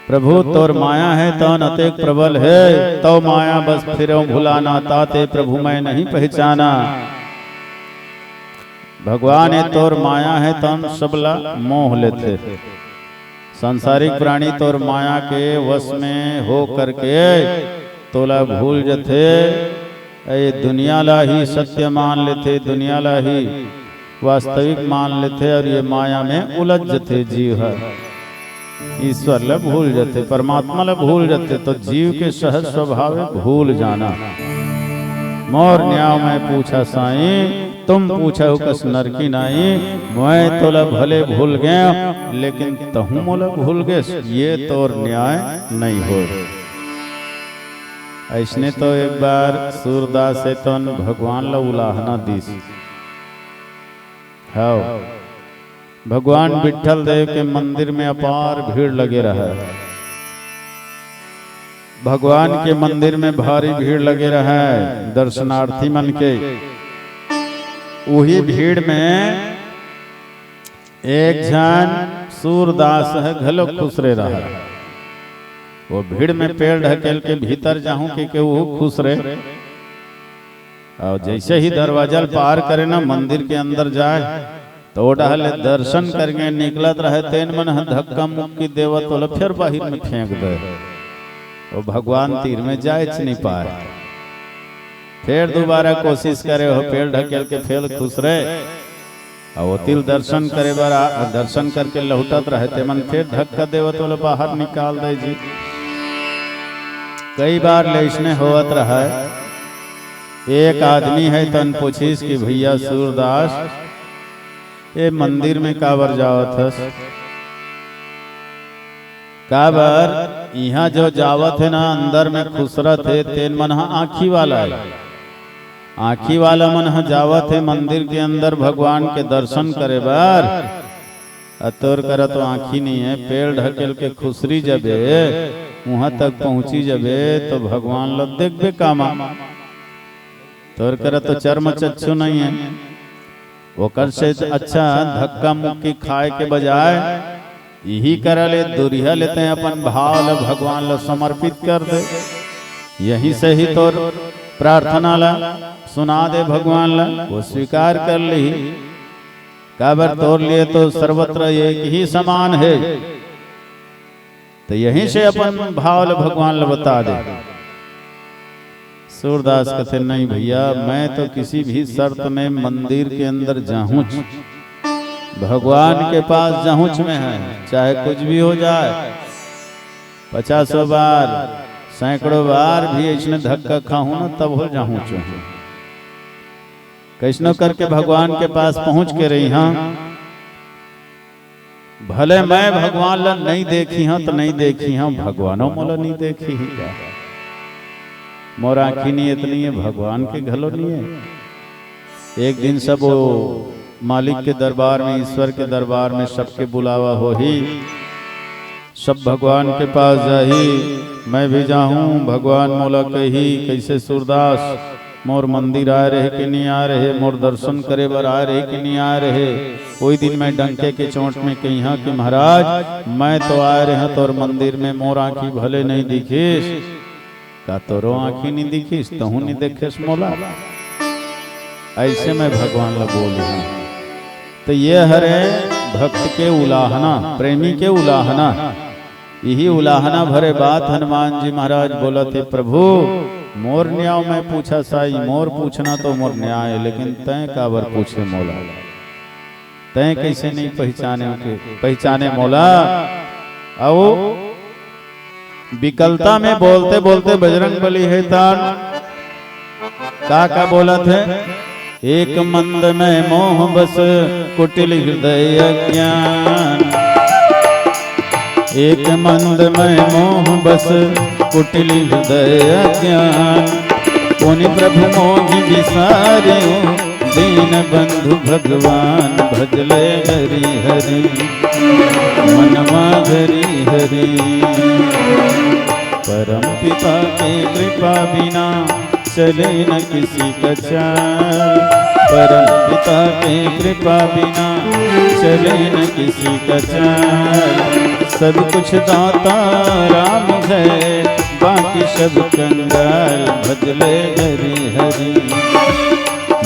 प्रभु तोर माया हे तौन अतेक प्रबल हे, तौ माया बस फिरौं भुलाना, ताते प्रभु मैं नहीं पहचाना। भगवान हे तोर माया हे तौन सबला मोह लेथे। सांसारिक प्राणी तोर माया के वश में हो करके तोला भूल जथे। ये दुनिया ला ही सत्य मान लेथे, दुनिया ला ही वास्तविक मान लेथे और ये माया में उलझ जथे जीव ह। ईश्वर ला भूल जथे, परमात्मा ला भूल जथे, तो जीव के सहज स्वभाव हे भूल जाना। मोर न्याव मैं पूछा साईं, तुम पूछहु कस नर की नाई। मैं तोला भले भूल गए, लेकिन तहूं मोला भूल गेस, ये तोर न्याय नहीं होय। अइसने तो एक बार सूरदास हे तौन भगवान ला उलाहना दिस। हव, भगवान विठल देव के मंदिर में अपार भीड़ लगे रहय। भगवान के मंदिर में भारी भीड़ लगे रहय दर्शनार्थी मन के। उही भीड़ में एक झन सूरदास ह घलो खुसरे रहय। वो भीड़ में पैर ढकेल के भीतर जाहूं के, के वो खुसरे। और जैसे ही दरवाजा ल पार करे ना, मंदिर के अंदर जाए, तो ओ डहर ले दर्शन करके निकलत रहे, तेन मन ह धक्का मुक्की देवत ओला फेर बाहिर में फेंक दे। वो भगवान तीर में जाएच नहीं पाए। फेर दोबारा कोशिश करे, हो पैर ढकेल के फेर खुसरे। अउ ओती ल दर्शन करे बर आ, दर्शन करके लहुटत रहे, ते मन फेर धक्का देवत ओला बाहर निकाल दे जी। कई बार ले अइसने होवत रहय, एक आदमी हे तन पूछिस कि भैया सूरदास, ए मंदिर में काबर जावत हस? काबर इहाँ जो जावत हे ना, अंदर में खुसरत हे, तेन मन ह आँखी वाला हे। आँखी वाला मन ह जावत हे मंदिर के अंदर भगवान के दर्शन करे बर, अ तोर करा तो आँखी नइ हे, पेड़ ढकेल के खुसरी जबे, उहाँ तक पहुँची जबे, तो भगवान ल देखबे कामा। तोर करा तो चर्म चक्षु नइ हे, ओकर से अच्छा धक्का मुक्की खाए के बजाय इही करा ले दुरिहा ले तैं अपन भाव ल भगवान ल समर्पित कर दे। यहीं से ही तोर प्रार्थना ल सुना दे भगवान ल, वो स्वीकार कर लिही। काबर तोर लिए तो सर्वत्र एक ही समान हे। तो यहीं से अपन भाव ल भगवान ल बता दे। सूरदास कथे, नहीं भैया, मैं तो किसी भी शर्त में मंदिर के अंदर जाहूँच, भगवान के पास जाहूँच मैं ह, चाहे कुछ भी हो जाए, पचासों बार, सैकड़ों बार भी अइसने धक्का खाहूँ ना, तब हो जाहूँच। कइसनो करके भगवान के पास पहुँच के रहिहूँ। भले मैं भगवान ल नइ देखिहूँ त नइ देखिहूँ, भगवानो मोला नइ देखिही का? मोर आँखी नइ हे त नइ हे, भगवान के घलो नइ हे। एक दिन सब वो मालिक के दरबार में, ईश्वर के दरबार में सबके बुलावा होही, सब भगवान के पास जाही। मैं भी जाहूँ, भगवान मोला कही, कइसे सूरदास, मोर मंदिर आए रहे कि नइ आए रहे, मोर दर्शन करे बर आए रहे कि नइ आए रहे। कोई दिन मैं डंके के चोट में कहिहूँ कि महाराज, मैं तो आए रहेंव तोर मंदिर में, मोर आँखी भले नइ दिखिस। का तोरो आँखी नइ दिखिस, तहूँ नइ देखेस मोला? अइसे मैं भगवान ल बोलिहूँ। तो ये हरे भक्त के उलाहना, प्रेमी के उलाहना। इही उलाहना भरे बात हनुमान जी महाराज बोलत हे, प्रभु, मोर न्याय मैं पूछा साई, मोर पूछना तो मोर न्याय हे, लेकिन तैं काबर पूछे मोला? तैं कइसे नइ पहिचाने के, पहिचाने मोला? अउ विकलता में बोलते बोलते बजरंग बली हे तन का का बोलत हे? एक मंद मैं मोह बस कुटिल हृदय अज्ञान, एक मंद मैं मोह बस कुटिल हृदय अज्ञान। पुनि प्रभु मोहि बिसारेउ दीन बंधु भगवान, भजले हरि हरि मनवा हरि हरि। परम पिता के कृपा बिना चले न किसी का चाल, परम पिता के कृपा बिना चले न किसी का चाल। सब कुछ दाता राम है, बाकी सब कंगाल, भजले हरि हरि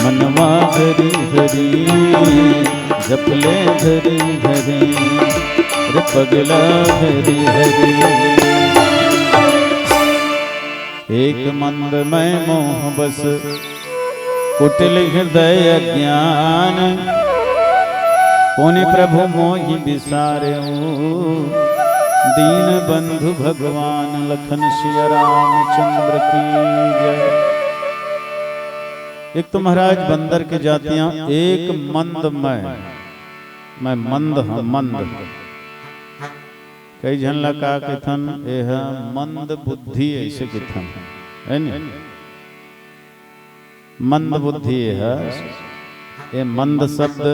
मनवा हरि हरि, जपले हरि हरि, रे पगला हरि हरि। एक मंद मैं मोह बस कुटिल हृदय अज्ञान, पुनि प्रभु मोहि बिसारेउ दीन बंधु भगवान। लखन सिया रामचंद्र की जय। एक तो महाराज बंदर के जातियां एक मंद मैं, मैं मंद हूं, मंद। कई झन ला का कथन, एह मंद बुद्धि ऐसे कथन, है नी? मंद बुद्धि एह, ए मंद शब्द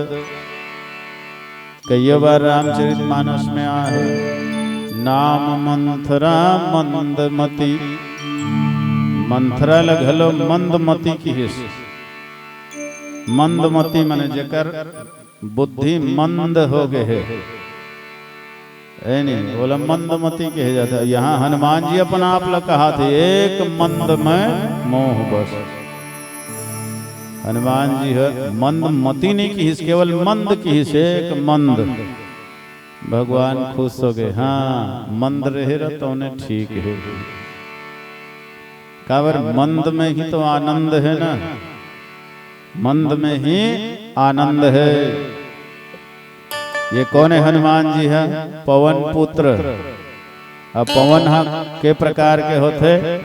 कइयो बार रामचरित मानस में आहे। नाम मंथरा मंदमती, मंथरा ल घलो मंदमती किहिस। मंदमती माने जेकर बुद्धि मंद हो गे हे, ए नी, ओला मंदमती कहे जाथे। यहाँ हनुमान जी अपन आप ला कहाथे, एक मंद मैं मोह बस। हनुमान जी ह मंदमती नहीं किहिस, केवल मंद किहिस, एक मंद। भगवान खुश हो गए, हाँ, मंद रहे रह तौने ठीक है। काबर मंद में ही तो आनंद है ना, मंद में ही आनंद है। ये कौन है? हनुमान जी है, पवन पुत्र। अब पवन ह के प्रकार के होथे?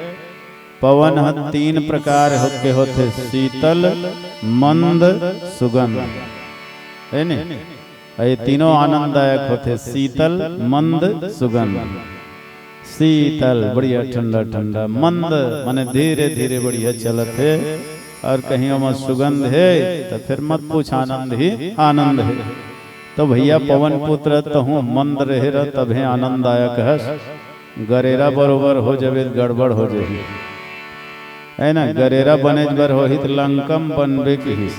पवन ह तीन प्रकार हो-, के होथे, शीतल, मंद, सुगंध, हे ने? ये तीनों आनंददायक होथे, शीतल, मंद, सुगंध। शीतल, बढ़िया ठंडा ठंडा, मंद, माने धीरे धीरे बढ़िया चलत हे, और कहीं ओमा सुगंध हे, त फिर मत पूछ, आनंद ही आनंद हे। तो भैया पवन पुत्र, तहूँ मंद रहे रह, तभे आनंददायक हस। गरेरा बरोबर हो जबे त गड़बड़ हो जही, हे ना? गरेरा बनेच बर होही त लंकम बनबे किहिस।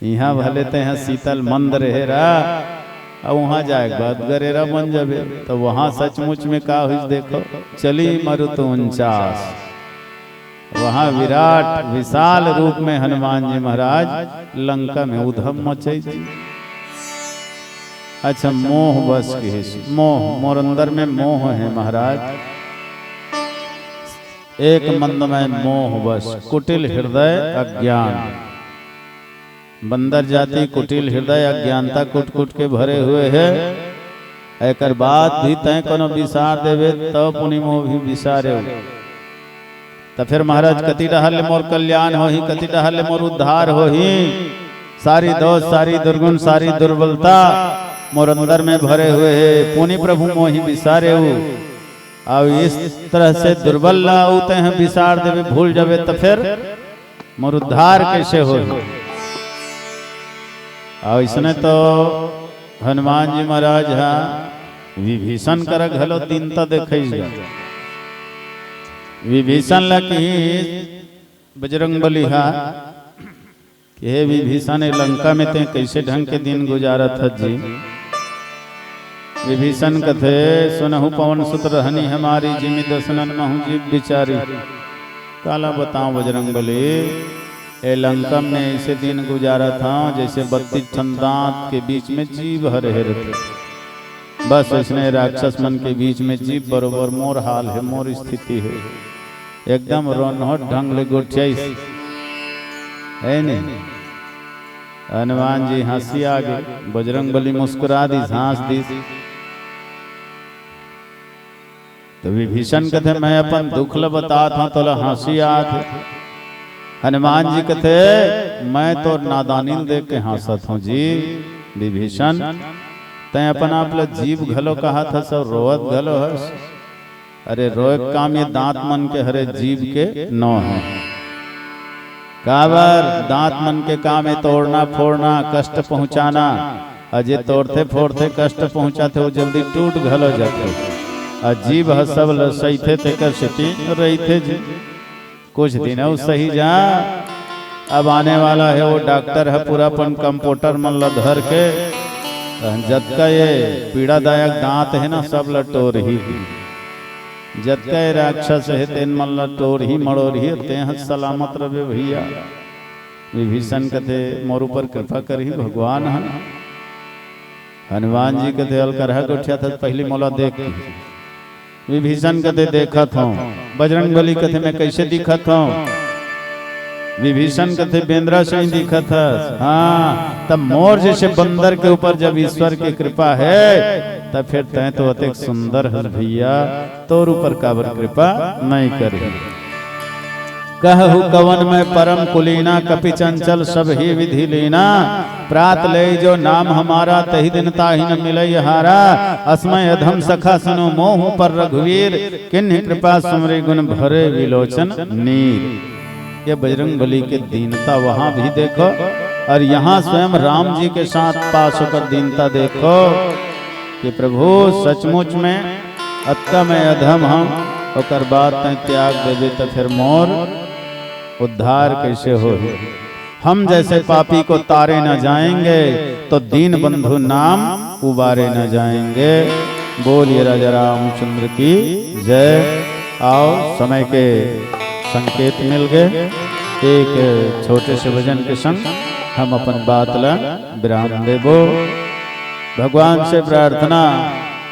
इहाँ भले तेहा शीतल मंद रहे रह, अब वहाँ जाए के बाद गरेरा बन जबे, तो वहाँ सचमुच में का होइस देखो। चली मरुत उनचास, वहाँ विराट विशाल रूप में हनुमान जी महाराज लंका में उधम मचाई दी। अच्छा, मोह बस किहिस, मोह, मोर अंदर में मोह हे महाराज। एक मंदमय मोह बस, कुटिल हृदय अज्ञान। बंदर जाति कुटिल हृदय अज्ञानता कुट कुट के भरे हुए हे। एकर बाद भी तैं कोनो बिसार देबे, तब पुनि मोह भी बिसारे। त फिर महाराज, कति डहर ले मोर कल्याण होही, कति डहर ले मोर उद्धार होही? सारी दोष, सारी दुर्गुण, सारी दुर्बलता मोर अंदर में भरे हुए हे। पुनि प्रभु मोहि बिसारे हूँ। अब इस तरह से दुर्बल ला अउ तैं बिसार देबे, भूल जाबे, त फिर मोर उद्धार कैसे हो? और इसने तो हनुमान जी महाराज हा विभीषण करा घलो दीनता देखइस गा। विभीषण ला किहिस बजरंग बली हा कि हे विभीषण, ए लंका में तें कैसे ढंग के दिन गुजारत हस जी? विभीषण कथे, सुनहु पवन सुत रहनी हमारी, जिमि दस नन महु जीव बिचारी। काला बताऊं बजरंग बली, ए लंका में ऐसे दिन गुजारत हंव, जैसे बत्तीस ठन दांत के बीच में जीभ हर हेरथे। बस इसने राक्षस मन के बीच में जीभ बरोबर मोर हाल हे, मोर स्थिति हे। एकदम रोनहट ढंग ले गोठियाइस, हे नहीं? हनुमान जी हंसी आ गे, बजरंग बली मुस्कुरा दिस, हंस दिस। तो विभीषण कथे, मैं अपन दुख ल बतात हंव, तोला हंसी आत हे। हनुमान जी कथे, मैं तोर नादानी ल देख के हंसत हंव जी। विभीषण, तैं अपन आप ल जीव घलो कहत हस अउ रोवत घलो हस। अरे, रोए के काम ये दांत मन के हरे, जीव के नो हे। काबर? दांत मन के काम हे तोड़ना, फोड़ना, कष्ट पहुंचाना। अउ जे तोड़थे, फोड़थे, कष्ट पहुंचाथे, वो जल्दी टूट घलो जाथे। अउ जीव ह सब ल सहिथे, तेकर सेती रहिथे जी। कुछ दिन अउ सही जा, अब आने वाला हे वो डॉक्टर ह पूरा अपन कंपाउंडर मन ल धर के, जतका ये पीड़ादायक दांत हे ना, सब ल टोरही। जतका ये राक्षस हे, तेन मन ल टोरही, मड़ोरही, तें ह सलामत रहे भैया। विभीषण कथे, मोर ऊपर कृपा करही भगवान ह। हनुमान जी कथे, अलकरहा गोठियाथस, पहली मोला देख। विभीषण कथे, देखत हंव। बजरंग बली कथे, मैं कैसे दिखत हंव? विभीषण कथे, बेंदरा सही दिखत हस। हाँ, तब मोर जैसे बंदर के ऊपर जब ईश्वर के कृपा हे, तब फिर तैं तो अतेक सुंदर हस भैया, तोर ऊपर काबर कृपा नहीं करही? कहहु कवन मैं परम कुलीना, कपि चंचल सब ही विधि लीना। प्रात लेई जो नाम हमारा, तही दिन ताहि न मिलई हारा। असमय अधम सखा सुनो, मोहु पर रघुवीर, किन्हि कृपा सुमरी गुण भरे विलोचन नीर। ये बजरंग बली के दीनता वहां भी देखो, और यहाँ स्वयं राम जी के साथ पास होकर दीनता देखो कि प्रभु, सचमुच में अतका मैं अधम हंव, ओकर बाद तैं त्याग देबे त फिर मोर उद्धार कैसे होही? हम जैसे पापी को तारे न जाएंगे, तो दीन बंधु नाम उबारे न जाएंगे। बोलिए राजा रामचंद्र की जय। आओ, समय के संकेत मिल गए, एक छोटे से भजन के संग हम अपन बात ला विराम देबो। भगवान से प्रार्थना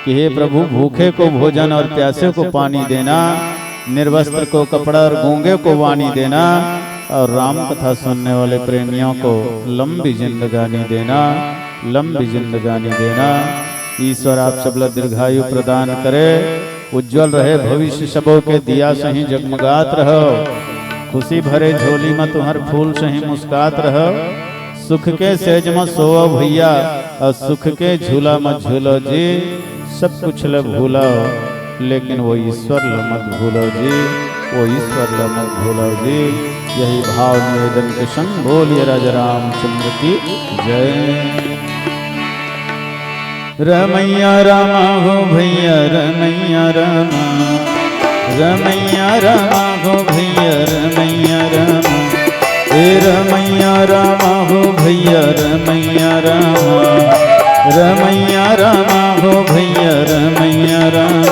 कि हे प्रभु, भूखे को भोजन और प्यासे को पानी देना, निर्वस्त्र को कपड़ा और गूंगे को वाणी देना, और राम कथा सुनने वाले प्रेमियों को लंबी जिंदगानी देना, लंबी जिंदगानी देना। ईश्वर आप सबला दीर्घायु प्रदान करे। उज्जवल रहे भविष्य सबो के दिया सही जगमगात रहो। खुशी भरे झोली म तुहर फूल सही मुस्कात रहो। सुख के सेज म सोवो भैया, अउ सुख के झूला म झूलो जी। सब कुछ ल भूलो, लेकिन वो ईश्वर ल मत भूलो जी, वो ईश्वर ल मत भूलो जी। यही भाव निवेदन के संग बोलिए राजा रामचंद्र की जय। रमैया रामा हो भैया, रमैया रामा, रमैया रामा हो भैया, रमैया रामा। ए रमैया रामा हो भैया, रमैया रामा, रमैया रामा हो भैया, रमैया रामा।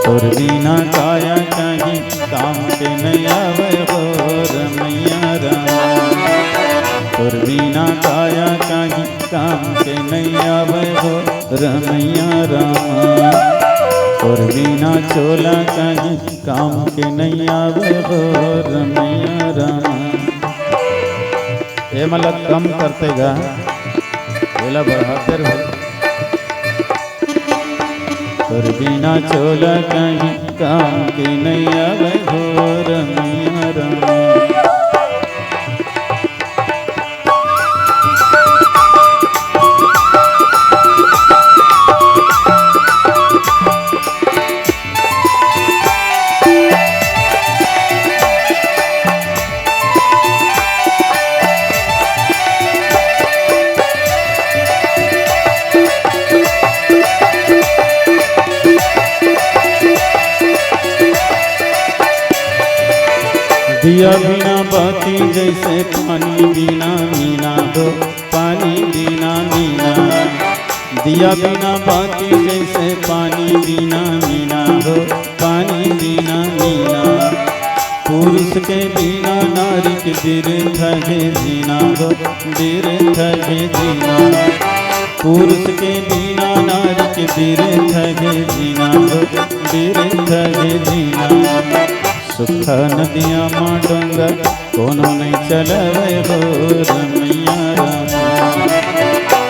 तोर बिना काया कहीं काम के नहीं आवे हो रमैया रामा। तोर बिना काया कहीं काम के नहीं आवे हो रमैया रामा। तोर बिना चोला कहीं काम के नहीं आवे हो रमैया रामा। ए मला कम करते गा, एला बढ़ाते रहो। तोर बिना चोला कहीं काम के नहीं आवे हो रमैया रामा। दिया बिना बाती जैसे पानी बिना मीना हो, पानी बिना मीना। दिया बिना बाती जैसे पानी बिना मीना हो, पानी बिना मीना। पुरुष के बिना नारी के बिरथ हे जीना हो, बिरथ हे जीना। पुरुष के बिना नारी के बिरथ हे जीना हो, बिरथ हे जीना। सुखा नदिया मा डोंगा कोनो नहीं चलवे हो रमैया रामा।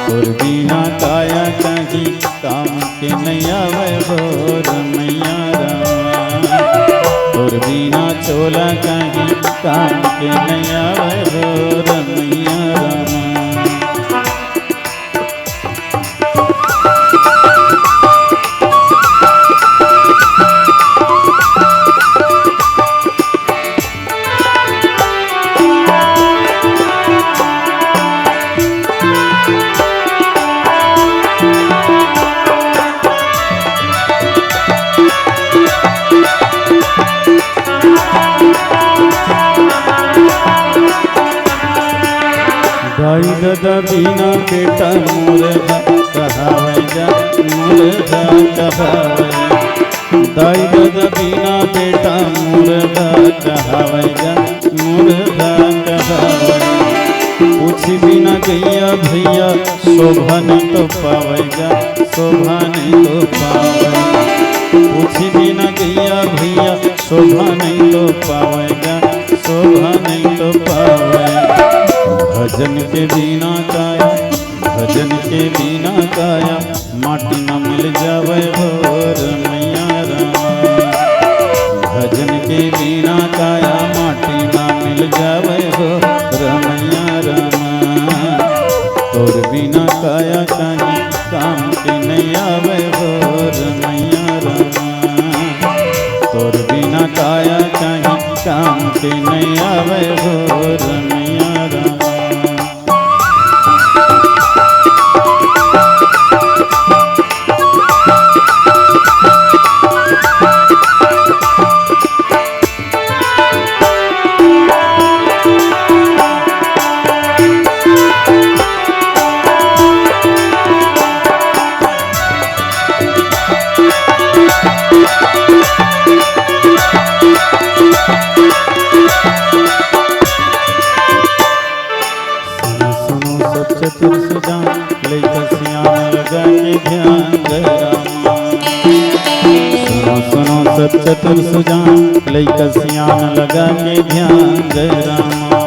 तोर बिना काया कहीं काम के नहीं आवे हो रमैया रामा। तोर बिना चोला कहीं काम के नहीं आवे हो रमैया रामा। दाई ददा बिना बेटा मुर्गा कहावै जा, मुर्गा कहावै। दाई ददा बिना बेटा मुर्गा कहावै जा, मुर्गा कहावै। पूछी बिना गैया भैया शोभा नहीं तो पावै जा, शोभा नहीं तो पावै। पूछी बिना गैया भैया शोभा नहीं तो पावै जा, शोभा नहीं तो पावै। भजन के बिना काया, भजन के बिना काया माटी मा मिल जावे हो रमैया रामा। भजन के बिना काया माटी मा मिल जावे हो रमैया रामा। तोर बिना काया कहीं काम के नहीं आवे हो रमैया रामा। तोर बिना काया कहीं काम के नहीं आवे हो रमैया रामा। सुनो, सुनो सब चतुर सुजान, लइका सियान लगा के ध्यान जय रामा। सुनो, सुनो सब चतुर सुजान, लइका सियान लगा के ध्यान जय रामा।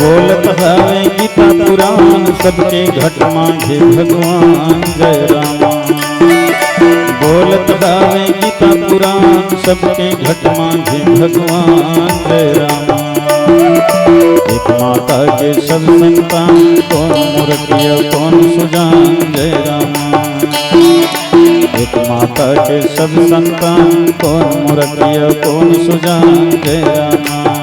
बोलत हवे गीता पुराण, सबके घट मांगे भगवान जय रामा। बोलत हावे गीता पुराण, सबके घट मांझे भगवान जय रामा। एक माता के सब संतान, कोन मूरतिया कोन सुजान जय रामा। एक माता के सब संतान, कोन मूरतिया कोन सुजान जय रामा।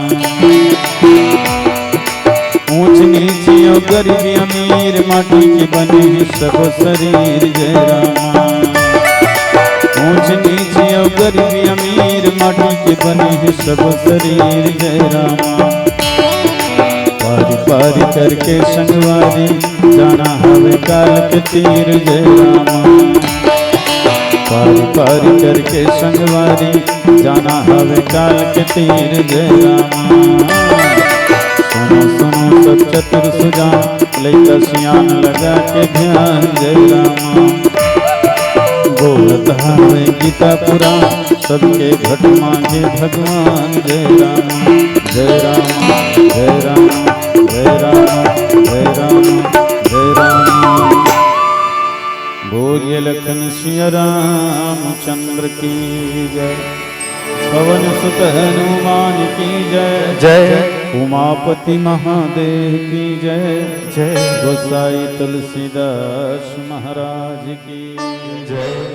ऊंच नीच अउ गरीब अमीर, माटी के बने हे सब शरीर जय रामा। ऊंच नीच अउ गरीब अमीर, माटी के बने हे सब शरीर जय रामा। पारी पारी करके संगवारी, जाना हवे काल के तीर जय रामा। पारी पारी करके संगवारी, जाना हवे काल के तीर जय रामा। सुनो सुनो सब चतुर सुजान, लइका सियान लगा के ध्यान जय रामा। बोलत हवे गीता पुराण, सबके घट मांझे भगवान जय रामा। जय रामा, जय रामा, जय रामा, जय रामा, जय रामा। बोलिए लखन सिया रामचंद्र की जय। पवन सुत हनुमान की जय। जय। उमापति महादेव की जय। जय। गोसाई तुलसीदास महाराज की जय।